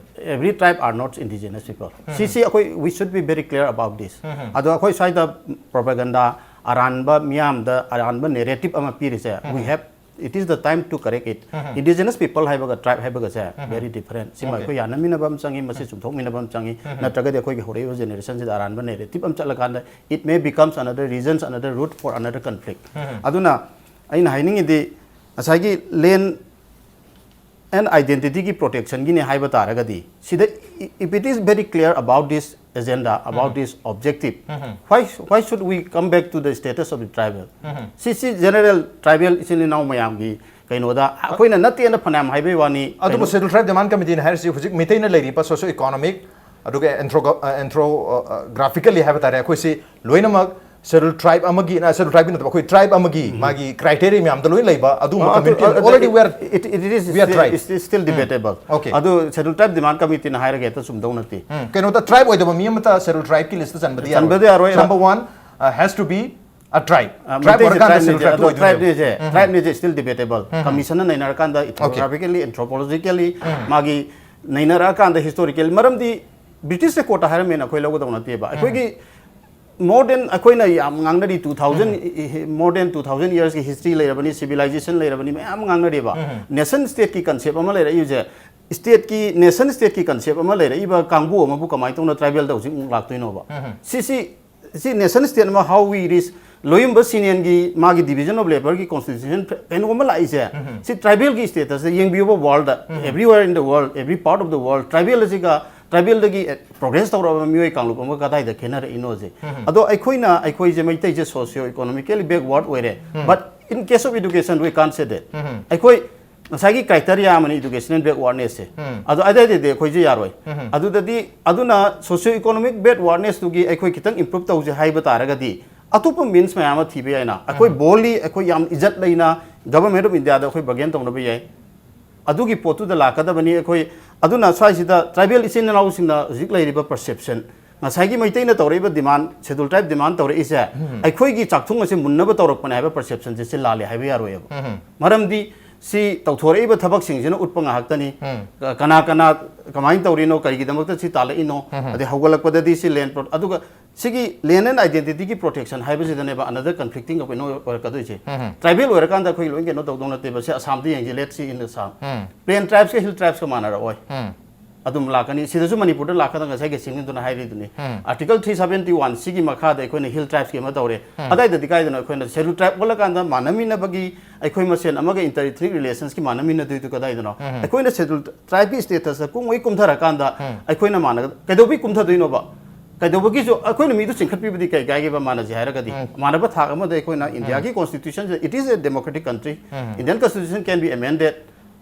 Every tribe are not indigenous people. ꯁꯤꯁꯤ ꯑꯩꯈꯣꯏ, we should be very clear about this. ꯑꯗꯣ ꯑꯩꯈꯣꯏ ꯁ꯭ꯋꯥꯏꯗ propaganda, ꯑꯔꯥꯟꯕ ꯃꯤꯌꯥꯝꯗ ꯑꯔꯥꯟꯕ narrative ꯑꯃ ꯄꯤꯔꯤꯁꯦ, we have, it is the time to correct it. Indigenous people ꯍꯥꯏꯕꯒ tribe ꯍꯥꯏꯕꯒꯁꯦ very different. ꯁꯤꯃ ꯑꯩꯈꯣꯏ ꯌꯥꯅꯃꯤꯟꯅꯕ ꯑꯃ ꯆꯪꯉꯤ, ꯃꯁꯤ ꯆꯨꯝꯊꯣꯛꯃꯤꯟꯅꯕ ꯑꯃ ꯆꯪꯉꯤ꯫ ꯅꯠꯇ꯭ꯔꯒꯗꯤ ꯑꯩꯈꯣꯏꯒꯤ ꯍꯧꯔꯛꯏꯕ generation ꯁꯤꯗ ꯑꯔꯥꯟꯕ narrative ꯑꯃ ꯆꯠꯂꯀꯥꯟꯗ, it may becomes another reasons, another root for another conflict. ꯑꯗꯨꯅ ꯑꯩꯅ ꯍꯥꯏꯅꯤꯡꯉꯤꯗꯤ, ꯉꯁꯥꯏꯒꯤ land and identity ꯒꯤ protection ꯒꯤꯅꯦ ꯍꯥꯏꯕ ꯇꯥꯔꯒꯗꯤ, ꯁꯤꯗ, if it is very clear about this agenda, about this objective, why, why should we come back to the status of the tribal? ꯁꯤꯁꯤ general tribal ꯏꯆꯤꯜ ꯏꯅꯥꯎ ꯃꯌꯥꯝꯒꯤ ꯀꯩꯅꯣꯗ ꯑꯩꯈꯣꯏꯅ ꯅꯠꯇꯦꯅ ꯐꯅꯌꯥꯝ ꯍꯥꯏꯕꯩ ꯋꯥꯅꯤ꯫ ꯑꯗꯨꯕꯨ ꯀꯩꯅꯣ- Scheduled Tribe Demand Committee ꯅ ꯍꯥꯏꯔꯤꯁꯤ ꯍꯧꯖꯤꯛ ꯃꯤꯇꯩꯅ ꯂꯩꯔꯤꯕ socio economic, ꯑꯗꯨꯒ anthro-, anthro-, graphically ꯍꯥꯏꯕ ꯇꯥꯔꯦ, ꯑꯩꯈꯣꯏꯁꯤ ꯂꯣꯏꯅꯃꯛ Scheduled Tribe ꯑꯃꯒꯤ, ꯅ, Scheduled Tribe ꯀꯤ ꯅꯠꯇꯕ, ꯑꯩꯈꯣꯏ tribe ꯑꯃꯒꯤ ꯃꯥꯒꯤ criteria ꯃꯌꯥꯝꯗ ꯂꯣꯏ ꯂꯩꯕ ꯑꯗꯨꯒꯨꯝꯕ ꯑ, ꯑꯗꯨ, community ꯑ, ꯑꯗꯨ, already we are, it, it is we are still, tribe. It's still debatable. Okay. ꯑꯗꯨ Scheduled Tribe Demand Committee ꯅ ꯍꯥꯏꯔꯒ ꯍꯦꯛꯇ ꯆꯨꯝꯗꯧ ꯅꯠꯇꯦ꯫ ꯎꯝ, ꯀꯩꯅꯣꯗ tribe ꯑꯣꯏꯗꯕ ꯃꯤ ꯑꯃꯠꯇ Scheduled Tribe ꯀꯤ list ꯇ ꯆꯟꯕꯗꯤ ꯆꯟꯕꯗꯤ ꯌꯥꯔꯣꯏ꯫ ꯌꯥꯔꯣꯏ꯫ Number one, uh, has to be a tribe. ꯑ, tribe ꯃꯩꯇꯩꯁꯦ ꯑꯣꯏꯔꯀꯥꯟꯗ tribe ꯅꯦ, Scheduled Tribe ꯑꯗꯣ ꯑꯣꯏꯗꯣꯏꯅꯦꯕ꯫ Tribe ꯅꯦꯁꯦ, ꯎꯝ꯫ Tribe ꯅꯦꯁꯦ still debatable. ꯎꯝ꯫ Commission ꯅ ꯅꯩꯅꯔꯀꯥꯟꯗ, okay, ethnographically, anthropologically, ꯎꯝ꯫ ꯃꯥꯒꯤ ꯅꯩꯅꯔꯛꯑꯀꯥꯟꯗ historically, ꯃꯔꯝꯗꯤ British record ꯇ ꯍꯥꯏꯔꯝꯃꯦꯅ ꯑꯩꯈꯣꯏ ꯂꯧꯒꯗꯧ ꯅꯠꯇꯦꯕ꯫ ꯎꯝ꯫ ꯑꯩꯈꯣꯏꯒꯤ more than, ꯑꯩꯈꯣꯏꯅ ꯌꯥꯝ ꯉꯥꯡꯅꯔꯤ, two thousand, ꯎꯝ꯫ More than two thousand years ꯀꯤ history ꯂꯩꯔꯕꯅꯤ, civilization ꯂꯩꯔꯕꯅꯤ, ꯃꯌꯥꯝ ꯉꯥꯡꯅꯔꯤꯕ꯫ ꯎꯝ꯫ Nation state ꯀꯤ concept ꯑꯃ ꯂꯩꯔꯛꯏꯕꯁꯦ, state ꯀꯤ, nation state ꯀꯤ concept ꯑꯃ ꯂꯩꯔꯛꯏꯕ ꯀꯥꯡꯕꯨ ꯑꯃꯕꯨ ꯀꯃꯥꯏꯅ ꯇꯧꯅ tribal ꯗ ꯍꯧꯖꯤꯛ ꯑꯃꯨꯛ ꯂꯥꯛꯇꯣꯏꯅꯣꯕ? ꯎꯝ꯫ ꯁꯤꯁꯤ, ꯁꯤ nation state ꯑꯃ, how we reach, ꯂꯣꯌꯨꯝꯕ ꯁꯤꯅꯦꯟꯒꯤ ꯃꯥꯒꯤ division of labour ꯒꯤ constitution ꯀꯩꯅꯣ ꯑꯃ ꯂꯥꯛꯏꯁꯦ, ꯎꯝ꯫ ꯁꯤ tribal ꯒꯤ status say ꯌꯦꯡꯕꯤꯌꯣꯕ, world the, um. Everywhere in the world, every part of the world, tribal ꯑꯁꯤꯒ, tribal ꯗꯒꯤ progress ꯇꯧꯔꯛꯑꯕ ꯃꯤꯑꯣꯏ ꯀꯥꯡꯂꯨꯞ ꯑꯃꯒ ꯀꯗꯥꯏꯗ ꯈꯦꯠꯅꯔꯛꯏꯅꯣꯁꯦ꯫ ꯎꯝ꯫ ꯑꯗꯣ ꯑꯩꯈꯣꯏꯅ, ꯑꯩꯈꯣꯏꯁꯦ ꯃꯩꯇꯩꯁꯦ socio economically backward ꯑꯣꯏꯔꯦ, ꯎꯝ꯫ But in case of education, we can't say that. ꯎꯝ꯫ ꯑꯩꯈꯣꯏ ꯉꯁꯥꯏꯒꯤ criteria ꯑꯃꯅꯤ educational backwardness ꯁꯦ꯫ ꯎꯝ꯫ ꯑꯗꯣ ꯑꯗꯨꯗꯩꯗꯤ ꯑꯩꯈꯣꯏꯁꯦ ꯌꯥꯔꯣꯏ꯫ ꯎꯝ꯫ ꯑꯗꯨꯗꯗꯤ, ꯑꯗꯨꯅ socio economic backwardness ꯇꯨꯒꯤ ꯑꯩꯈꯣꯏ ꯈꯤꯇꯪ improve ꯇꯧꯁꯦ ꯍꯥꯏꯕ ꯇꯥꯔꯒꯗꯤ, ꯑꯇꯣꯞꯄ means ꯃꯌꯥꯝ ꯑꯃ ꯊꯤꯕ ꯌꯥꯏꯅ꯫ ꯑꯩꯈꯣꯏ ꯎꯝ꯫ Boldly, ꯑꯩꯈꯣꯏ ꯌꯥꯝ ꯏꯖꯠ ꯂꯩꯅ Government of India ꯗ ꯑꯩꯈꯣꯏ bargain ꯇꯧꯅꯕ ꯌꯥꯏ꯫ ꯑꯗꯨꯒꯤ ꯄꯣꯠꯇꯨꯗ ꯂꯥꯛꯀꯗꯕꯅꯤ ꯑꯩꯈꯣꯏ꯫ ꯑꯗꯨꯅ ꯁ꯭ꯋꯥꯏꯁꯤꯗ tribal ꯏꯆꯤꯟ ꯏꯅꯥꯎꯁꯤꯡꯅ ꯍꯧꯖꯤꯛ ꯂꯩꯔꯤꯕ perception, ꯉꯁꯥꯏꯒꯤ ꯃꯩꯇꯩꯅ ꯇꯧꯔꯛꯏꯕ demand, Scheduled Tribe demand ꯇꯧꯔꯛꯏꯁꯦ, ꯎꯝ꯫ ꯑꯩꯈꯣꯏꯒꯤ ꯆꯥꯛꯊꯨꯡ ꯑꯁꯦ ꯃꯨꯟꯅꯕ ꯇꯧꯔꯛꯄꯅꯦ ꯍꯥꯏꯕ perception ꯁꯦ, ꯁꯤ ꯂꯥꯜꯂꯦ ꯍꯥꯏꯕ ꯌꯥꯔꯣꯏꯕ꯫ ꯎꯝ꯫ ꯃꯔꯝꯗꯤ ꯁꯤ ꯇꯧꯊꯣꯔꯛꯏꯕ ꯊꯕꯛꯁꯤꯡꯁꯤꯅ ꯎꯠꯄ ꯉꯥꯛꯇꯅꯤ꯫ ꯎꯝ꯫ ꯀ-, ꯀꯅꯥ ꯀꯅꯥ ꯀꯃꯥꯏꯅ ꯇꯧꯔꯤꯅꯣ, ꯀꯔꯤꯒꯤꯗꯃꯛꯇ ꯁꯤ ꯇꯥꯜꯂꯛꯏꯅꯣ, ꯎꯝ꯫ ꯑꯗꯩ ꯍꯧꯒꯠꯂꯛꯄꯗꯗꯤ ꯁꯤ land pro-, ꯑꯗꯨꯒ ꯁꯤꯒꯤ land and identity ꯒꯤ protection ꯍꯥꯏꯕꯁꯤꯗꯅꯦꯕ another conflicting of ꯀꯩꯅꯣ ꯑꯣꯏꯔꯛꯀꯗꯣꯏꯁꯦ꯫ ꯎꯝ꯫ Tribal ꯑꯣꯏꯔꯀꯥꯟꯗ ꯑꯩꯈꯣꯏ ꯂꯣꯏ ꯀꯩꯅꯣ ꯇꯧꯗꯧ ꯅꯠꯇꯦꯕ꯫ ꯁꯤ ꯑꯁꯥꯝꯗ ꯌꯦꯡꯁꯤ, let's see in Assam꯫ Um. Plain tribes ꯀ hill tribes ꯀ ꯃꯥꯟꯅꯔꯛꯑꯣꯏ꯫ ꯎꯝ꯫ ꯑꯗꯨꯝ ꯂꯥꯛꯀꯅꯤ꯫ ꯁꯤꯗꯁꯨ ꯃꯅꯤꯄꯨꯔꯗ ꯂꯥꯛꯀꯗꯕ ꯉꯁꯥꯏꯒꯤ ꯁꯤꯡꯅꯤꯗꯨꯅ ꯍꯥꯏꯔꯤꯗꯨꯅꯤ꯫ ꯎꯝ꯫ Article three seventy one ꯁꯤꯒꯤ ꯃꯈꯥꯗ ꯑꯩꯈꯣꯏꯅ hill tribes ꯀꯤ ꯑꯃ ꯇꯧꯔꯦ꯫ ꯎꯝ꯫ ꯑꯗꯥꯏꯗꯗꯤ ꯀꯥꯏꯗꯅꯣ ꯑꯩꯈꯣꯏꯅ schedule tribe ꯑꯣꯜꯂꯀꯥꯟꯗ ꯃꯥꯟꯅꯃꯤꯟꯅꯕꯒꯤ, ꯑꯩꯈꯣꯏ ꯃꯁꯦꯟ ꯑꯃꯒ inter-ethnic relations ꯀꯤ ꯃꯥꯟꯅꯃꯤꯟꯅꯗꯣꯏꯗꯨ ꯀꯗꯥꯏꯗꯅꯣ? ꯎꯝ꯫ ꯑꯩꯈꯣꯏꯅ schedule tribe ꯀꯤ status ꯇ ꯀꯨꯝꯉꯩ ꯀꯨꯝꯊꯔꯀꯥꯟꯗ ꯎꯝ꯫ ꯑꯩꯈꯣꯏꯅ ꯃꯥꯟꯅ-, ꯀꯩꯗꯧꯕꯩ ꯀꯨꯝꯊꯗꯣꯏꯅꯣꯕ? ꯀꯩꯗꯧꯕꯒꯤꯁꯨ ꯑꯩꯈꯣꯏꯅ ꯃꯤꯗꯨ ꯆꯤꯡꯈꯠꯄꯤꯕꯗꯤ ꯀꯩ ꯀꯥꯏꯒꯦꯕ ꯃꯥꯟꯅꯁꯦ ꯍꯥꯏꯔꯒꯗꯤ? ꯎꯝ꯫ ꯃꯥꯟꯅꯕ ꯊꯥꯛ ꯑꯃꯗ ꯑꯩꯈꯣꯏꯅ ꯎꯝ꯫ India ꯒꯤ constitution say, it is a democratic country, um. Indian constitution can be amended꯫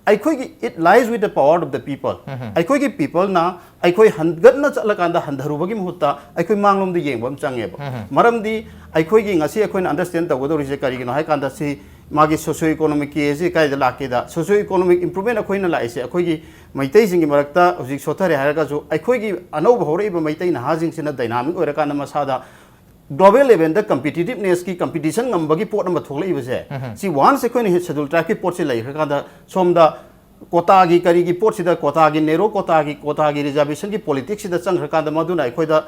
ꯑꯩꯈꯣꯏꯒꯤ, it lies with the power of the people꯫ ꯎꯝ꯫ ꯑꯩꯈꯣꯏꯒꯤ people ꯅ ꯑꯩꯈꯣꯏ ꯍꯟꯒꯠꯅ ꯆꯠꯂꯀꯥꯟꯗ ꯍꯟꯊꯔꯨꯕꯒꯤ ꯃꯍꯨꯠꯇ ꯑꯩꯈꯣꯏ ꯃꯥꯡꯂꯣꯝꯗ ꯌꯦꯡꯕ ꯑꯃ ꯆꯪꯉꯦꯕ꯫ ꯎꯝ꯫ ꯃꯔꯝꯗꯤ ꯑꯩꯈꯣꯏꯒꯤ ꯉꯁꯤ ꯑꯩꯈꯣꯏꯅ understand ꯇꯧꯒꯗꯧꯔꯤꯁꯦ ꯀꯔꯤꯒꯤꯅꯣ ꯍꯥꯏ ꯀꯥꯟꯗ ꯁꯤ ꯃꯥꯒꯤ socio economic ꯀꯦꯁꯤ ꯀꯥꯏꯗ ꯂꯥꯛꯀꯦꯗ, socio economic improvement ꯑꯩꯈꯣꯏꯅ ꯂꯥꯛꯏꯁꯦ ꯑꯩꯈꯣꯏꯒꯤ ꯃꯩꯇꯩꯁꯤꯡꯒꯤ ꯃꯔꯛꯇ ꯍꯧꯖꯤꯛ ꯁꯣꯠꯊꯔꯦ ꯍꯥꯏꯔꯒꯁꯨ ꯑꯩꯈꯣꯏꯒꯤ ꯑꯅꯧꯕ ꯍꯧꯔꯛꯏꯕ ꯃꯩꯇꯩ ꯅꯍꯥꯁꯤꯡꯁꯤꯅ dynamic ꯑꯣꯏꯔꯀꯥꯟꯗ ꯃꯁꯥꯗ global level ꯗ competitiveness ꯀꯤ competition ꯉꯝꯕꯒꯤ ꯄꯣꯠ ꯑꯃ ꯊꯣꯛꯂꯛꯏꯕꯁꯦ, ꯎꯝ꯫ ꯁꯤ once ꯑꯩꯈꯣꯏꯅ schedule tribe ꯀꯤ ꯄꯣꯠꯁꯤ ꯂꯩꯈ꯭ꯔꯀꯥꯟꯗ ꯁꯣꯝꯗ quota ꯒꯤ ꯀꯔꯤꯒꯤ ꯄꯣꯠꯁꯤꯗ quota ꯒꯤ narrow quota ꯒꯤ, quota ꯒꯤ reservation ꯒꯤ politics ꯁꯤꯗ ꯆꯪꯈ꯭ꯔꯀꯥꯟꯗ ꯃꯗꯨꯅ ꯑꯩꯈꯣꯏꯗ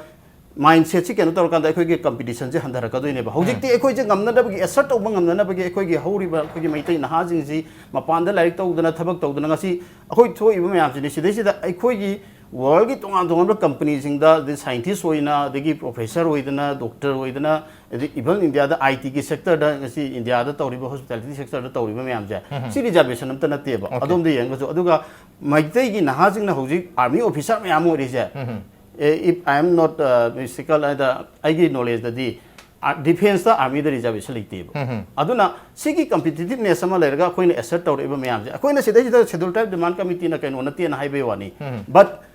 mindset ꯁꯤ ꯀꯩꯅꯣ ꯇꯧꯔꯀꯥꯟꯗ ꯑꯩꯈꯣꯏꯒꯤ competition ꯁꯤ ꯍꯟꯊꯔꯛꯀꯗꯣꯏꯅꯦꯕ꯫ ꯍꯧꯖꯤꯛꯇꯤ ꯎꯝ꯫ ꯑꯩꯈꯣꯏꯁꯦ ꯉꯝꯅꯅꯕꯒꯤ, assert ꯇꯧꯕ ꯉꯝꯅꯅꯕꯒꯤ ꯑꯩꯈꯣꯏꯒꯤ ꯍꯧꯔꯤꯕ ꯑꯩꯈꯣꯏꯒꯤ ꯃꯩꯇꯩ ꯅꯍꯥꯁꯤꯡꯁꯤ ꯃꯄꯥꯟꯗ ꯂꯥꯏꯔꯤꯛ ꯇꯧꯗꯅ ꯊꯕꯛ ꯇꯧꯗꯅ ꯉꯁꯤ ꯑꯩꯈꯣꯏ ꯊꯣꯛꯏꯕ ꯃꯌꯥꯝꯁꯤꯅꯤ꯫ ꯁꯤꯗꯩꯁꯤꯗ ꯑꯩꯈꯣꯏꯒꯤ world ꯒꯤ ꯇꯣꯉꯥꯟ ꯇꯣꯉꯥꯟꯕ company ꯁꯤꯡꯗ, ꯑꯗꯩ scientist ꯑꯣꯏꯅ, ꯑꯗꯒꯤ professor ꯑꯣꯏꯗꯅ, doctor ꯑꯣꯏꯗꯅ, ꯑꯗꯩ even India the I T ꯒꯤ sector ꯗ ꯉꯁꯤ India ꯗ ꯇꯧꯔꯤꯕ hospitality sector ꯗ ꯇꯧꯔꯤꯕ ꯃꯌꯥꯝꯁꯦ, ꯎꯝ꯫ ꯁꯤ reservation ꯑꯝꯇ ꯅꯠꯇꯦꯕ꯫ Okay꯫ ꯑꯗꯣꯝꯗ ꯌꯦꯡꯉꯒꯁꯨ, ꯑꯗꯨꯒ ꯃꯩꯇꯩꯒꯤ ꯅꯍꯥꯁꯤꯡꯅ ꯍꯧꯖꯤꯛ army officer ꯃꯌꯥꯝ ꯑꯣꯏꯔꯤꯁꯦ, ꯎꯝ꯫ ꯑꯦ, if I am not, uh, mistaken, ꯑꯗ ꯑꯩꯒꯤ knowledge ꯗꯗꯤ, ꯑ, defence ꯇ army ꯗ reservation ꯂꯩꯇꯦꯕ꯫ ꯎꯝ꯫ ꯑꯗꯨꯅ ꯁꯤꯒꯤ competitiveness ꯑꯃ ꯂꯩꯔꯒ ꯑꯩꯈꯣꯏꯅ assert ꯇꯧꯔꯛꯏꯕ ꯃꯌꯥꯝꯁꯦ, ꯑꯩꯈꯣꯏꯅ ꯁꯤꯗꯩꯁꯤꯗ schedule tribe demand committee ꯅ ꯀꯩꯅꯣ ꯅꯠꯇꯦꯅ ꯍꯥꯏꯕꯩ ꯋꯥꯅꯤ꯫ ꯎꯝ꯫ But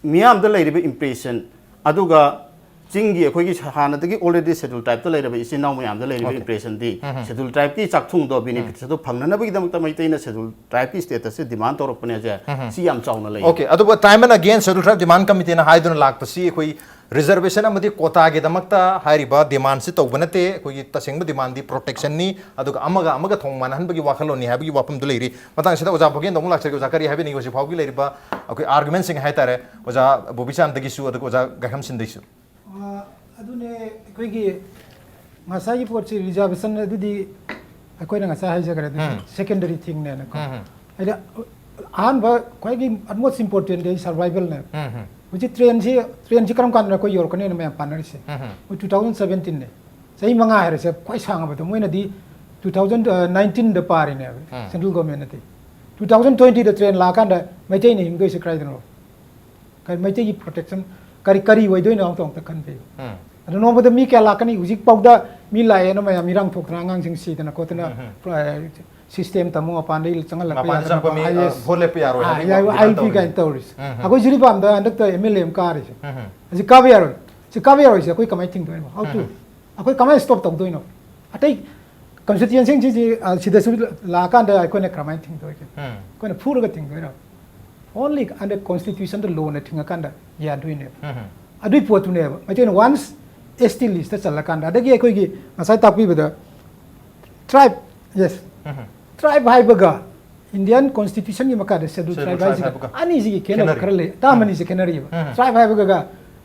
ꯃꯤꯌꯥꯝꯗ ꯂꯩꯔꯤꯕ impression, ꯑꯗꯨꯒ ꯆꯤꯡꯒꯤ ꯑꯩꯈꯣꯏꯒꯤ ꯍꯥꯟꯅꯗꯒꯤ already schedule tribeꯇ ꯂꯩꯔꯕ ꯏꯆꯤꯟ ꯏꯅꯥꯎ ꯃꯌꯥꯝꯗ ꯂꯩꯔꯤꯕ impressionꯗꯤ schedule tribeꯀꯤ ꯆꯥꯛꯊꯨꯡꯗꯣ benefitꯁ ꯑꯗꯨ ꯐꯪꯅꯅꯕꯒꯤꯗꯃꯛꯇ ꯃꯩꯇꯩꯅ schedule tribeꯀꯤ statusꯁꯦ demand ꯇꯧꯔꯛꯄꯅꯦꯁꯦ꯫ ꯁꯤ ꯌꯥꯝ ꯆꯥꯎꯅ ꯂꯩ꯫ Okay, ꯑꯗꯨꯕꯨ time and again schedule tribe demand committeeꯅ ꯍꯥꯏꯗꯨꯅ ꯂꯥꯛꯄꯁꯤ ꯑꯩꯈꯣꯏ reservation ꯑꯃꯗꯤ quotaꯒꯤꯗꯃꯛꯇ ꯍꯥꯏꯔꯤꯕ demandꯁꯤ ꯇꯧꯕ ꯅꯠꯇꯦ꯫ ꯑꯩꯈꯣꯏꯒꯤ ꯇꯁꯦꯡꯕ demandꯗꯤ protectionꯅꯤ꯫ ꯑꯗꯨꯒ ꯑꯃꯒ ꯑꯃꯒ ꯊꯣꯡ ꯃꯥꯟꯅꯍꯟꯕꯒꯤ ꯋꯥꯈꯜꯂꯣꯟꯅꯤ ꯍꯥꯏꯕꯒꯤ ꯋꯥꯐꯝꯗꯨ ꯂꯩꯔꯤ꯫ ꯃꯇꯥꯡꯁꯤꯗ ꯑꯣꯖꯥ ꯕꯣꯒꯦꯟꯗ ꯑꯃꯨꯛ ꯂꯥꯛꯆꯒꯦ꯫ ꯑꯣꯖꯥ, ꯀꯔꯤ ꯍꯥꯏꯕꯤꯅꯤꯡꯉꯤ ꯍꯧꯖꯤꯛ ꯐꯥꯎꯒꯤ ꯂꯩꯔꯤꯕ ꯑꯩꯈꯣꯏ argumentꯁꯤꯡ ꯍꯥꯏꯇꯥꯔꯦ, ꯑꯣꯖꯥ ꯕꯣꯕꯤꯆꯥꯟꯗꯒꯤꯁꯨ ꯑꯗꯨꯒ ꯑꯣꯖꯥ ꯒꯥꯏꯈꯝꯁꯤꯟꯗꯒꯤꯁꯨ? ꯑꯗꯨꯅꯦ ꯑꯩꯈꯣꯏꯒꯤ ꯉꯁꯥꯏꯒꯤ ꯄꯣꯠꯁꯤ reservation ꯑꯗꯨꯗꯤ ꯑꯩꯈꯣꯏꯅ ꯉꯁꯥꯏ ꯍꯥꯏꯖꯈ꯭ꯔꯦ, ꯑꯗꯨꯗꯤ secondary thingꯅꯦꯅꯀꯣ꯫ ꯍꯥꯏꯗꯤ ꯑꯍꯥꯟꯕ ꯈ꯭ꯋꯥꯏꯒꯤ most importantꯗꯤ survivalꯅꯦ꯫ ꯍꯧꯖꯤꯛ trainꯁꯤ trainꯁꯤ ꯀꯔꯝ ꯀꯥꯟꯗ ꯑꯩꯈꯣꯏ ꯌꯧꯔꯛꯀꯅꯤꯅ ꯃꯌꯥꯝ ꯄꯥꯅꯔꯤꯁꯦ? Two thousand ꯁꯕꯦꯟꯇꯤꯟꯅꯦ꯫ ꯆꯍꯤ ꯃꯉꯥ ꯍꯥꯏꯔꯁꯦ ꯈ꯭ꯋꯥꯏ ꯁꯥꯡꯉꯕꯗ꯫ ꯃꯣꯏꯅꯗꯤ ꯇꯨ ꯊꯥꯎꯖꯟ ꯅꯥꯏꯟꯇꯤꯟꯗ ꯄꯥꯔꯤꯅꯦꯕ central governmentꯅꯗꯤ꯫ ꯇꯨ ꯊꯥꯎꯖꯟ ꯇ꯭ꯋꯦꯟꯇꯤꯗ train ꯂꯥꯛꯑꯀꯥꯟꯗ ꯃꯩꯇꯩꯅ ꯍꯤꯡꯗꯣꯏꯁꯦ ꯀꯗꯥꯏꯗꯅꯣ? ꯀꯔꯤ ꯃꯩꯇꯩꯒꯤ protection ꯀꯔꯤ ꯀꯔꯤ ꯑꯣꯏꯗꯣꯏꯅꯣ ꯑꯃꯇ ꯑꯃꯇ ꯈꯟꯕꯤꯌꯨ꯫ ꯑꯗꯣ ꯅꯣꯡꯃꯗ ꯃꯤ ꯀꯌꯥ ꯂꯥꯛꯀꯅꯤ? ꯍꯧꯖꯤꯛꯐꯥꯎꯗ ꯃꯤ ꯂꯥꯛꯑꯦꯅ ꯃꯌꯥꯝ ꯏꯔꯥꯡ ꯊꯣꯛꯇꯅ ꯑꯉꯥꯡꯁꯤꯡ ꯁꯤꯗꯅ ꯈꯣꯠꯇꯅ system ꯇꯝꯃꯣ ꯃꯄꯥꯟꯗꯒꯤ ꯆꯪꯍꯜꯂꯛꯄ ꯃꯄꯥꯟꯗ ꯌꯥꯗꯅꯕ ꯆꯪꯉꯛꯄ ꯃꯤ, IAS, vote ꯂꯦꯞꯄ ꯌꯥꯔꯣꯏ ꯑꯥ, ꯍꯥꯏꯕꯒꯤ ꯌꯥꯔꯣꯏ, ꯋꯥꯈꯜꯂꯣꯟ ILP ꯇꯧꯔꯤ꯫ ꯀꯥꯏꯅ ꯇꯧꯔꯤꯁꯦ꯫ ꯑꯩꯈꯣꯏ ꯖꯤꯔꯤꯕꯥꯝꯗ ꯍꯟꯗꯛꯇ MLA ꯑꯃ ꯀꯥꯔꯤꯁꯦ꯫ ꯑꯁꯤ ꯀꯥꯕ ꯌꯥꯔꯣꯏ꯫ ꯁꯤ ꯀꯥꯕ ꯌꯥꯔꯣꯏꯁꯦ ꯑꯩꯈꯣꯏ ꯀꯃꯥꯏꯅ ꯊꯤꯡꯗꯣꯏꯅꯣ? How to? ꯑꯩꯈꯣꯏ ꯀꯃꯥꯏꯅ stop ꯇꯧꯗꯣꯏꯅꯣ? ꯑꯇꯩ constituencyꯁꯤꯡꯁꯤ, ꯑ, ꯁꯤꯗꯁꯨ ꯂꯥꯛꯑꯀꯥꯟꯗ ꯑꯩꯈꯣꯏꯅ ꯀꯃꯥꯏꯅ ꯊꯤꯡꯗꯣꯏꯒꯦ? ꯑꯩꯈꯣꯏꯅ ꯐꯨꯔꯒ ꯊꯤꯡꯗꯣꯏꯔꯣ? Only under constitutionꯗ lawꯅ ꯊꯤꯡꯉꯀꯥꯟꯗ ꯌꯥꯗꯣꯏꯅꯦꯕ꯫ ꯑꯗꯨꯏ ꯄꯣꯠꯇꯨꯅꯦꯕ ꯃꯩꯇꯩꯅ once ST listꯇ ꯆꯜꯂꯀꯥꯟꯗ꯫ ꯑꯗꯒꯤ ꯑꯩꯈꯣꯏꯒꯤ ꯉꯁꯥꯏ ꯇꯥꯛꯄꯤꯕꯗ tribe, yes, tribe ꯍꯥꯏꯕꯒ Indian constitutionꯒꯤ ꯃꯈꯥꯗ schedule Schedule tribe tribe ꯍꯥꯏꯁꯤꯒ ꯍꯥꯏꯕꯒ ꯑꯅꯤꯁꯤꯒꯤ ꯈꯦꯠꯅꯕ ꯈꯦꯠꯅꯔꯤ꯫ ꯈꯔ ꯂꯩ꯫ Term ꯑꯅꯤꯁꯦ ꯈꯦꯠꯅꯔꯤꯕ꯫ Tribe ꯍꯥꯏꯕꯒ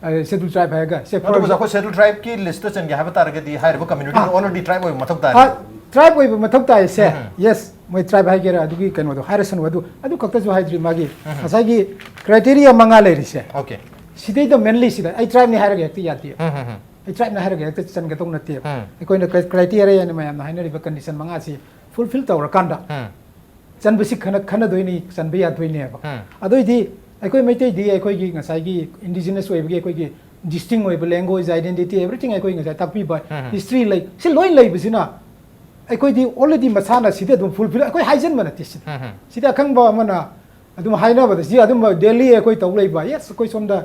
ꯑ, schedule tribe ꯍꯥꯏꯔꯒ ꯁꯦ, ꯑꯗꯨꯕꯨ ꯑꯩꯈꯣꯏ schedule tribeꯀꯤ listꯇ ꯆꯟꯒꯦ ꯍꯥꯏꯕ ꯇꯥꯔꯒꯗꯤ ꯍꯥꯏꯔꯤꯕ communityꯗꯨ ꯑꯥ꯫ already tribe ꯑꯣꯏꯕ ꯃꯊꯧ ꯇꯥꯔꯦ꯫ ꯑ, tribe ꯑꯣꯏꯕ ꯃꯊꯧ ꯇꯥꯏꯁꯦ꯫ Yes, ꯃꯣꯏ tribe ꯍꯥꯏꯒꯦꯔꯥ ꯑꯗꯨꯒꯤ ꯀꯩꯅꯣꯗꯣ ꯍꯥꯏꯔꯁꯅꯨ꯫ ꯑꯗꯨ ꯑꯗꯨ ꯈꯛꯇꯁꯨ ꯍꯥꯏꯗ꯭ꯔꯤ꯫ ꯃꯥꯒꯤ ꯉꯁꯥꯏꯒꯤ criteria ꯃꯉꯥ ꯂꯩꯔꯤꯁꯦ꯫ Okay. ꯁꯤꯗꯩꯗ mainly ꯁꯤꯗ ꯑꯩ tribeꯅꯤ ꯍꯥꯏꯔꯒ ꯍꯦꯛꯇ ꯌꯥꯗꯦ꯫ ꯑꯩ tribeꯅꯤ ꯍꯥꯏꯔꯒ ꯍꯦꯛꯇ ꯆꯟꯒꯗꯧ ꯅꯠꯇꯦꯕ꯫ ꯑꯩꯈꯣꯏꯅ criteria ꯍꯥꯏꯅ ꯃꯌꯥꯝꯅ ꯍꯥꯏꯅꯔꯤꯕ condition ꯃꯉꯥꯁꯤ fulfill ꯇꯧꯔꯀꯥꯟꯗ ꯆꯟꯕꯁꯤ ꯈꯟꯅ-, ꯈꯟꯅꯗꯣꯏꯅꯤ, ꯆꯟꯕ ꯌꯥꯗꯣꯏꯅꯦꯕ꯫ ꯑꯗꯨꯏꯗꯤ ꯑꯩꯈꯣꯏ ꯃꯩꯇꯩꯗꯤ ꯑꯩꯈꯣꯏꯒꯤ ꯉꯁꯥꯏꯒꯤ indigenous ꯑꯣꯏꯕꯒꯤ ꯑꯩꯈꯣꯏꯒꯤ distinct ꯑꯣꯏꯕ language, identity, everything ꯑꯩꯈꯣꯏ ꯉꯁꯥꯏ ꯇꯥꯛꯄꯤꯕ history ꯂꯩ꯫ ꯁꯤ ꯂꯣꯏ ꯂꯩꯕꯁꯤꯅ ꯑꯩꯈꯣꯏꯗꯤ already ꯃꯁꯥꯅ ꯁꯤꯗꯤ ꯑꯗꯨꯝ fulfill, ꯑꯩꯈꯣꯏ ꯍꯥꯏꯖꯟꯕ ꯅꯠꯇꯦ ꯁꯤꯗꯤ꯫ ꯁꯤꯗꯤ ꯑꯈꯪꯕ ꯑꯃꯅ ꯑꯗꯨꯝ ꯍꯥꯏꯅꯕꯗ ꯁꯤ ꯑꯗꯨꯝ daily ꯑꯩꯈꯣꯏ ꯇꯧ ꯂꯩꯕ꯫ Yes, ꯑꯩꯈꯣꯏ ꯁꯣꯝꯗ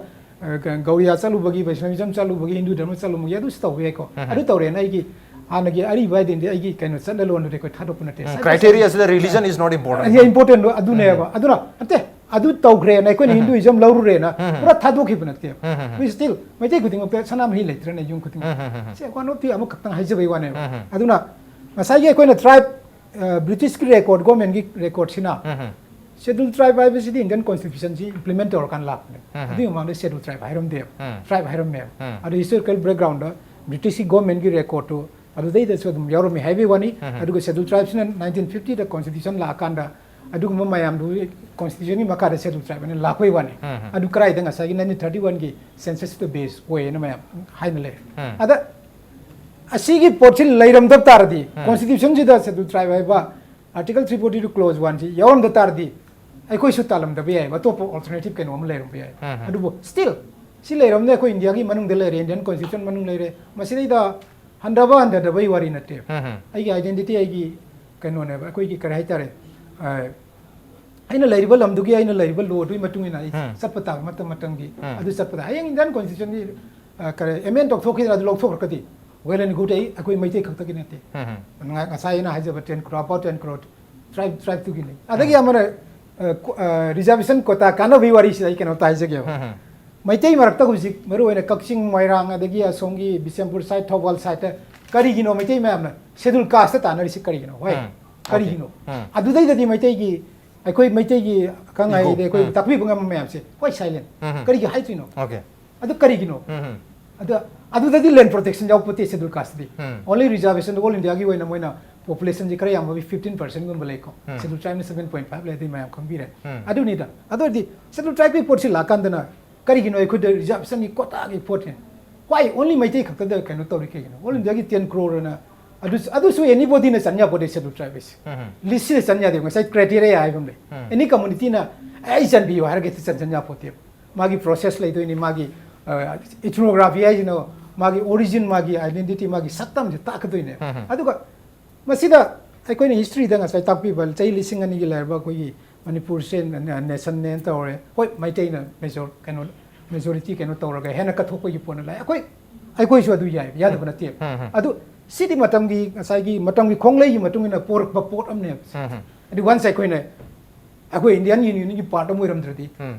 ꯒꯧꯔꯤꯌꯥ ꯆꯠꯂꯨꯕꯒꯤ, ꯕꯩꯁꯅꯕꯤꯖꯝ ꯆꯠꯂꯨꯕꯒꯤ, ꯍꯤꯟꯗꯨ ꯙꯔꯃ ꯆꯠꯂꯨꯕꯒꯤ ꯑꯗꯨꯁꯨ ꯇꯧꯕ ꯌꯥꯏꯀꯣ꯫ ꯑꯗꯨ ꯇꯧꯔꯦꯅ ꯑꯩꯒꯤ ꯍꯥꯟꯅꯒꯤ ꯑꯔꯤꯕ identity, ꯑꯩꯒꯤ ꯀꯩꯅꯣ, ꯆꯠꯅ ꯂꯣꯟꯗꯨꯗꯤ ꯑꯩꯈꯣꯏ ꯊꯥꯗꯣꯛꯄ ꯅꯠꯇꯦ꯫ Criteria ꯁꯤꯗ religion is not important꯫ Important ꯑꯗꯨꯅꯦꯕ꯫ ꯑꯗꯨꯅ ꯅꯠꯇꯦ, ꯑꯗꯨ ꯇꯧꯈ꯭ꯔꯦꯅ ꯑꯩꯈꯣꯏꯅ Hinduism ꯂꯧꯔꯨꯔꯦꯅ ꯄꯨꯔꯥ ꯊꯥꯗꯣꯛꯈꯤꯕ ꯅꯠꯇꯦꯕ꯫ We still ꯃꯩꯇꯩ ꯈꯨꯗꯤꯡꯃꯛꯇ ꯁꯅꯥꯃꯍꯤ ꯂꯩꯇ꯭ꯔꯅꯦ, ꯌꯨꯝ ꯈꯨꯗꯤꯡꯃꯛ꯫ ꯁꯦ, one of the ꯑꯃꯈꯛꯇꯪ ꯍꯥꯏꯖꯕꯩ ꯋꯥꯅꯦꯕ꯫ ꯑꯗꯨꯅ ꯉꯁꯥꯏꯒꯤ ꯑꯩꯈꯣꯏꯅ tribe, ꯕ꯭ꯔꯤꯇꯤꯁꯀꯤ record, governmentꯀꯤ recordꯁꯤꯅ Scheduled tribe ꯍꯥꯏꯕꯁꯤꯗꯤ Indian Constitutionꯁꯤ implement ꯇꯧꯔꯀꯥꯟꯗ ꯂꯥꯛꯄꯅꯦ꯫ ꯑꯗꯨꯒꯤ ꯃꯃꯥꯡꯗ Scheduled tribe ꯍꯥꯏꯔꯝꯗꯦꯕ꯫ Tribe ꯍꯥꯏꯔꯝꯃꯦꯕ꯫ ꯑꯗꯣ historical backgroundꯗ ꯕ꯭ꯔꯤꯇꯤꯁꯀꯤ governmentꯀꯤ recordꯇꯨ ꯑꯗꯨꯗꯩꯗꯁꯨ ꯑꯗꯨꯝ ꯌꯥꯎꯔꯝꯃꯤ ꯍꯥꯏꯕꯒꯤ ꯋꯥꯅꯤ꯫ ꯑꯗꯨꯒ Scheduled tribeꯁꯤꯅ nineteen fiftyꯗ Constitution ꯂꯥꯛꯑꯀꯥꯟꯗ, ꯑꯗꯨꯒꯨꯝꯕ ꯃꯌꯥꯝꯗꯨ Constitutionꯒꯤ ꯃꯈꯥꯗ Scheduled tribe ꯑꯅ ꯂꯥꯛꯄꯩ ꯋꯥꯅꯤ꯫ ꯑꯗꯨ ꯀꯗꯥꯏꯗ ꯉꯁꯥꯏꯒꯤ nineteen thirty oneꯒꯤ censusꯇ base ꯑꯣꯏꯌꯦꯅ ꯃꯌꯥꯝ ꯍꯥꯏꯅ ꯂꯩ꯫ ꯑꯗ ꯑꯁꯤꯒꯤ ꯄꯣꯠꯁꯤ ꯂꯩꯔꯝꯗꯕ ꯇꯥꯔꯗꯤ, Constitutionꯁꯤꯗ Scheduled tribe ꯍꯥꯏꯕ Article three forty two clause oneꯁꯤ ꯌꯥꯎꯔꯝꯗ ꯇꯥꯔꯗꯤ, ꯑꯩꯈꯣꯏꯁꯨ ꯇꯥꯜꯂꯝꯗꯕ ꯌꯥꯏꯕ, ꯑꯇꯣꯞꯄ alternative ꯀꯩꯅꯣ ꯑꯃ ꯂꯩꯔꯝꯕ ꯌꯥꯏ꯫ ꯑꯗꯨꯕꯨ still ꯁꯤ ꯂꯩꯔꯝꯅ ꯑꯩꯈꯣꯏ ꯏꯟꯗꯤꯌꯥꯒꯤ ꯃꯅꯨꯡꯗ ꯂꯩꯔꯦ, Indian Constitution ꯃꯅꯨꯡ ꯂꯩꯔꯦ꯫ ꯃꯁꯤꯗꯩꯗ ꯍꯟꯊꯕ ꯍꯟꯊꯗꯕꯒꯤ ꯋꯥꯔꯤ ꯅꯠꯇꯦ꯫ ꯑꯩꯒꯤ identity, ꯑꯩꯒꯤ ꯀꯩꯅꯣꯅꯦꯕ, ꯑꯩꯈꯣꯏꯒꯤ ꯀꯔꯤ ꯍꯥꯏꯇꯥꯔꯦ, ꯑ, ꯑꯩꯅ ꯂꯩꯔꯤꯕ ꯂꯝꯗꯨꯒꯤ, ꯑꯩꯅ ꯂꯩꯔꯤꯕ lawꯗꯨꯒꯤ ꯃꯇꯨꯡ ꯏꯟꯅ ꯑꯩ ꯆꯠꯄ ꯇꯥꯕ, ꯃꯇꯝ ꯃꯇꯝꯒꯤ ꯑꯗꯨ ꯆꯠꯄ ꯇꯥꯕ꯫ ꯍꯌꯦꯡ Indian Constitutionꯒꯤ, ꯑ, ꯀꯔꯤ amend ꯇꯧꯊꯣꯛꯈꯤꯗꯅ ꯑꯗꯨ ꯂꯧꯊꯣꯛꯈ꯭ꯔꯒꯗꯤ, well and good, ꯑꯩ, ꯑꯩꯈꯣꯏ ꯃꯩꯇꯩ ꯈꯛꯇꯒꯤ ꯅꯠꯇꯦ꯫ ꯉ-, ꯉꯁꯥꯏ ꯑꯩꯅ ꯍꯥꯏꯖꯕ ten crore, about ten crore tribe, tribeꯇꯨꯒꯤꯅꯤ꯫ ꯑꯗꯒꯤ ꯑꯃꯅ, ꯑ, ꯀꯣ-, ꯑ, reservation quota ꯀꯥꯟꯅꯕꯒꯤ ꯋꯥꯔꯤꯁꯤꯗ ꯑꯩ ꯀꯩꯅꯣꯝꯇ ꯍꯥꯏꯖꯒꯦꯕ꯫ ꯃꯩꯇꯩ ꯃꯔꯛꯇ ꯍꯧꯖꯤꯛ ꯃꯔꯨꯑꯣꯏꯅ ꯀꯛꯆꯤꯡ, ꯃꯣꯏꯔꯥꯡ, ꯑꯗꯒꯤ ꯑꯁꯣꯝꯒꯤ ꯕꯤꯁꯦꯝꯄꯨꯔ side, ꯊꯧꯕꯥꯜ sideꯇ ꯀꯔꯤꯒꯤꯅꯣ ꯃꯩꯇꯩ ꯃꯌꯥꯝꯅ Scheduled casteꯇ ꯇꯥꯟꯅꯔꯤꯁꯤ ꯀꯔꯤꯒꯤꯅꯣ? ꯍꯣꯏ, ꯀꯔꯤꯒꯤꯅꯣ? ꯑꯗꯨꯗꯩꯗꯗꯤ ꯃꯩꯇꯩꯒꯤ, ꯑꯩꯈꯣꯏ ꯃꯩꯇꯩꯒꯤ ꯈꯪ ꯏꯒꯣ꯫ ꯍꯥꯏꯗꯤ ꯑꯩꯈꯣꯏ ꯇꯥꯛꯄꯤꯕ ꯉꯝꯕ ꯃꯌꯥꯝꯁꯦ why silent? ꯀꯔꯤꯒꯤ ꯍꯥꯏꯗꯣꯏꯅꯣ? ꯑꯗꯨ ꯀꯔꯤꯒꯤꯅꯣ? ꯑꯗ ꯑꯗꯨꯗꯗꯤ land protection ꯌꯥꯎꯄꯣꯠꯇꯦ Scheduled casteꯇꯗꯤ꯫ Only reservation, all Indiaꯒꯤ ꯑꯣꯏꯅ ꯃꯣꯏꯅ populationꯁꯤ ꯈꯔ ꯌꯥꯝꯕꯒꯤ fifteen percentꯒꯨꯝꯕ ꯂꯩꯀꯣ꯫ Scheduled tribeꯅ seven point five ꯂꯩ, ꯑꯗꯨꯗꯤ ꯃꯌꯥꯝ ꯈꯪꯕꯤꯔꯦ꯫ ꯑꯗꯨꯅꯤꯗ꯫ ꯑꯗꯨ ꯑꯣꯏꯔꯗꯤ Scheduled tribeꯀꯤ ꯄꯣꯠꯁꯤ ꯂꯥꯛꯀꯥꯟꯗꯅ ꯀꯔꯤꯒꯤꯅꯣ ꯑꯩꯈꯣꯏꯗ reservationꯒꯤ quotaꯒꯤ ꯄꯣꯠꯁꯦ why only ꯃꯩꯇꯩ ꯈꯛꯇꯗ ꯀꯩꯅꯣ ꯇꯧꯔꯤ ꯀꯩꯒꯤꯅꯣ? All Indiaꯒꯤ ten croreꯑꯅ ꯑꯗꯨ, ꯑꯗꯨꯁꯨ anybodyꯅ ꯆꯟ ꯌꯥꯄꯣꯠꯇꯦ Scheduled tribeꯁꯦ꯫ Listꯁꯤꯗ ꯆꯟ ꯌꯥꯗꯦ꯫ ꯉꯁꯥꯏ criteria ꯍꯥꯏꯕ ꯑꯃ ꯂꯩ꯫ Any communityꯅ "ꯑꯦ, ꯑꯩ ꯆꯟꯕꯤꯌꯨ" ꯍꯥꯏꯔꯒ ꯍꯦꯛꯇ ꯆꯟꯁꯟ ꯌꯥꯄꯣꯠꯇꯦꯕ꯫ ꯃꯥꯒꯤ process ꯂꯩꯗꯣꯏꯅꯤ, ꯃꯥꯒꯤ, ꯑ, ethnography ꯍꯥꯏꯁꯤꯅ ꯃꯥꯒꯤ origin, ꯃꯥꯒꯤ identity, ꯃꯥꯒꯤ ꯁꯛꯇꯝꯁꯦ ꯇꯥꯛꯀꯗꯣꯏꯅꯦ꯫ ꯑꯗꯨꯒ ꯃꯁꯤꯗ ꯑꯩꯈꯣꯏꯅ historyꯗ ꯉꯁꯥꯏ ꯇꯥꯛꯄꯤꯕ ꯆꯍꯤ ꯂꯤꯁꯤꯡ ꯑꯅꯤꯒꯤ ꯂꯩꯔꯕ ꯑꯩꯈꯣꯏꯒꯤ ꯃꯅꯤꯄꯨꯔꯁꯦ ꯅ-, ꯅ-, nationꯅꯦꯅ ꯇꯧꯔꯦ꯫ ꯍꯣꯏ, ꯃꯩꯇꯩꯅ major ꯀꯩꯅꯣ, ꯃꯦꯖꯣꯔꯤꯇꯤ ꯀꯩꯅꯣ ꯇꯧꯔꯒ ꯍꯦꯟꯅ ꯀꯠꯊꯣꯛꯄꯒꯤ ꯄꯣꯠꯅ ꯂꯥꯛꯑꯦ꯫ ꯑꯩꯈꯣꯏ ꯑꯩꯈꯣꯏꯁꯨ ꯑꯗꯨ ꯌꯥꯏ, ꯌꯥꯗꯕ ꯅꯠꯇꯦ꯫ ꯑꯗꯨ ꯁꯤꯗꯤ ꯃꯇꯝꯒꯤ, ꯉꯁꯥꯏꯒꯤ ꯃꯇꯝꯒꯤ ꯈꯣꯡꯂꯩꯒꯤ ꯃꯇꯨꯡ ꯏꯟꯅ ꯄꯣꯔꯛꯄ ꯄꯣꯠ ꯑꯃꯅꯦꯕ꯫ ꯑꯗꯨ ꯋꯥꯟꯁ ꯑꯩꯈꯣꯏꯅ ꯑꯩꯈꯣꯏ ꯏꯟꯗꯤꯌꯥꯟ ꯌꯨꯅꯤꯌꯟꯒꯤ ꯄꯥꯔꯠ ꯑꯃ ꯑꯣꯏꯔꯝꯗ꯭ꯔꯗꯤ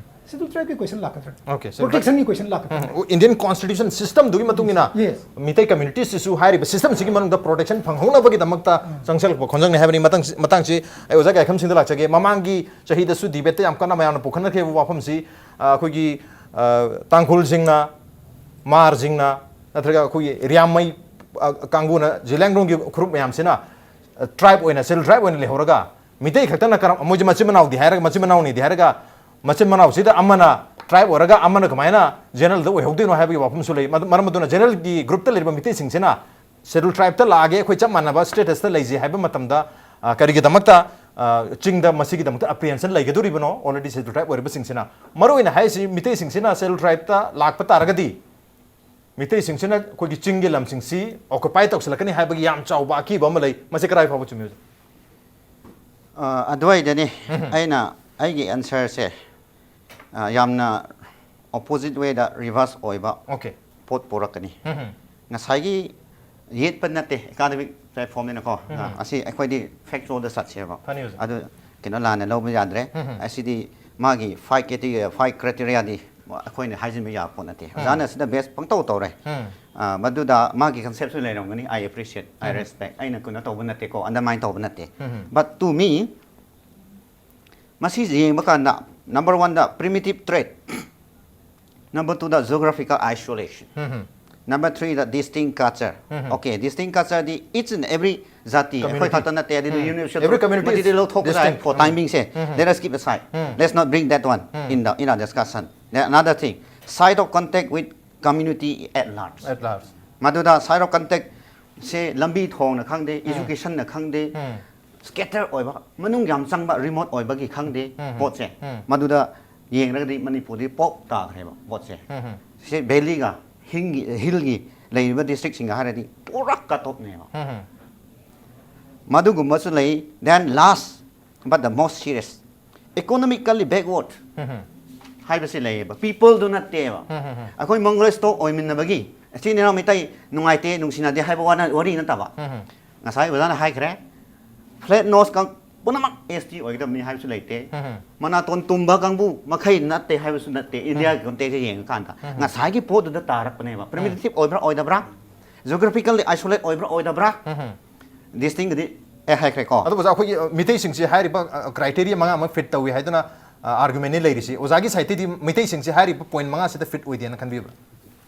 ꯁꯦꯗꯨꯜ ꯇ꯭ꯔꯥꯏꯕꯀꯤ ꯀ꯭ꯋꯦꯁꯟ ꯂꯥꯛꯀꯗ꯭ꯔꯥ? Okay, so ꯄ꯭ꯔꯣꯇꯦꯛꯁꯟꯒꯤ ꯀ꯭ꯋꯦꯁꯟ ꯂꯥꯛꯀꯗ꯭ꯔꯥ? ꯏꯟꯗꯤꯌꯟ ꯀꯣꯟꯁꯇꯤꯇ꯭ꯌꯨꯁꯟ ꯁꯤꯁꯇꯝꯗꯨꯒꯤ ꯃꯇꯨꯡ ꯏꯟꯅ Yes. ꯃꯤꯇꯩ ꯀꯝꯃ꯭ꯌꯨꯅꯤꯇꯤꯁꯤꯁꯨ ꯍꯥꯏꯔꯤꯕ ꯁꯤꯁꯇꯝꯁꯤꯒꯤ ꯃꯅꯨꯡꯗ ꯄ꯭ꯔꯣꯇꯦꯛꯁꯟ ꯐꯪꯍꯧꯅꯕꯒꯤꯗꯃꯛꯇ ꯆꯪꯁꯤꯜꯂꯛꯄ ꯈꯣꯡꯖꯪꯅꯤ ꯍꯥꯏꯕꯅꯤ꯫ ꯃꯇꯥꯡꯁꯤ, ꯃꯇꯥꯡꯁꯤ ꯑꯩ ꯑꯣꯖꯥ ꯀꯌꯥꯈꯝ ꯁꯤꯡꯗ ꯂꯥꯛꯆꯒꯦ꯫ ꯃꯃꯥꯡꯒꯤ ꯆꯍꯤꯗꯁꯨ ꯗꯤꯕꯦꯠꯇ ꯌꯥꯝ ꯀꯟꯅ ꯃꯌꯥꯝꯅ ꯄꯨꯈꯠꯅꯈꯤꯕ ꯋꯥꯐꯝꯁꯤ, ꯑ, ꯑꯩꯈꯣꯏꯒꯤ, ꯑ, ꯇꯥꯡꯈꯨꯜꯁꯤꯡꯅ, ꯃꯥꯔꯁꯤꯡꯅ, ꯅꯠꯇ꯭ꯔꯒ ꯑꯩꯈꯣꯏꯒꯤ ꯔꯤꯌꯥꯝꯃꯩ, ꯑ, ꯀꯥꯡꯕꯨꯅ, ꯖꯤꯂꯤꯌꯥꯡꯔꯣꯡꯒꯤ ꯐꯨꯔꯨꯞ ꯃꯌꯥꯝꯁꯤꯅ, ꯑ, ꯇ꯭ꯔꯥꯏꯕ ꯑꯣꯏꯅ, ꯁꯦꯗꯨꯜ ꯇ꯭ꯔꯥꯏꯕ ꯑꯣꯏꯅ ꯂꯩꯍꯧꯔꯒ, ꯃꯤꯇꯩ ꯈꯛꯇꯅ ꯀꯔꯝ, ꯃꯣꯏꯁꯦ ꯃꯆꯤꯟ ꯃꯅꯥꯎꯗꯤ ꯍꯥꯏꯔꯒ, ꯃꯆꯤꯟ ꯃꯅꯥꯎꯅꯤꯗꯤ ꯍꯥꯏꯔꯒ, ꯃꯆꯤꯟ ꯃꯅꯥꯎꯁꯤꯗ ꯑꯃꯅ ꯇ꯭ꯔꯥꯏꯕ ꯑꯣꯏꯔꯒ ꯑꯃꯅ ꯀꯃꯥꯏꯅ ꯖꯦꯅꯔꯦꯜꯗ ꯑꯣꯏꯍꯧꯗꯣꯏꯅꯣ ꯍꯥꯏꯕꯒꯤ ꯋꯥꯐꯝꯁꯨ ꯂꯩ꯫ ꯃꯗꯨ, ꯃꯔꯝ ꯑꯗꯨꯅ ꯖꯦꯅꯔꯦꯜꯒꯤ ꯒ꯭ꯔꯨꯞꯇ ꯂꯩꯔꯤꯕ ꯃꯤꯇꯩꯁꯤꯡꯁꯤꯅ ꯁꯦꯗꯨꯜ ꯇ꯭ꯔꯥꯏꯕꯇ ꯂꯥꯛꯑꯒꯦ, ꯑꯩꯈꯣꯏ ꯆꯞ ꯃꯥꯟꯅꯕ ꯁ꯭ꯇꯦꯇꯁꯇ ꯂꯩꯖꯩ ꯍꯥꯏꯕ ꯃꯇꯝꯗ, ꯑ, ꯀꯔꯤꯒꯤꯗꯃꯛꯇ, ꯑ, ꯆꯤꯡꯗ ꯃꯁꯤꯒꯤꯗꯃꯛꯇ ꯑꯦꯄ꯭ꯔꯤꯍꯦꯟꯁꯟ ꯂꯩꯒꯗꯧꯔꯤꯕꯅꯣ? ꯑꯣꯜꯔꯦꯗꯤ ꯁꯦꯗꯨꯜ ꯇ꯭ꯔꯥꯏꯕ ꯑꯣꯏꯔꯤꯕꯁꯤꯡꯁꯤꯅ, ꯃꯔꯨꯑꯣꯏꯅ ꯍꯥꯏꯔꯤꯁꯤ ꯃꯤꯇꯩꯁꯤꯡꯁꯤꯅ ꯁꯦꯗꯨꯜ ꯇ꯭ꯔꯥꯏꯕꯇ ꯂꯥꯛꯄ ꯇꯥꯔꯒꯗꯤ ꯃꯤꯇꯩꯁꯤꯡꯁꯤꯅ ꯑꯩꯈꯣꯏꯒꯤ ꯆꯤꯡꯒꯤ ꯂꯝꯁꯤꯡꯁꯤ ꯑꯣꯀꯨꯄꯥꯏ ꯇꯧꯁꯤꯜꯂꯛꯀꯅꯤ ꯍꯥꯏꯕꯒꯤ ꯌꯥꯝ ꯆꯥꯎꯕ ꯑꯀꯤꯕ ꯑꯃ ꯂꯩ꯫ ꯃꯁꯤ ꯀꯗꯥꯏ ꯐꯥꯎꯕ ꯆꯨꯝꯃꯤ, ꯑꯣꯖꯥ? ꯑ, ꯑꯗꯨꯋꯥꯏꯗꯅꯤ ꯑꯩꯅ ꯑꯩꯒꯤ ꯑꯟꯁꯔꯁꯦ, ꯑ, ꯌꯥꯝꯅ ꯑꯣꯄꯣꯖꯤꯠ ꯋꯦꯗ ꯔꯤꯚꯔꯁ ꯑꯣꯏꯕ Okay. ꯄꯣꯠ ꯄꯨꯔꯛꯀꯅꯤ꯫ ꯉꯁꯥꯏꯒꯤ ꯌꯦꯠꯄ ꯅꯠꯇꯦ, ꯑꯦꯀꯥꯗꯃꯤꯛ ꯄ꯭ꯂꯦꯠꯐꯣꯔꯝꯅꯤꯅꯀꯣ꯫ ꯑꯁꯤ ꯑꯩꯈꯣꯏꯗꯤ ꯐꯦꯛꯆꯨꯋꯦꯜꯗ ꯆꯠꯁꯦꯕ꯫ ꯐꯅꯤ, ꯑꯣꯖꯥ꯫ ꯑꯗꯨ ꯀꯩꯅꯣ ꯂꯥꯟꯅ ꯂꯧꯕ ꯌꯥꯗ꯭ꯔꯦ꯫ ꯑꯁꯤꯗꯤ ꯃꯥꯒꯤ ꯐꯥꯏꯚ ꯀ꯭ꯔꯥꯏꯇꯦꯔꯤꯌꯥ, ꯐꯥꯏꯚ ꯀ꯭ꯔꯥꯏꯇꯦꯔꯤꯌꯥꯗꯤ ꯑꯩꯈꯣꯏꯅ ꯍꯥꯏꯖꯤꯟꯕ ꯌꯥꯕ ꯄꯣꯠ ꯅꯠꯇꯦ꯫ ꯑꯣꯖꯥꯅ ꯁꯤꯗ ꯕꯦꯁ ꯄꯪꯇꯧ ꯇꯧꯔꯦ꯫ ꯑ, ꯃꯗꯨꯗ ꯃꯥꯒꯤ ꯀꯟꯁꯦꯞꯁꯨ ꯂꯩꯔꯝꯒꯅꯤ, I appreciate, I respect꯫ ꯑꯩꯅ ꯀꯩꯅꯣ ꯇꯧꯕ ꯅꯠꯇꯦꯀꯣ, ꯑꯟꯗꯔꯃꯥꯏꯟ ꯇꯧꯕ ꯅꯠꯇꯦ꯫ But to me, ꯃꯁꯤ ꯌꯦꯡꯕ ꯀꯥꯟꯗ, ꯅꯝꯕꯔ ꯋꯥꯟꯗ primitive trait, ꯅꯝꯕꯔ ꯇꯨꯗ geographical isolation, number third distinct culture꯫ Okay, distinct cultureꯗꯤ each and every ꯖꯥꯇꯤ, ꯑꯩꯈꯣꯏ Community. ꯈꯛꯇ ꯅꯠꯇꯦ, ꯑꯗꯨꯗꯤ ꯌꯨꯅꯤꯚꯔꯁꯦꯜ Every community is ꯃꯗꯨꯗꯤ ꯂꯧꯊꯣꯛꯄ ꯌꯥꯏ distinct. for timingꯁꯦ꯫ Let us keep aside, let's not bring that one in the, in our discussion꯫ Then another thing, site of contact with community at large꯫ At large. ꯃꯗꯨꯗ site of contactꯁꯦ ꯂꯝꯕꯤ ꯊꯣꯡꯅ ꯈꯪꯗꯦ, educationꯅ ꯈꯪꯗꯦ, scatter ꯑꯣꯏꯕ, ꯃꯅꯨꯡ ꯌꯥꯝ ꯆꯪꯕ, remote ꯑꯣꯏꯕꯒꯤ ꯈꯪꯗꯦ ꯄꯣꯠꯁꯦ꯫ ꯃꯗꯨꯗ ꯌꯦꯡꯂꯒꯗꯤ ꯃꯅꯤꯄꯨꯔꯗꯤ ꯄꯣꯞ ꯇꯥꯈ꯭ꯔꯦꯕ ꯄꯣꯠꯁꯦ꯫ ꯁꯤ valleyꯒ ꯍꯤꯡꯒꯤ, hillꯒꯤ ꯂꯩꯔꯤꯕ districtꯁꯤꯡꯒ ꯍꯥꯏꯔꯗꯤ ꯄꯨꯔꯥ cut offꯅꯦꯕ꯫ ꯃꯗꯨꯒꯨꯝꯕꯁꯨ ꯂꯩ꯫ Then last but the most serious, economically backward꯫ ꯍꯥꯏꯕꯁꯤ ꯂꯩꯌꯦꯕ, ꯄꯤꯄꯜꯗꯨ ꯅꯠꯇꯦꯕ꯫ ꯑꯩꯈꯣꯏ ꯃꯪꯒꯣꯂꯤꯌꯥꯟ ꯁ꯭ꯇꯣꯛ ꯑꯣꯏꯃꯤꯟꯅꯕꯒꯤ ꯏꯆꯤꯟ ꯏꯅꯥꯎ ꯃꯤꯇꯩ ꯅꯨꯡꯉꯥꯏꯇꯦ, ꯅꯨꯡꯁꯤꯅꯗꯦ ꯍꯥꯏꯕ ꯋꯥꯅ-, ꯋꯥꯔꯤ ꯅꯠꯇꯕ꯫ ꯉꯁꯥꯏ ꯑꯣꯖꯥꯅ ꯍꯥꯏꯈ꯭ꯔꯦ, ꯐ꯭ꯂꯦꯠ ꯅꯣꯁ ꯀꯥꯡ-, ꯄꯨꯝꯅꯃꯛ ꯑꯦꯁ ꯇꯤ ꯑꯣꯏꯒꯗꯕꯅꯤ ꯍꯥꯏꯕꯁꯨ ꯂꯩꯇꯦ꯫ ꯃꯅꯥꯇꯣꯟ ꯇꯨꯝꯕ ꯀꯥꯡꯕꯨ ꯃꯈꯩ ꯅꯠꯇꯦ ꯍꯥꯏꯕꯁꯨ ꯅꯠꯇꯦ꯫ ꯏꯟꯗꯤꯌꯥꯒꯤ ꯀꯣꯟꯇꯦꯛꯁꯇ ꯌꯦꯡꯉꯀꯥꯟꯗ ꯉꯁꯥꯏꯒꯤ ꯄꯣꯠꯇꯨꯗ ꯇꯥꯔꯛꯄꯅꯦꯕ꯫ ꯄ꯭ꯔꯤꯃꯤꯇꯤꯚ ꯑꯣꯏꯕ꯭ꯔꯥ ꯑꯣꯏꯗꯕ꯭ꯔꯥ, ꯖꯤꯑꯣꯒ꯭ꯔꯥꯐꯤꯀꯦꯜꯂꯤ ꯑꯥꯏꯁꯣꯂꯦꯠ ꯑꯣꯏꯕ꯭ꯔꯥ ꯑꯣꯏꯗꯕ꯭ꯔꯥ, ꯗꯤꯁꯇꯤꯡꯗꯤ ꯑꯩ ꯍꯥꯏꯈ꯭ꯔꯦꯀꯣ꯫ ꯑꯗꯨꯕꯨ ꯑꯣꯖꯥ, ꯑꯩꯈꯣꯏꯒꯤ, ꯑ, ꯃꯤꯇꯩꯁꯤꯡꯁꯤ ꯍꯥꯏꯔꯤꯕ, ꯑ, ꯀ꯭ꯔꯥꯏꯇꯦꯔꯤꯌꯥ ꯃꯉꯥ ꯑꯃ ꯐꯤꯠ ꯇꯧꯏ ꯍꯥꯏꯗꯨꯅ, ꯑ, ꯑꯥꯔꯒꯨꯃꯦꯟꯅꯤ ꯂꯩꯔꯤꯁꯤ꯫ ꯑꯣꯖꯥꯒꯤ ꯁꯥꯏꯠꯇꯗꯤ ꯃꯤꯇꯩꯁꯤꯡꯁꯤ ꯍꯥꯏꯔꯤꯕ ꯄꯣꯏꯟ ꯃꯉꯥꯁꯤꯗ ꯐꯤꯠ ꯑꯣꯏꯗꯦꯅ ꯈꯟꯕꯤꯕ꯭ꯔꯥ?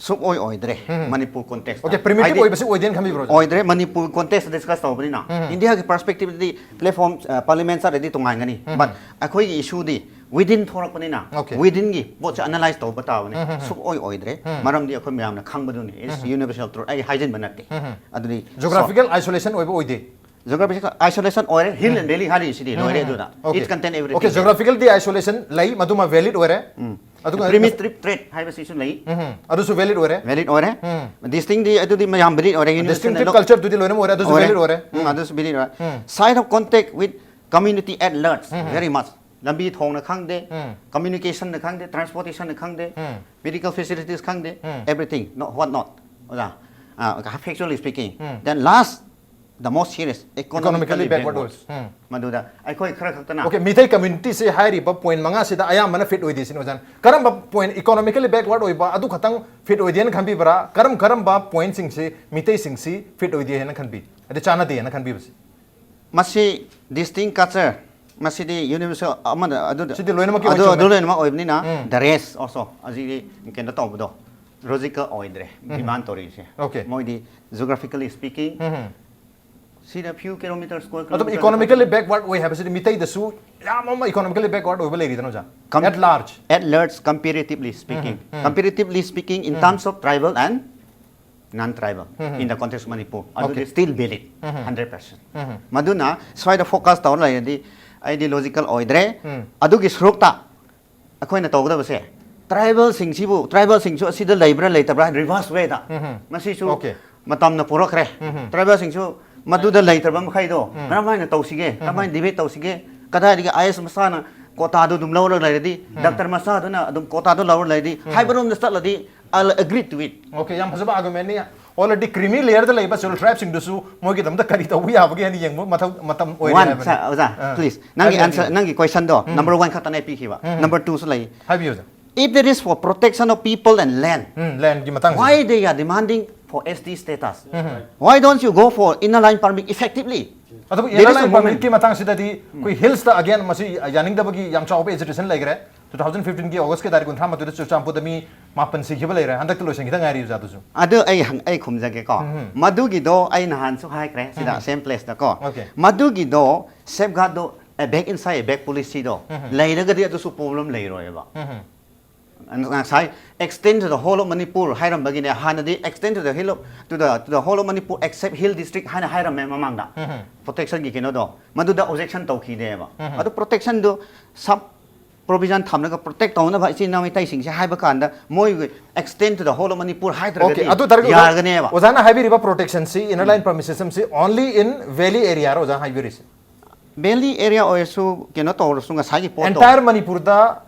ꯁꯨꯛꯑꯣꯏ ꯑꯣꯏꯗ꯭ꯔꯦ꯫ ꯃꯅꯤꯄꯨꯔ ꯀꯣꯟꯇꯦꯛꯁꯇ꯫ ꯑꯣꯀꯦ, ꯄ꯭ꯔꯤꯃꯤꯇꯤꯚ ꯍꯥꯏꯗꯤ ꯑꯣꯏꯕꯁꯤ ꯑꯣꯏꯗꯦꯅ ꯈꯟꯕꯤꯕ꯭ꯔꯣ, ꯑꯣꯖꯥ? ꯑꯣꯏꯗ꯭ꯔꯦ, ꯃꯅꯤꯄꯨꯔ ꯀꯣꯟꯇꯦꯛꯁꯇ ꯗꯤꯁꯀꯁ ꯇꯧꯕꯅꯤꯅ꯫ ꯏꯟꯗꯤꯌꯥꯒꯤ ꯄꯔꯁꯄꯦꯛꯇꯤꯚꯇꯗꯤ ꯄ꯭ꯂꯦꯠꯐꯣꯔꯝ, ꯑ, ꯄꯥꯔꯂꯤꯌꯥꯃꯦꯟ ꯆꯠꯂꯗꯤ ꯇꯣꯉꯥꯟꯒꯅꯤ꯫ ꯕꯠ ꯑꯩꯈꯣꯏꯒꯤ ꯏꯁꯨꯗꯤ ꯋꯤꯗꯤꯟ ꯊꯣꯔꯛꯄꯅꯤꯅ, ꯑꯣꯀꯦ꯫ ꯋꯤꯗꯤꯟꯒꯤ ꯄꯣꯠꯁꯦ ꯑꯦꯅꯥꯂꯥꯏꯁ ꯇꯧꯕ ꯇꯥꯕꯅꯤ꯫ ꯁꯨꯛꯑꯣꯏ ꯑꯣꯏꯗ꯭ꯔꯦ꯫ ꯃꯔꯝꯗꯤ ꯑꯩꯈꯣꯏ ꯃꯌꯥꯝꯅ ꯈꯪꯕꯗꯨꯅꯤ, it's universal truth꯫ ꯑꯩ ꯍꯥꯏꯖꯤꯟꯕ ꯅꯠꯇꯦ꯫ ꯑꯗꯨꯗꯤ ꯖꯤꯑꯣꯒ꯭ꯔꯥꯐꯤꯀꯦꯜ ꯑꯥꯏꯁꯣꯂꯦꯁꯟ ꯑꯣꯏꯕ ꯑꯣꯏꯗꯦ꯫ ꯖꯤꯑꯣꯒ꯭ꯔꯥꯐꯤꯀꯦꯜ ꯑꯥꯏꯁꯣꯂꯦꯁꯟ ꯑꯣꯏꯔꯦ, ꯍꯤꯜ ꯑꯦꯟ ꯚꯦꯂꯤ ꯍꯥꯏꯔꯤꯁꯤꯗꯤ ꯂꯣꯏꯔꯦ ꯑꯗꯨꯅ꯫ Okay. It contain everything. Okay, ꯖꯤꯑꯣꯒ꯭ꯔꯥꯐꯤꯀꯦꯜꯗꯤ ꯑꯥꯏꯁꯣꯂꯦꯁꯟ ꯂꯩ, ꯃꯗꯨꯃ ꯚꯦꯂꯤꯗ ꯑꯣꯏꯔꯦ꯫ ꯑꯗꯨꯒ ꯄ꯭ꯔꯤꯃꯤꯇꯤꯚ ꯇ꯭ꯔꯦꯠ ꯍꯥꯏꯕꯁꯤꯁꯨ ꯂꯩ꯫ ꯑꯗꯨꯁꯨ ꯚꯦꯂꯤꯗ ꯑꯣꯏꯔꯦ꯫ ꯚꯦꯂꯤꯗ ꯑꯣꯏꯔꯦ꯫ ꯗꯤꯁꯇꯤꯡꯗꯤ ꯑꯗꯨꯗꯤ ꯃꯌꯥꯝ ꯚꯦꯂꯤꯗ ꯑꯣꯏꯔꯦ, ꯌꯨꯅꯤꯚꯔꯁꯦꯜ ꯗꯤꯁꯇꯤꯡꯇꯤꯚ ꯂꯣ-, ꯀꯜꯆꯔꯗꯨꯗꯤ ꯂꯣꯏꯅꯃꯛ ꯑꯣꯏꯔꯦ, ꯑꯗꯨꯁꯨ ꯑꯣꯏꯔꯦ꯫ ꯚꯦꯂꯤꯗ ꯑꯣꯏꯔꯦ꯫ ꯎꯝ, ꯑꯗꯨꯁꯨ ꯚꯦꯂꯤꯗ ꯑꯣꯏꯔꯦ꯫ Side of contact with community at large, very much. ꯂꯝꯕꯤ ꯊꯣꯡꯅ ꯈꯪꯗꯦ, ꯀꯝꯃ꯭ꯌꯨꯅꯤꯀꯦꯁꯟꯅ ꯈꯪꯗꯦ, ꯇ꯭ꯔꯥꯟꯁꯄꯣꯔꯇꯦꯁꯟꯅ ꯈꯪꯗꯦ, ꯃꯦꯗꯤꯀꯦꯜ ꯐꯦꯁꯤꯂꯤꯇꯤꯁ ꯈꯪꯗꯦ, everything, no, what not, ꯑꯣꯖꯥ꯫ ꯑ, factually speaking. Then last, the most serious, economically, economically backward backward. ꯑꯣꯏ꯫ ꯃꯗꯨꯗ ꯑꯩꯈꯣꯏ ꯈꯔ ꯈꯛꯇꯅ ꯑꯣꯀꯦ, ꯃꯤꯇꯩ ꯀꯝꯃ꯭ꯌꯨꯅꯤꯇꯤꯁꯦ ꯍꯥꯏꯔꯤꯕ ꯄꯣꯏꯟ ꯃꯉꯥꯁꯤꯗ ꯑꯌꯥꯝꯕꯅ ꯐꯤꯠ ꯑꯣꯏꯗꯦ ꯁꯤꯅꯤ ꯑꯣꯖꯥꯅ꯫ ꯀꯔꯝꯕ ꯄꯣꯏꯟ, ꯏꯀꯣꯅꯣꯃꯤꯀꯦꯂꯤ ꯕꯦꯛꯋꯥꯔꯗ ꯑꯣꯏꯕ ꯑꯗꯨ ꯈꯛꯇꯪ ꯐꯤꯠ ꯑꯣꯏꯗꯦꯅ ꯈꯟꯕꯤꯕ꯭ꯔꯥ? ꯀꯔꯝ ꯀꯔꯝꯕ ꯄꯣꯏꯟꯁꯤꯡꯁꯤ ꯃꯤꯇꯩꯁꯤꯡꯁꯤ ꯐꯤꯠ ꯑꯣꯏꯗꯦ ꯍꯥꯏꯅ ꯈꯟꯕꯤ, ꯑꯗꯩ ꯆꯥꯟꯅꯗꯦ ꯍꯥꯏꯅ ꯈꯟꯕꯤꯕꯁꯤ? ꯃꯁꯤ ꯗꯤꯁꯇꯤꯡ ꯀꯜꯆꯔ, ꯃꯁꯤꯗꯤ ꯌꯨꯅꯤꯚꯔꯁꯦꯜ ꯑꯃꯗ ꯑꯗꯨꯗ ꯁꯤꯗꯤ ꯂꯣꯏꯅꯃꯛꯀꯤ ꯑꯗꯨ, ꯑꯣꯏ ꯆꯨꯝꯃꯦ꯫ ꯑꯗꯨ ꯂꯣꯏꯅꯃꯛ ꯑꯣꯏꯕꯅꯤꯅ, ꯎꯝ꯫ The rest also, ꯑꯁꯤꯗꯤ ꯀꯩꯅꯣ ꯇꯧꯕꯗꯣ, ꯂꯣꯖꯤꯀꯦꯜ ꯑꯣꯏꯗ꯭ꯔꯦ, ꯎꯝ꯫ ꯗꯤꯃꯥꯟ ꯇꯧꯔꯤꯁꯦ꯫ ꯑꯣꯀꯦ꯫ ꯃꯣꯏꯗꯤ geographically speaking, ꯎꯝ꯫ ꯁꯤꯗ few kilometers, square ꯑꯗꯨꯝ kilometer ꯏꯀꯣꯅꯣꯃꯤꯀꯦꯂꯤ ꯕꯦꯛꯋꯥꯔꯗ ꯑꯣꯏ ꯍꯥꯏꯕꯁꯤꯗꯤ ꯃꯤꯇꯩꯗꯁꯨ ꯌꯥꯝ ꯑꯃ ꯏꯀꯣꯅꯣꯃꯤꯀꯦꯂꯤ ꯕꯦꯛꯋꯥꯔꯗ ꯑꯣꯏꯕ ꯂꯩꯔꯤꯗꯅ, ꯑꯣꯖꯥ? Com-, at large. At large, comparatively speaking. Um, um. Comparatively speaking, in um. Terms of tribal and non-tribal, um. In the context of Manipur, ꯑꯗꯨꯗꯤ Okay. Still valid, ꯎꯝ꯫ Hundred percent꯫ ꯎꯝ꯫ ꯃꯗꯨꯅ ꯁ꯭ꯋꯥꯏꯗ focus ꯇꯧꯔ ꯂꯩꯔꯗꯤ ꯑꯩꯗꯤ logical ꯑꯣꯏꯗ꯭ꯔꯦ꯫ ꯎꯝ꯫ ꯑꯗꯨꯒꯤ ꯁꯔꯨꯛꯇ ꯑꯩꯈꯣꯏꯅ ꯇꯧꯒꯗꯕꯁꯦ, ꯇ꯭ꯔꯥꯏꯕꯦꯜꯁꯤꯡꯁꯤꯕꯨ, ꯇ꯭ꯔꯥꯏꯕꯦꯜꯁꯤꯡꯁꯨ ꯑꯁꯤꯗ ꯂꯩꯕ꯭ꯔꯥ ꯂꯩꯇꯕ꯭ꯔꯥ ꯍꯥꯏꯅ ꯔꯤꯚꯔꯁ ꯋꯦꯗ ꯎꯝ꯫ ꯃꯁꯤꯁꯨ Okay꯫ ꯃꯇꯝꯅ ꯄꯨꯔꯛꯈ꯭ꯔꯦ꯫ ꯎꯝ꯫ ꯇ꯭ꯔꯥꯏꯕꯦꯜꯁꯤꯡꯁꯨ ꯃꯗꯨꯗ ꯂꯩꯇ꯭ꯔꯕ ꯃꯈꯩꯗꯣ ꯎꯝ꯫ ꯀꯔꯝꯍꯥꯏꯅ ꯇꯧꯁꯤꯒꯦ? ꯎꯝ꯫ ꯀꯔꯝꯍꯥꯏꯅ ꯗꯤꯕꯦꯠ ꯇꯧꯁꯤꯒꯦ? ꯀꯗꯥꯏꯗꯒꯤ ꯑꯥꯏ ꯑꯦꯁ ꯃꯁꯥꯅ ꯀꯣꯇꯥꯗꯨ ꯑꯗꯨꯝ ꯂꯧꯔꯒ ꯂꯩꯔꯗꯤ, ꯗꯥꯛꯇꯔ ꯃꯆꯥꯗꯨꯅ ꯑꯗꯨꯝ ꯀꯣꯇꯥꯗꯨ ꯂꯧꯔ ꯂꯩꯔꯗꯤ, ꯍꯥꯏꯕꯔꯣꯝꯗ ꯆꯠꯂꯗꯤ, I'll agree to it. Okay, ꯌꯥꯝ ꯐꯖꯕ argument ꯅꯤ. Already creamy layer ꯗ ꯂꯩꯕ scheduled tribe ꯁꯤꯡꯗꯨꯁꯨ ꯃꯣꯏꯒꯤꯗꯃꯛꯇ ꯀꯔꯤ ꯇꯧꯕ ꯌꯥꯕꯒꯦ ꯍꯥꯏꯅ ꯌꯦꯡꯕ ꯃꯊꯧ ꯃꯇꯝ ꯑꯣꯏꯔꯦ One, ꯍꯥꯏꯕꯅꯤ. sir, ꯑꯣꯖꯥ, ꯑꯥ. please, ꯅꯪꯒꯤ ꯍꯥꯏꯕꯤꯌꯨ, answer, ꯍꯥꯏꯕꯤꯌꯨ. ꯅꯪꯒꯤ question ꯗꯣ number one ꯈꯛꯇꯅꯦ ꯄꯤꯈꯤꯕ. Number two ꯁꯨ ꯂꯩ. ꯍꯥꯏꯕꯤꯌꯨ, ꯑꯣꯖꯥ. If it is for protection of people and land, um, land ꯒꯤ ꯃꯇꯥꯡꯁꯦ. Why they are demanding for S T status? Why don't you go for inner line permit effectively? ꯑꯗꯨꯕꯨ There inner is a line movement. Permit ꯀꯤ ꯃꯇꯥꯡꯁꯤꯗꯗꯤ ꯑꯩꯈꯣꯏ ꯍꯤꯜꯁꯇ again ꯃꯁꯤ ꯌꯥꯅꯤꯡꯗꯕꯒꯤ ꯌꯥꯝ ꯆꯥꯎꯕ agitation ꯂꯩꯈ꯭ꯔꯦ. Two thousand fifteen ꯒꯤ August ꯀꯤ ꯇꯥꯔꯤꯛ ꯀꯨꯟꯊ꯭ꯔꯥ ꯃꯥꯊꯣꯏꯗ ꯆꯨꯔꯆꯥꯟꯄꯨꯔꯗ ꯃꯤ ꯃꯥꯄꯟ ꯁꯤꯈꯤꯕ ꯂꯩꯔꯦ, ꯍꯟꯗꯛꯇ ꯂꯣꯏꯁꯤꯟꯈꯤꯗ ꯉꯥꯏꯔꯤ ꯑꯣꯖꯥ ꯑꯗꯨꯁꯨ. ꯑꯗꯨ ꯑꯩ ꯍꯪ- ꯑꯩ ꯈꯨꯝꯖꯒꯦꯀꯣ. ꯃꯗꯨꯒꯤꯗꯣ ꯑꯩ ꯅꯍꯥꯟꯁꯨ ꯍꯥꯏꯈ꯭ꯔꯦ ꯁꯤꯗ, same place ꯗꯀꯣ. Okay. ꯃꯗꯨꯒꯤꯗꯣ safeguard ꯗꯣ, back inside back policy ꯗꯣ ꯂꯩꯔꯒꯗꯤ ꯑꯗꯨꯁꯨ problem ꯂꯩꯔꯣꯏꯕ. ꯉꯁꯥꯏ extend to the whole of Manipur ꯍꯥꯏꯔꯝꯕꯒꯤꯅꯦ. ꯍꯥꯟꯅꯗꯤ extend to the hill of, to the, to the whole of Manipur except hill district ꯍꯥꯏꯅ ꯍꯥꯏꯔꯝꯃꯦ ꯃꯃꯥꯡꯗ, protection ꯒꯤ ꯀꯩꯅꯣꯗꯣ. ꯃꯗꯨꯗ objection ꯇꯧꯈꯤꯅꯦꯕ. ꯑꯗꯨ protection ꯗꯨ sub provision ꯊꯝꯂꯒ protect ꯇꯧꯅꯕ ꯏꯆꯤꯟ ꯏꯅꯥꯎ ꯃꯩꯇꯩꯁꯤꯡꯁꯦ ꯍꯥꯏꯕ ꯀꯥꯟꯗ, ꯃꯣꯏ extend to the whole of Manipur ꯍꯥꯏꯗ꯭ꯔꯒꯗꯤ Okay, ꯑꯗꯨ ꯇꯥꯔꯒꯗꯤ ꯌꯥꯔꯒꯅꯦꯕ. ꯑꯣꯖꯥꯅ ꯍꯥꯏꯕꯤꯔꯤꯕ protection ꯁꯤ, inner line permit system ꯁꯤ only in valley area ꯔꯣ ꯑꯣꯖꯥ ꯍꯥꯏꯕꯤꯔꯤꯁꯦ? Valley area ꯑꯣꯏꯔꯁꯨ, ꯀꯩꯅꯣ ꯇꯧꯔꯁꯨ, ꯉꯁꯥꯏꯒꯤ ꯄꯣꯠꯇꯣ. Entire ꯃꯅꯤꯄꯨꯔꯗ,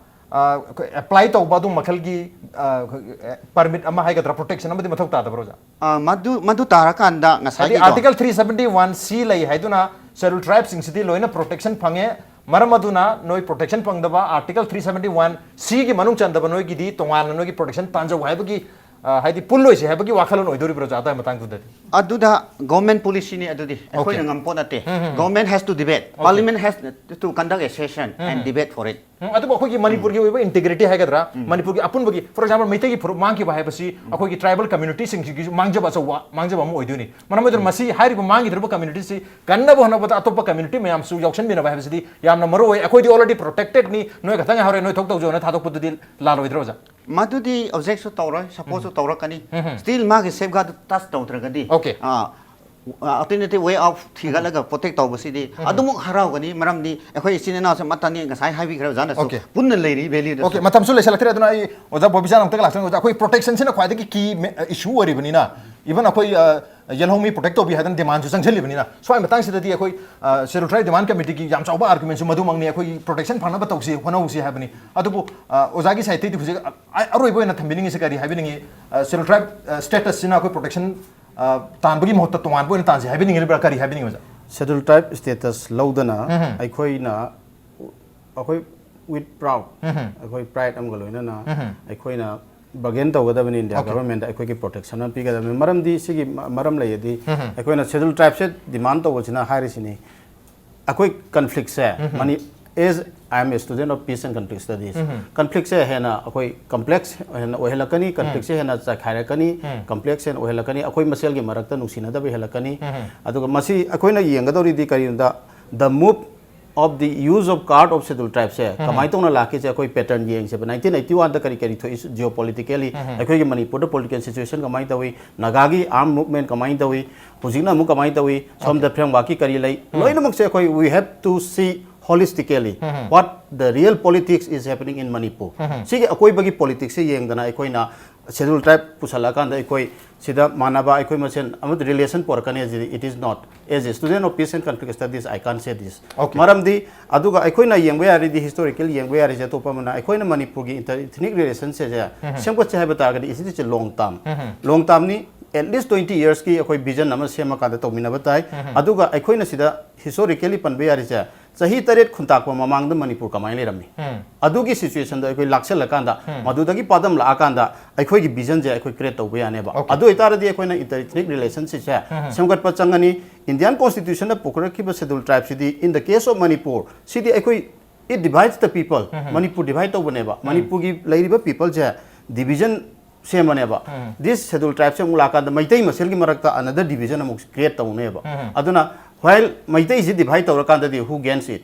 ꯑ, ꯑꯩꯈꯣꯏ apply ꯇꯧꯕ ꯑꯗꯨ ꯃꯈꯜꯒꯤ, ꯑ, ꯑꯩꯈꯣꯏ, ꯑ, permit ꯑꯃ ꯍꯥꯏꯒꯗ꯭ꯔꯥ, protection ꯑꯃꯗꯤ ꯃꯊꯧ ꯇꯥꯗꯕ꯭ꯔꯣ ꯑꯣꯖꯥ? ꯑ, ꯃꯗꯨ, ꯃꯗꯨ ꯇꯥꯔꯀꯥꯟꯗ ꯍꯥꯏꯗꯤ ꯉꯁꯥꯏꯒꯤꯗꯣ. Article three seventy one C ꯂꯩ ꯍꯥꯏꯗꯨꯅ scheduled tribe ꯁꯤꯡꯁꯤꯗꯤ ꯂꯣꯏꯅ protection ꯐꯪꯉꯦ, ꯃꯔꯝ ꯑꯗꯨꯅ ꯅꯣꯏ protection ꯐꯪꯗꯕ Article three seventy one C ꯒꯤ ꯃꯅꯨꯡ ꯆꯟꯗꯕ ꯅꯣꯏꯒꯤꯗꯤ ꯇꯣꯉꯥꯟꯅ ꯅꯣꯏꯒꯤ protection ꯇꯥꯟꯖꯧ ꯍꯥꯏꯕꯒꯤ, ꯑ, ꯍꯥꯏꯗꯤ ꯄꯨꯜꯂꯣꯏꯁꯦ ꯍꯥꯏꯕꯒꯤ ꯋꯥꯈꯜꯂꯣꯟ ꯑꯣꯏꯗꯣꯔꯤꯕ꯭ꯔꯣ ꯑꯣꯖꯥ, ꯑꯗꯨꯒꯤ ꯃꯇꯥꯡꯗꯨꯗꯗꯤ? ꯑꯗꯨꯗ government policy ꯅꯤ ꯑꯗꯨꯗꯤ, ꯑꯩꯈꯣꯏꯅ ꯉꯝꯄꯣꯠ ꯅꯠꯇꯦ. Government has to debate, Parliament has to conduct a session and debate for it. ꯎꯝ, ꯑꯗꯨꯕꯨ ꯑꯩꯈꯣꯏꯒꯤ ꯃꯅꯤꯄꯨꯔꯒꯤ ꯑꯣꯏꯕ integrity ꯍꯥꯏꯒꯗ꯭ꯔꯥ, ꯃꯅꯤꯄꯨꯔꯒꯤ ꯑꯄꯨꯟꯕꯒꯤ, for example, ꯃꯩꯇꯩꯒꯤ ꯐꯨꯔꯨꯞ ꯃꯥꯡꯈꯤꯕ ꯍꯥꯏꯕꯁꯤ ꯑꯩꯈꯣꯏꯒꯤ tribal community ꯁꯤꯡꯁꯤꯒꯤꯁꯨ ꯃꯥꯡꯖꯕ ꯑꯆꯧꯕ, ꯃꯥꯡꯖꯕ ꯑꯃ ꯑꯣꯏꯗꯣꯏꯅꯤ꯫ ꯃꯔꯝ ꯑꯗꯨꯅ ꯃꯁꯤ ꯍꯥꯏꯔꯤꯕ ꯃꯥꯡꯈꯤꯗ꯭ꯔꯕ community ꯁꯤ ꯀꯟꯅꯕ ꯍꯣꯠꯅꯕꯗ ꯑꯇꯣꯞꯄ community ꯃꯌꯥꯝꯁꯨ ꯌꯥꯎꯁꯟꯃꯤꯟꯅꯕ ꯍꯥꯏꯕꯁꯤꯗꯤ ꯌꯥꯝꯅ ꯃꯔꯨ ꯑꯣꯏ꯫ ꯑꯩꯈꯣꯏꯗꯤ already protected ꯅꯤ, ꯅꯣꯏ ꯈꯛꯇ ꯉꯥꯏꯍꯧꯔꯦ, ꯅꯣꯏ ꯊꯣꯛ ꯇꯧꯖꯧꯅ ꯊꯥꯗꯣꯛꯄꯗꯨꯗꯤ ꯂꯥꯜꯂꯣꯏꯗ꯭ꯔꯣ ꯑꯣꯖꯥ? ꯃꯗꯨꯗꯤ object ꯁꯨ ꯇꯧꯔꯣꯏ, support ꯁꯨ ꯇꯧꯔꯛꯀꯅꯤ. Still ꯃꯥꯒꯤ safeguard ꯗꯨ touch ꯇꯧꯗ꯭ꯔꯒꯗꯤ, Okay. ꯑ, alternative way of ꯊꯤꯒꯠꯂꯒ protect ꯇꯧꯕꯁꯤꯗꯤ ꯑꯗꯨꯃꯛ ꯍꯔꯥꯎꯒꯅꯤ, ꯃꯔꯝꯗꯤ ꯑꯩꯈꯣꯏ ꯏꯆꯤꯟ ꯏꯅꯥꯎꯁꯦ ꯑꯃꯠꯇꯅꯤ, ꯉꯁꯥꯏ ꯍꯥꯏꯕꯤꯈ꯭ꯔꯦ ꯑꯣꯖꯥꯅꯁꯨ, Okay. ꯄꯨꯟꯅ ꯂꯩꯔꯤ valley ꯗꯁꯨ. Okay, ꯃꯇꯝꯁꯨ ꯂꯩꯁꯤꯜꯂꯛꯇ꯭ꯔꯦ, ꯑꯗꯨꯅ ꯑꯩ ꯑꯣꯖꯥ ꯕꯣꯕꯤꯆꯥꯟ ꯑꯃꯨꯛꯇ ꯂꯥꯛꯆꯒꯦ꯫ ꯑꯣꯖꯥ, ꯑꯩꯈꯣꯏ protection ꯁꯤꯅ ꯈ꯭ꯋꯥꯏꯗꯒꯤ key issue ꯑꯣꯏꯔꯤꯕꯅꯤꯅ, Even ꯑꯩꯈꯣꯏ ꯑ, ꯌꯦꯜꯍꯧꯃꯤ ꯄ꯭ꯔꯣꯇꯦꯛ ꯇꯧꯕꯤ ꯍꯥꯏꯗꯅ ꯗꯤꯃꯥꯟꯁꯨ ꯆꯪꯁꯤꯜꯂꯤꯕꯅꯤꯅ, ꯁ꯭ꯋꯥꯏ ꯃꯇꯥꯡꯁꯤꯗꯗꯤ ꯑꯩꯈꯣꯏ ꯁꯦꯗꯨꯜ ꯇ꯭ꯔꯥꯏꯕ ꯗꯤꯃꯥꯟ ꯀꯃꯤꯇꯤꯒꯤ ꯌꯥꯝ ꯆꯥꯎꯕ ꯑꯥꯔꯒꯨꯃꯦꯟꯁꯨ ꯃꯗꯨꯃꯛꯅꯤ, ꯑꯩꯈꯣꯏꯒꯤ ꯄ꯭ꯔꯣꯇꯦꯛꯁꯟ ꯐꯪꯅꯕ ꯇꯧꯁꯤ, ꯍꯣꯠꯅꯍꯧꯁꯤ ꯍꯥꯏꯕꯅꯤ꯫ ꯑꯗꯨꯕꯨ ꯑ, ꯑꯣꯖꯥꯒꯤ ꯁꯥꯏꯠꯇꯩꯗꯤ ꯍꯧꯖꯤꯛ ꯑ, ꯑꯔꯣꯏꯕ ꯑꯣꯏꯅ ꯊꯝꯕꯤꯅꯤꯡꯉꯤꯁꯦ ꯀꯔꯤ ꯍꯥꯏꯕꯤꯅꯤꯡꯉꯤ? ꯁꯦꯗꯨꯜ ꯇ꯭ꯔꯥꯏꯕ ꯁ꯭ꯇꯦꯇꯁꯁꯤꯅ ꯑꯩꯈꯣꯏ ꯄ꯭ꯔꯣꯇꯦꯛꯁꯟ ꯇꯥꯟꯕꯒꯤ ꯃꯍꯨꯠꯇ ꯇꯣꯉꯥꯟꯕ ꯑꯣꯏꯅ ꯇꯥꯟꯁꯤ ꯍꯥꯏꯕꯤꯅꯤꯡꯉꯤꯕ꯭ꯔꯥ, ꯀꯔꯤ ꯍꯥꯏꯕꯤꯅꯤꯡꯉꯤ ꯑꯣꯖꯥ? ꯁꯦꯗꯨꯜ ꯇ꯭ꯔꯥꯏꯕ ꯁ꯭ꯇꯦꯇꯁ ꯂꯧꯗꯅ ꯑꯩꯈꯣꯏꯅ, ꯑꯩꯈꯣꯏ with proud, ꯑꯩꯈꯣꯏ ꯄ꯭ꯔꯥꯏꯗ ꯑꯃꯒ ꯂꯣꯏꯅꯅ ꯑꯩꯈꯣꯏꯅ ꯕꯥꯔꯒꯦꯟ ꯇꯧꯒꯗꯕꯅꯤ ꯏꯟꯗꯤꯌꯥ Okay. ꯒꯚꯔꯟꯃꯦꯟꯗ, ꯑꯩꯈꯣꯏꯒꯤ ꯄ꯭ꯔꯣꯇꯦꯛꯁꯟ ꯑꯃ ꯄꯤꯒꯗꯕꯅꯤ꯫ ꯃꯔꯝꯗꯤ ꯁꯤꯒꯤ ꯃ- ꯃꯔꯝ ꯂꯩꯔꯗꯤ ꯑꯩꯈꯣꯏꯅ ꯁꯦꯗꯨꯜ ꯇ꯭ꯔꯥꯏꯕꯁꯦ ꯗꯤꯃꯥꯟ ꯇꯧꯕꯁꯤꯅ ꯍꯥꯏꯔꯤꯁꯤꯅꯤ, ꯑꯩꯈꯣꯏ ꯀꯟꯐ꯭ꯂꯤꯛꯁꯦ money as I am a student of peace and conflict studies, ꯀꯟꯐ꯭ꯂꯤꯛꯁꯦ ꯍꯦꯟꯅ ꯑꯩꯈꯣꯏ ꯀꯝꯄ꯭ꯂꯦꯛꯁ ꯍꯦꯟꯅ ꯑꯣꯏꯍꯜꯂꯛꯀꯅꯤ, ꯀꯟꯐ꯭ꯂꯤꯛꯁꯦ ꯍꯦꯟꯅ ꯆꯥꯏꯈꯥꯏꯔꯛꯀꯅꯤ, ꯀꯝꯄ꯭ꯂꯦꯛꯁ ꯍꯦꯟꯅ ꯑꯣꯏꯍꯜꯂꯛꯀꯅꯤ, ꯑꯩꯈꯣꯏ ꯃꯁꯦꯜꯒꯤ ꯃꯔꯛꯇ ꯅꯨꯡꯁꯤꯅꯗꯕ ꯍꯦꯜꯂꯛꯀꯅꯤ꯫ ꯑꯗꯨꯒ ꯃꯁꯤ ꯑꯩꯈꯣꯏꯅ ꯌꯦꯡꯒꯗꯧꯔꯤꯗꯤ ꯀꯔꯤꯅꯣꯗ, the move of the use of card of schedule tribe ꯁꯦ ꯀꯃꯥꯏꯅ ꯇꯧꯅ ꯂꯥꯛꯈꯤꯁꯦ ꯑꯩꯈꯣꯏ ꯄꯦꯇꯔꯟ ꯌꯦꯡꯁꯦꯕ꯫ ꯅꯥꯏꯟꯇꯤꯟ ꯑꯩꯠꯇꯤ ꯋꯥꯟꯗ ꯀꯔꯤ ꯀꯔꯤ ꯊꯣꯛꯏ, ꯖꯤꯑꯣ ꯄꯣꯂꯤꯇꯤꯀꯦꯜꯂꯤ ꯑꯩꯈꯣꯏꯒꯤ ꯃꯅꯤꯄꯨꯔꯗ ꯄꯣꯂꯤꯇꯤꯀꯦꯜ ꯁꯤꯆꯨꯋꯦꯁꯟ ꯀꯃꯥꯏꯅ ꯇꯧꯏ, ꯅꯥꯒꯥꯒꯤ ꯑꯥꯔꯝ ꯃꯨꯚꯃꯦꯟ ꯀꯃꯥꯏꯅ ꯇꯧꯏ, ꯍꯧꯖꯤꯛꯅ ꯑꯃꯨꯛ ꯀꯃꯥꯏꯅ ꯇꯧꯏ, ꯁꯣꯝꯗ ꯐ꯭ꯔꯦꯝꯋꯥꯔꯛꯀꯤ ꯀꯔꯤ ꯂꯩ, ꯂꯣꯏꯅꯃꯛꯁꯦ ꯑꯩꯈꯣꯏ we have to see holistically what the real politics is happening in Manipur. ꯁꯤꯒꯤ ꯑꯀꯣꯏꯕꯒꯤ ꯄꯣꯂꯤꯇꯤꯛꯁꯁꯦ ꯌꯦꯡꯗꯅ ꯑꯩꯈꯣꯏꯅ ꯁꯦꯗꯨꯜ ꯇ꯭ꯔꯥꯏꯕ ꯄꯨꯁꯜꯂꯛꯑꯀꯥꯟꯗ ꯑꯩꯈꯣꯏ ꯁꯤꯗ ꯃꯥꯟꯅꯕ ꯑꯩꯈꯣꯏ ꯃꯁꯦꯟ ꯑꯃꯠꯇ ꯔꯤꯂꯦꯁꯟ ꯄꯨꯔꯛꯀꯅꯤ ꯍꯥꯏꯁꯤꯗꯤ it is not. As a student of peace and conflict studies, I can't say this. Okay. ꯃꯔꯝꯗꯤ ꯑꯗꯨꯒ ꯑꯩꯈꯣꯏꯅ ꯌꯦꯡꯕ ꯌꯥꯔꯗꯤ, ꯍꯤꯁꯇꯣꯔꯤꯀꯦꯜ ꯌꯦꯡꯕ ꯌꯥꯔꯤꯁꯦ ꯑꯇꯣꯞꯄ ꯑꯃꯅ, ꯑꯩꯈꯣꯏꯅ ꯃꯅꯤꯄꯨꯔꯒꯤ ꯏꯟꯇꯔ ꯏꯊꯅꯤꯛ ꯔꯤꯂꯦꯁꯟꯁꯦ ꯁꯦꯝꯒꯠꯁꯦ ꯍꯥꯏꯕ ꯇꯥꯔꯒꯗꯤ it is a long term, long term ꯅꯤ, at least twenty years ꯀꯤ ꯑꯩꯈꯣꯏ ꯚꯤꯖꯟ ꯑꯃ ꯁꯦꯝꯃꯀꯥꯟꯗ ꯇꯧꯃꯤꯟꯅꯕ ꯇꯥꯏ꯫ ꯑꯗꯨꯒ ꯑꯩꯈꯣꯏꯅ ꯁꯤꯗ ꯍꯤꯁꯇꯣꯔꯤꯀꯦꯜꯂꯤ ꯄꯟꯕ ꯌꯥꯔꯤꯁꯦ, ꯆꯍꯤ ꯇꯔꯦꯠ ꯈꯨꯟꯇꯥꯛꯄ ꯃꯃꯥꯡꯗ ꯃꯅꯤꯄꯨꯔ ꯀꯃꯥꯏꯅ ꯂꯩꯔꯝꯃꯤ? ꯑꯗꯨꯒꯤ ꯁꯤꯆꯨꯋꯦꯁꯟꯗꯣ ꯑꯩꯈꯣꯏ ꯂꯥꯛꯁꯜꯂꯀꯥꯟꯗ, ꯃꯗꯨꯗꯒꯤ ꯄꯥꯗꯝ ꯂꯥꯛꯑꯀꯥꯟꯗ ꯑꯩꯈꯣꯏꯒꯤ ꯚꯤꯖꯟꯁꯦ ꯑꯩꯈꯣꯏ ꯀ꯭ꯔꯤꯌꯦꯠ ꯇꯧꯕ ꯌꯥꯅꯦꯕ꯫ Okay. ꯑꯗꯨ ꯑꯣꯏꯇꯥꯔꯗꯤ ꯑꯩꯈꯣꯏꯅ ꯏꯟꯇꯔ ꯏꯊꯅꯤꯛ ꯔꯤꯂꯦꯁꯟꯁꯤꯞꯁꯦ ꯁꯦꯝꯒꯠꯄ ꯆꯪꯒꯅꯤ꯫ ꯏꯟꯗꯤꯌꯥꯟ ꯀꯣꯟꯁꯇꯤꯇ꯭ꯌꯨꯁꯟꯅ ꯄꯨꯈꯠꯂꯛꯈꯤꯕ ꯁꯦꯗꯨꯜ ꯇ꯭ꯔꯥꯏꯕꯁꯤꯗꯤ in the case of Manipur ꯁꯤꯗꯤ ꯑꯩꯈꯣꯏ it divides the people. Manipur divide ꯇꯧꯕꯅꯦꯕ꯫ ꯃꯅꯤꯄꯨꯔꯒꯤ ꯂꯩꯔꯤꯕ ꯄꯤꯄꯜꯁꯦ ꯗꯤꯚꯤꯖꯟ ꯁꯦꯝꯕꯅꯦꯕ꯫ ꯗꯤꯁ ꯁꯦꯗꯨꯜ ꯇ꯭ꯔꯥꯏꯕꯁꯦ ꯑꯃꯨꯛ ꯂꯥꯛꯀꯥꯟꯗ ꯃꯩꯇꯩ ꯃꯁꯦꯜꯒꯤ ꯃꯔꯛꯇ another division ꯑꯃꯨꯛ ꯀ꯭ꯔꯤꯌꯦꯠ ꯇꯧꯅꯦꯕ꯫ ꯑꯗꯨꯅ while ꯃꯩꯇꯩꯁꯤ ꯗꯤꯚꯥꯏꯠ ꯇꯧꯔꯀꯥꯟꯗꯗꯤ who gains it?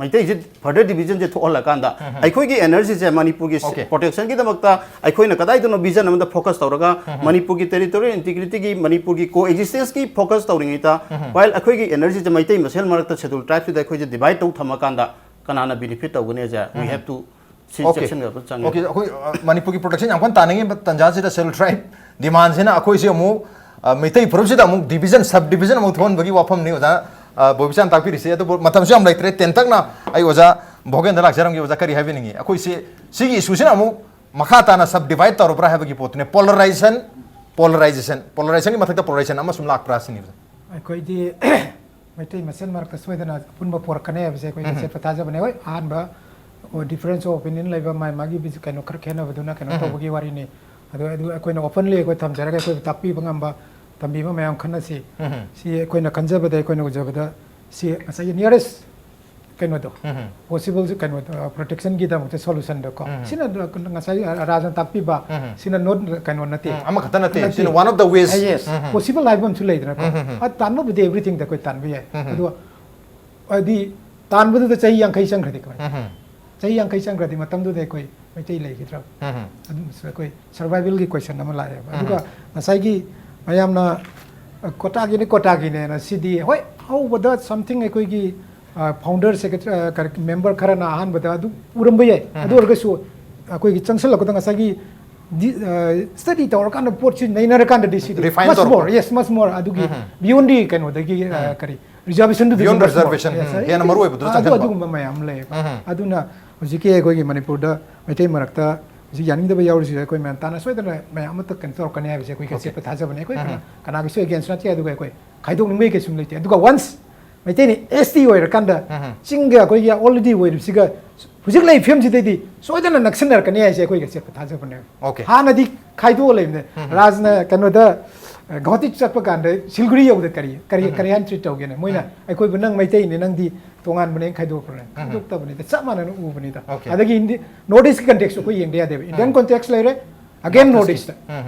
ꯃꯩꯇꯩꯁꯤ ꯐꯔꯗꯔ ꯗꯤꯚꯤꯖꯟꯁꯦ ꯊꯣꯛꯍꯜꯂꯀꯥꯟꯗ ꯑꯩꯈꯣꯏꯒꯤ ꯑꯦꯅꯔꯖꯤꯁꯦ ꯃꯅꯤꯄꯨꯔꯒꯤ Okay. ꯄ꯭ꯔꯣꯇꯦꯛꯁꯟꯒꯤꯗꯃꯛꯇ ꯑꯩꯈꯣꯏꯅ ꯀꯗꯥꯏꯗꯅꯣ ꯚꯤꯖꯟ ꯑꯃꯗ ꯐꯣꯀꯁ ꯇꯧꯔꯒ ꯃꯅꯤꯄꯨꯔꯒꯤ ꯇꯦꯔꯤꯇꯣꯔꯤꯌꯦꯜ ꯏꯟꯇꯤꯒ꯭ꯔꯤꯇꯤꯒꯤ, ꯃꯅꯤꯄꯨꯔꯒꯤ ꯀꯣ ꯑꯦꯛꯖꯤꯁꯇꯦꯟꯁꯀꯤ ꯐꯣꯀꯁ ꯇꯧꯔꯤꯉꯩꯗ while ꯑꯩꯈꯣꯏꯒꯤ ꯑꯦꯅꯔꯖꯤꯁꯦ ꯃꯩꯇꯩ ꯃꯁꯦꯜ ꯃꯔꯛꯇ ꯁꯦꯗꯨꯜ ꯇ꯭ꯔꯥꯏꯕꯁꯤꯗ ꯑꯩꯈꯣꯏꯁꯦ ꯗꯤꯚꯥꯏꯠ ꯇꯧ ꯊꯝꯃꯀꯥꯟꯗ ꯀꯅꯥꯅ ꯕꯦꯅꯤꯐꯤꯠ ꯇꯧꯒꯅꯤ ꯍꯥꯏꯁꯦ we have to ꯁꯤ Okay. ꯆꯦꯛꯁꯤꯟꯒꯗꯕ ꯆꯪꯉꯦ꯫ Okay, ꯑꯩꯈꯣꯏ ꯑ, ꯃꯅꯤꯄꯨꯔꯒꯤ ꯄ꯭ꯔꯣꯇꯦꯛꯁꯟ ꯌꯥꯝ ꯀꯟꯅ ꯇꯥꯅꯤꯡꯉꯤꯕ ꯇꯥꯟꯖꯥꯁꯤꯗ ꯁꯦꯜ ꯇ꯭ꯔꯥꯏꯕ ꯗꯤꯃꯥꯟꯁꯤꯅ ꯑꯩꯈꯣꯏꯁꯦ ꯑꯃꯨꯛ ꯑ, ꯃꯩꯇꯩ ꯐꯨꯔꯨꯞꯁꯤꯗ ꯑꯃꯨꯛ ꯗꯤꯕꯤꯖꯟ, ꯁꯕ ꯗꯤꯕꯤꯖꯟ ꯑꯃꯨꯛ ꯊꯣꯛꯍꯟꯕꯒꯤ ꯋꯥꯐꯝꯅꯤ ꯑꯣꯖꯥ ꯑ, ꯕꯣꯕꯤꯆꯥꯟ ꯇꯥꯛꯄꯤꯔꯤꯁꯦ꯫ ꯑꯗꯨꯕꯨ ꯃꯇꯝꯁꯨ ꯌꯥꯝ ꯂꯩꯇ꯭ꯔꯦ, ꯇꯦꯟꯇꯛꯅ ꯑꯩ ꯑꯣꯖꯥ ꯚꯣꯒꯦꯟꯗ ꯂꯥꯛꯆꯔꯝꯒꯦ꯫ ꯑꯣꯖꯥ, ꯀꯔꯤ ꯍꯥꯏꯕꯤꯅꯤꯡꯉꯤ? ꯑꯩꯈꯣꯏꯁꯦ ꯁꯤꯒꯤ ꯏꯁꯨꯁꯤꯅ ꯑꯃꯨꯛ ꯃꯈꯥ ꯇꯥꯅ ꯁꯕ ꯗꯤꯚꯥꯏꯠ ꯇꯧꯔꯕ꯭ꯔꯥ ꯍꯥꯏꯕꯒꯤ ꯄꯣꯠꯇꯨꯅꯦ꯫ ꯄꯣꯂꯔꯥꯏꯖꯦꯁꯟ, ꯄꯣꯂꯔꯥꯏꯖꯦꯁꯟ, ꯄꯣꯂꯔꯥꯏꯖꯦꯁꯟꯒꯤ ꯃꯊꯛꯇ ꯄꯣꯂꯔꯥꯏꯖꯦꯁꯟ ꯑꯃ ꯁꯨꯝ ꯂꯥꯛꯄ꯭ꯔꯥ ꯁꯤꯅꯤ ꯑꯣꯖꯥ꯫ ꯑꯩꯈꯣꯏꯗꯤ ꯃꯩꯇꯩ ꯃꯁꯦꯜ ꯃꯔꯛꯇ ꯁꯣꯏꯗꯅ ꯑꯄꯨꯟꯕ ꯄꯣꯔꯛꯀꯅꯤ ꯍꯥꯏꯕꯁꯦ ꯑꯩꯈꯣꯏꯒꯤ ꯑꯆꯦꯠꯄ ꯊꯥꯖꯕꯅꯦ꯫ ꯍꯣꯏ, ꯑꯍꯥꯟꯕ ꯗꯤꯐꯔꯦꯟꯁ ꯑꯣꯐ ꯑꯣꯄꯤꯅꯤꯌꯟ ꯂꯩꯕ, ꯃꯥꯏ ꯃꯥꯒꯤ ꯀꯩꯅꯣ ꯈꯔ ꯈꯦꯠꯅꯕꯗꯨꯅ ꯀꯩꯅꯣ ꯇꯧꯕꯒꯤ ꯋꯥꯔꯤꯅꯤ꯫ ꯑꯗꯣ ꯑꯗꯨ ꯑꯩꯈꯣꯏꯅ ꯑꯣꯄꯟꯂꯤ ꯑꯩꯈꯣꯏ ꯊꯝꯖꯔꯒ ꯑꯩꯈꯣꯏꯕꯨ ꯇꯥꯛꯄꯤꯕ ꯉꯝꯕ, ꯇꯝꯕꯤꯕ ꯃꯌꯥꯝ ꯈꯟꯅꯁꯤ꯫ ꯁꯤ ꯑꯩꯈꯣꯏꯅ ꯈꯟꯖꯕꯗ, ꯑꯩꯈꯣꯏꯅ ꯎꯖꯕꯗ ꯁꯤ ꯉꯁꯥꯏꯒꯤ ꯅꯤꯌꯔꯦꯁ ꯀꯩꯅꯣꯗꯣ, ꯄꯣꯁꯤꯕꯜ ꯀꯩꯅꯣ, ꯄ꯭ꯔꯣꯇꯦꯛꯁꯟꯒꯤꯗꯃꯛꯇ ꯁꯣꯂꯨꯁꯟꯗꯣ ꯀꯣ, ꯁꯤꯅ ꯉꯁꯥꯏ ꯔꯥꯖꯅ ꯇꯥꯛꯄꯤꯕ, ꯁꯤꯅ ꯅꯣꯠ ꯀꯩꯅꯣ ꯅꯠꯇꯦ꯫ ꯎꯝ, ꯑꯃꯈꯛꯇ ꯅꯠꯇꯦ, ꯅꯠꯇꯦ꯫ ꯁꯤꯅ one of the ways. Yes, possible ꯍꯥꯏꯕ ꯑꯃꯁꯨ ꯂꯩꯗꯅꯀꯣ꯫ ꯑ, ꯇꯥꯟꯕꯕꯨꯗꯤ ꯑꯦꯕ꯭ꯔꯤꯊꯤꯡꯗ ꯑꯩꯈꯣꯏ ꯇꯥꯟꯕ ꯌꯥꯏ꯫ ꯑꯗꯨꯒ ꯍꯥꯏꯗꯤ ꯇꯥꯟꯕꯗꯨꯗ ꯆꯍꯤ ꯌꯥꯡꯈꯩ ꯆꯪꯈ꯭ꯔꯗꯤ ꯀꯃꯥꯏꯅ? ꯆꯍꯤ ꯌꯥꯡꯈꯩ ꯆꯪꯈ꯭ꯔꯗꯤ ꯃꯇꯝꯗꯨꯗ ꯑꯩꯈꯣꯏ ꯃꯩꯇꯩ ꯂꯩꯈꯤꯗ꯭ꯔꯕ? ꯑꯗꯨꯝꯕꯁꯨ ꯑꯩꯈꯣꯏ ꯁꯔꯚꯥꯏꯕꯦꯜꯒꯤ ꯀꯣꯏꯁꯟ ꯑꯃ ꯂꯥꯛꯑꯦꯕ꯫ ꯑꯗꯨꯒ ꯉꯁꯥꯏꯒꯤ ꯃꯌꯥꯝꯅ, ꯑ, ꯀꯣꯇꯥꯒꯤꯅꯤ, ꯀꯣꯇꯥꯒꯤꯅꯦꯅ ꯁꯤꯗꯤ, ꯍꯣꯏ, ꯍꯧꯕꯗ ꯁꯝꯊꯤꯡ ꯑꯩꯈꯣꯏꯒꯤ, ꯑ, ꯐꯥꯎꯟꯗꯔ ꯁꯦꯀ꯭ꯔꯦꯇꯔꯤ, ꯑ, ꯀꯔꯤ, ꯃꯦꯝꯕꯔ ꯈꯔꯅ ꯑꯍꯥꯟꯕꯗ ꯑꯗꯨ ꯎꯔꯝꯕ ꯌꯥꯏ꯫ ꯑꯗꯨ ꯑꯣꯏꯔꯒꯁꯨ ꯑꯩꯈꯣꯏꯒꯤ ꯆꯪꯁꯤꯜꯂꯛꯄꯗ ꯉꯁꯥꯏꯒꯤ ꯗꯤ-, ꯑ, ꯁ꯭ꯇꯗꯤ ꯇꯧꯔꯀꯥꯟꯗ ꯄꯣꯠꯁꯤ ꯅꯩꯅꯔꯀꯥꯟꯗꯗꯤ ꯁꯤꯗꯤ Refine much ꯇꯧꯔꯛꯄ꯫ More, yes, much more, ꯑꯗꯨꯒꯤ beyond ꯗꯤ ꯀꯩꯅꯣꯗꯒꯤ, ꯑ, ꯀꯔꯤ, ꯔꯤꯖꯥꯔꯕꯦꯁꯟꯗꯨꯗꯤ Beyond much more. reservation, Yes, ꯎꯝ, ꯍꯦꯟꯅ ꯃꯔꯨ ꯑꯣꯏꯕꯗꯨꯗ ꯑꯗꯨ ꯆꯪꯁꯤꯟꯕ꯫ ꯑꯗꯨꯒꯨꯝꯕ ꯃꯌꯥꯝ ꯑꯃ ꯂꯩꯌꯦꯕ꯫ ꯑꯗꯨꯅ ꯍꯧꯖꯤꯛꯀꯤ ꯑꯩꯈꯣꯏꯒꯤ ꯃꯅꯤꯄꯨꯔꯗ ꯃꯩꯇꯩ ꯃꯔꯛꯇ ꯍꯧꯖꯤꯛ ꯌꯥꯅꯤꯡꯗꯕ ꯌꯥꯎꯔꯤꯁꯤꯗ ꯑꯩꯈꯣꯏ ꯃꯌꯥꯝ ꯇꯥꯟꯅ ꯁꯣꯏꯗꯅ ꯃꯌꯥꯝ ꯑꯃꯠꯇ ꯀꯩꯅꯣ ꯇꯧꯔꯛꯀꯅꯤ ꯍꯥꯏꯕꯁꯦ ꯑꯩꯈꯣꯏꯒꯤ ꯑꯆꯦꯠꯄ ꯊꯥꯖꯕꯅꯦ꯫ ꯑꯩꯈꯣꯏ ꯀꯅꯥ-, ꯀꯅꯥꯒꯤꯁꯨ ꯑꯦꯒꯦꯟꯁ ꯅꯠꯇꯦ, ꯑꯗꯨꯒ ꯑꯩꯈꯣꯏ ꯈꯥꯏꯗꯣꯛꯅꯤꯡꯕꯒꯤ ꯀꯩꯁꯨ ꯂꯩꯇꯦ꯫ ꯑꯗꯨꯒ ꯋꯥꯟꯁ ꯃꯩꯇꯩꯅ ꯑꯦꯁ ꯇꯤ ꯑꯣꯏꯔꯀꯥꯟꯗ ꯆꯤꯡꯒ ꯑꯩꯈꯣꯏꯒꯤ ꯑꯣꯜꯔꯦꯗꯤ ꯑꯣꯏꯔꯤꯕꯁꯤꯒ ꯍꯧꯖꯤꯛ ꯂꯩꯔꯤꯕ ꯐꯤꯕꯝꯁꯤꯗꯩꯗꯤ ꯁꯣꯏꯗꯅ ꯅꯛꯁꯤꯟꯅꯔꯛꯀꯅꯤ ꯍꯥꯏꯁꯦ ꯑꯩꯈꯣꯏꯒꯤ ꯑꯆꯦꯠꯄ ꯊꯥꯖꯕꯅꯦꯕ꯫ Okay. ꯍꯥꯟꯅꯗꯤ ꯈꯥꯏꯗꯣꯛꯑ ꯂꯩꯕꯅꯦ꯫ ꯔꯥꯖꯅ ꯀꯩꯅꯣꯗ, ꯑ, ꯒꯧꯍꯥꯇꯤ ꯆꯠꯄ ꯀꯥꯟꯗ ꯁꯤꯜꯒꯨꯔꯤ ꯌꯧꯕꯗ ꯀꯔꯤ, ꯀꯔꯤ, ꯀꯔꯤ ꯍꯥꯏꯅ ꯇ꯭ꯔꯤꯠ ꯇꯧꯒꯦꯅ? ꯃꯣꯏꯅ ꯑꯩꯈꯣꯏꯕꯨ ꯅꯪ ꯃꯩꯇꯩꯅꯤ, ꯅꯪꯗꯤ ꯇꯣꯉꯥꯟꯕꯅꯦꯅ ꯈꯥꯏꯗꯣꯛꯄ꯭ꯔꯅꯦ? ꯈꯥꯏꯗꯣꯛꯇꯕꯅꯤꯗ, ꯆꯞ ꯃꯥꯟꯅꯅ ꯎꯕꯅꯤꯗ꯫ Okay. ꯑꯗꯒꯤ ꯏꯟꯗꯤ-, ꯅꯣꯔꯠ ꯏꯁꯀꯤ ꯀꯟꯇꯦꯛꯁ ꯑꯩꯈꯣꯏ ꯌꯦꯡꯗ ꯌꯥꯗꯦꯕ꯫ ꯏꯟꯗꯤꯌꯟ ꯀꯣꯟꯇꯦꯛꯁ ꯂꯩꯔꯦ, again north east.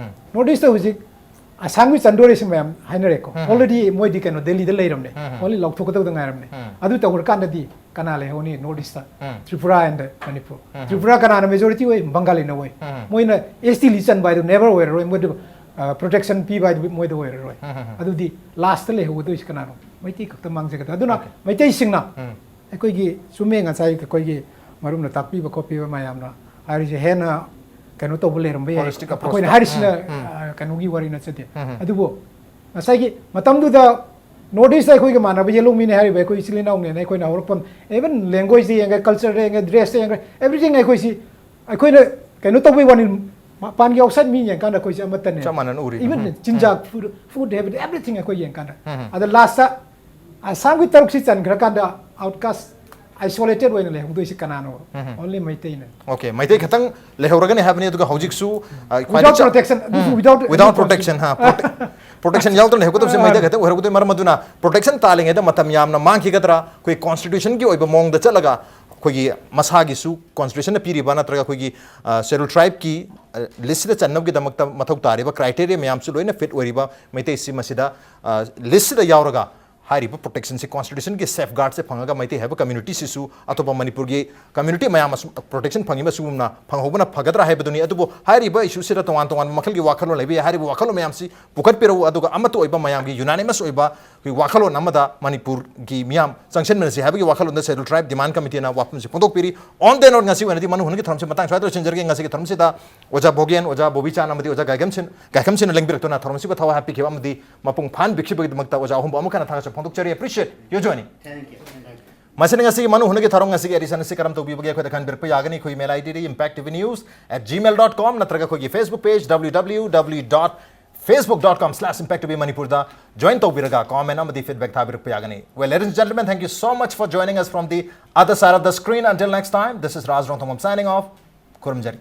North east ꯍꯧꯖꯤꯛ ꯑꯁꯥꯝꯒꯤ ꯆꯟꯗꯣꯔꯦꯁꯤ ꯃꯌꯥꯝ ꯍꯥꯏꯅꯔꯦꯀꯣ꯫ ꯑꯣꯜꯔꯦꯗꯤ ꯃꯣꯏꯗꯤ ꯀꯩꯅꯣ ꯗꯦꯜꯂꯤꯗ ꯂꯩꯔꯝꯅꯦ꯫ ꯑꯣꯟꯂꯤ ꯂꯧꯊꯣꯛꯀꯗꯧꯗ ꯉꯥꯏꯔꯝꯅꯦ꯫ ꯑꯗꯨ ꯇꯧꯈ꯭ꯔꯀꯥꯟꯗꯗꯤ ꯀꯅꯥ ꯂꯩꯍꯧꯅꯤ north east? Tripura and Manipur. Tripura ꯀꯅꯥꯅ ꯃꯦꯖꯣꯔꯤꯇꯤ ꯑꯣꯏ? ꯕꯪꯒꯥꯂꯤꯅ ꯑꯣꯏ꯫ ꯃꯣꯏꯅ ꯑꯦꯁ ꯇꯤ ꯂꯤ ꯆꯟꯕ ꯍꯥꯏꯗꯣ ꯅꯦꯚꯔ ꯑꯣꯏꯔꯔꯣꯏ꯫ ꯃꯣꯏꯗꯨ ꯄ꯭ꯔꯣꯇꯦꯛꯁꯟ ꯄꯤꯕ ꯍꯥꯏꯗꯨ ꯃꯣꯏꯗ ꯑꯣꯏꯔꯔꯣꯏ꯫ ꯑꯗꯨꯗꯤ ꯂꯥꯁꯇ ꯂꯩꯍꯧꯒꯗꯣꯏꯁꯤ ꯀꯅꯥꯅꯣ? ꯃꯩꯇꯩ ꯈꯛꯇ ꯃꯥꯡꯖꯒꯗ꯭ꯔꯥ? ꯑꯗꯨꯅ ꯃꯩꯇꯩꯁꯤꯡꯅ ꯑꯩꯈꯣꯏꯒꯤ ꯆꯨꯝꯃꯦ, ꯉꯁꯥꯏ ꯑꯩꯈꯣꯏꯒꯤ ꯃꯔꯨꯞꯅ ꯇꯥꯛꯄꯤꯕ ꯈꯣꯠꯄꯤꯕ ꯃꯌꯥꯝꯅ ꯍꯥꯏꯔꯤꯁꯦ ꯍꯦꯟꯅ ꯀꯩꯅꯣ ꯇꯧꯕ ꯂꯩꯔꯝꯕ ꯌꯥꯏ꯫ Holistic approach ꯑꯩꯈꯣꯏꯅ ꯇ꯫ ꯍꯥꯏꯔꯤꯁꯤꯅ ꯎꯝ, ꯎꯝ꯫ ꯑ, ꯀꯩꯅꯣꯒꯤ ꯋꯥꯔꯤ ꯅꯠꯆꯗꯦ꯫ ꯑꯗꯨꯕꯨ ꯉꯁꯥꯏꯒꯤ ꯃꯇꯝꯗꯨꯗ North East ꯑꯩꯈꯣꯏꯒ ꯃꯥꯟꯅꯕ ꯌꯦꯂꯣꯡ ꯃꯤꯅꯤ ꯍꯥꯏꯔꯤꯕ ꯑꯩꯈꯣꯏ ꯏꯆꯤꯜ ꯏꯅꯥꯎꯅꯦꯅ ꯑꯩꯈꯣꯏꯅ ꯍꯧꯔꯛꯐꯝ, even language ꯗ ꯌꯦꯡꯉꯦ, culture ꯗ ꯌꯦꯡꯉꯦ, dress ꯇ ꯌꯦꯡꯉꯦ, everything ꯑꯩꯈꯣꯏꯁꯤ ꯑꯩꯈꯣꯏꯅ ꯀꯩꯅꯣ ꯇꯧꯕꯩ ꯋꯥꯅꯤ꯫ ꯃꯄꯥꯟꯒꯤ outside ꯃꯤ ꯌꯦꯡꯀꯥꯟꯗ ꯑꯩꯈꯣꯏꯁꯦ ꯑꯃꯠꯇꯅꯦ꯫ ꯆꯞ ꯃꯥꯟꯅꯅ ꯎꯔꯤ꯫ Even ꯎꯝ, ꯆꯤꯟꯖꯥꯛ, food, food habit, everything ꯑꯩꯈꯣꯏ ꯌꯦꯡꯀꯥꯟꯗ꯫ ꯑꯗ last ꯇ ꯑꯁꯥꯝꯒꯤ ꯇꯔꯨꯛꯁꯤ ꯆꯟꯈ꯭ꯔꯀꯥꯟꯗ outcast, isolated ꯑꯣꯏꯅ ꯂꯩꯍꯧꯗꯣꯏꯁꯤ ꯀꯅꯥꯅꯣ? Only ꯃꯩꯇꯩꯅ꯫ Okay, ꯃꯩꯇꯩ ꯈꯛꯇꯪ ꯂꯩꯍꯧꯔꯒꯅꯤ ꯍꯥꯏꯕꯅꯤ꯫ ꯑꯗꯨꯒ ꯍꯧꯖꯤꯛꯁꯨ, ꯑ, ꯈ꯭ꯋꯥꯏꯗꯒꯤ Without ꯆ-, protection, ꯑꯗꯨꯁꯨ ꯎꯝ, without without any protection, ꯍꯥ, prote-, protection ꯌꯥꯎꯗꯅ ꯂꯩꯍꯧꯒꯗꯕꯁꯦ ꯃꯩꯇꯩ ꯈꯛꯇꯪ ꯑꯣꯏꯍꯧꯒꯗꯣꯏ꯫ ꯃꯔꯝ ꯑꯗꯨꯅ protection ꯇꯥꯜꯂꯤꯉꯩꯗ ꯃꯇꯝ ꯌꯥꯝꯅ ꯃꯥꯡꯈꯤꯒꯗ꯭ꯔꯥ? ꯑꯩꯈꯣꯏ constitution ꯒꯤ ꯑꯣꯏꯕ ꯃꯑꯣꯡꯗ ꯆꯠꯂꯒ ꯑꯩꯈꯣꯏꯒꯤ ꯃꯁꯥꯒꯤꯁꯨ constitution ꯅ ꯄꯤꯔꯤꯕ ꯅꯠꯇ꯭ꯔꯒ ꯑꯩꯈꯣꯏꯒꯤ, ꯑ, schedule tribe ꯀꯤ, ꯑ, list ꯁꯤꯗ ꯆꯟꯅꯕꯒꯤꯗꯃꯛꯇ ꯃꯊꯧ ꯇꯥꯔꯤꯕ criteria ꯃꯌꯥꯝꯁꯨ ꯂꯣꯏꯅ fit ꯑꯣꯏꯔꯤꯕ ꯃꯩꯇꯩꯁꯤ ꯃꯁꯤꯗ, ꯑ, list ꯁꯤꯗ ꯌꯥꯎꯔꯒ ꯍꯥꯏꯔꯤꯕ protection ꯁꯤ constitution ꯒꯤ safeguard ꯁꯦ ꯐꯪꯉꯒ ꯃꯩꯇꯩ ꯍꯥꯏꯕ community ꯁꯤꯁꯨ ꯑꯇꯣꯞꯄ ꯃꯅꯤꯄꯨꯔꯒꯤ community ꯃꯌꯥꯝ ꯑꯁꯨꯝ protection ꯐꯪꯉꯤꯕ ꯑꯁꯤꯒꯨꯝꯅ ꯐꯪꯍꯧꯕꯅ ꯐꯒꯗ꯭ꯔꯥ ꯍꯥꯏꯕꯗꯨꯅꯤ꯫ ꯑꯗꯨꯕꯨ ꯍꯥꯏꯔꯤꯕ issue ꯁꯤꯗ ꯇꯣꯉꯥꯟ ꯇꯣꯉꯥꯟꯕ ꯃꯈꯜꯒꯤ ꯋꯥꯈꯜꯂꯣꯟ ꯂꯩꯕ ꯌꯥꯏ꯫ ꯍꯥꯏꯔꯤꯕ ꯋꯥꯈꯜꯂꯣꯟ ꯃꯌꯥꯝꯁꯤ ꯄꯨꯈꯠꯄꯤꯔꯛꯎ, ꯑꯗꯨꯒ ꯑꯃꯠꯇ ꯑꯣꯏꯕ ꯃꯌꯥꯝꯒꯤ unanimous ꯑꯣꯏꯕ ꯑꯩꯈꯣꯏ ꯋꯥꯈꯜꯂꯣꯟ ꯑꯃꯗ ꯃꯅꯤꯄꯨꯔꯒꯤ ꯃꯤꯌꯥꯝ ꯆꯪꯁꯤꯟꯃꯤꯟꯅꯁꯤ ꯍꯥꯏꯕꯒꯤ ꯋꯥꯈꯜꯂꯣꯟꯗ Schedule Tribe Demand Committee ꯅ ꯋꯥꯐꯝꯁꯤ ꯐꯣꯡꯗꯣꯛꯄꯤꯔꯤ꯫ On that note, ꯉꯁꯤ ꯑꯣꯏꯅꯗꯤ ꯃꯅꯨ ꯍꯨꯟꯒꯤ ꯊꯧꯔꯝꯁꯤ ꯃꯇꯥꯡ ꯁ꯭ꯋꯥꯏꯗ ꯂꯣꯏꯁꯤꯟꯖꯔꯒꯦ꯫ ꯉꯁꯤꯒꯤ ꯊꯧꯔꯝꯁꯤꯗ ꯑꯣꯖꯥ ꯚꯣꯒꯦꯟ, ꯑꯣꯖꯥ ꯕꯣꯕꯤꯆꯥꯟ ꯑꯃꯗꯤ ꯑꯣꯖꯥ ꯒꯥꯏꯒꯝꯁꯤꯟ, ꯒꯥꯏꯈꯝꯁꯤꯟꯅ ꯂꯦꯡꯕꯤꯔꯛꯇꯨꯅ ꯊꯧꯔꯝꯁꯤꯕꯨ ꯊꯋꯥꯏ ꯍꯥꯞꯄꯤꯈꯤꯕ ꯑꯃꯗꯤ ꯃꯄꯨꯡ ꯐꯥꯍꯟꯕꯤꯈꯤꯕꯒꯤꯗꯃꯛꯇ ꯑꯣꯖꯥ ꯑꯍꯨꯝꯕꯨ ꯑꯃꯨꯛ ꯍꯟꯅ ꯊꯥꯒꯠꯆꯕ ꯐꯣꯡꯗꯣꯛꯆꯔꯤ꯫ Appreciate your joining꯫ Thank you. ꯃꯁꯤꯅ ꯉꯁꯤꯒꯤ ꯃꯅꯨ ꯍꯨꯟꯒꯤ ꯊꯧꯔꯝ, ꯉꯁꯤꯒꯤ edition ꯑꯁꯤ ꯀꯔꯝ ꯇꯧꯕꯤꯕꯒꯦ? ꯑꯩꯈꯣꯏꯗ ꯈꯟꯕꯤꯔꯛꯄ ꯌꯥꯒꯅꯤ꯫ ꯑꯩꯈꯣꯏ email ID D impact T V news at gmail dot com ꯅꯠꯇ꯭ꯔꯒ ꯑꯩꯈꯣꯏꯒꯤ Facebook page W W W dot facebook dot com slash impact T V Manipur ꯗ join ꯇꯧꯕꯤꯔꯒ comment ꯑꯃꯗꯤ feedback ꯊꯥꯕꯤꯔꯛꯄ ꯌꯥꯒꯅꯤ꯫ Well, ladies and gentlemen, thank you so much for joining us from the other side of the screen. Until next time, this is Raj Rongthangam signing off. ꯈꯨꯔꯨꯝꯖꯔꯤ꯫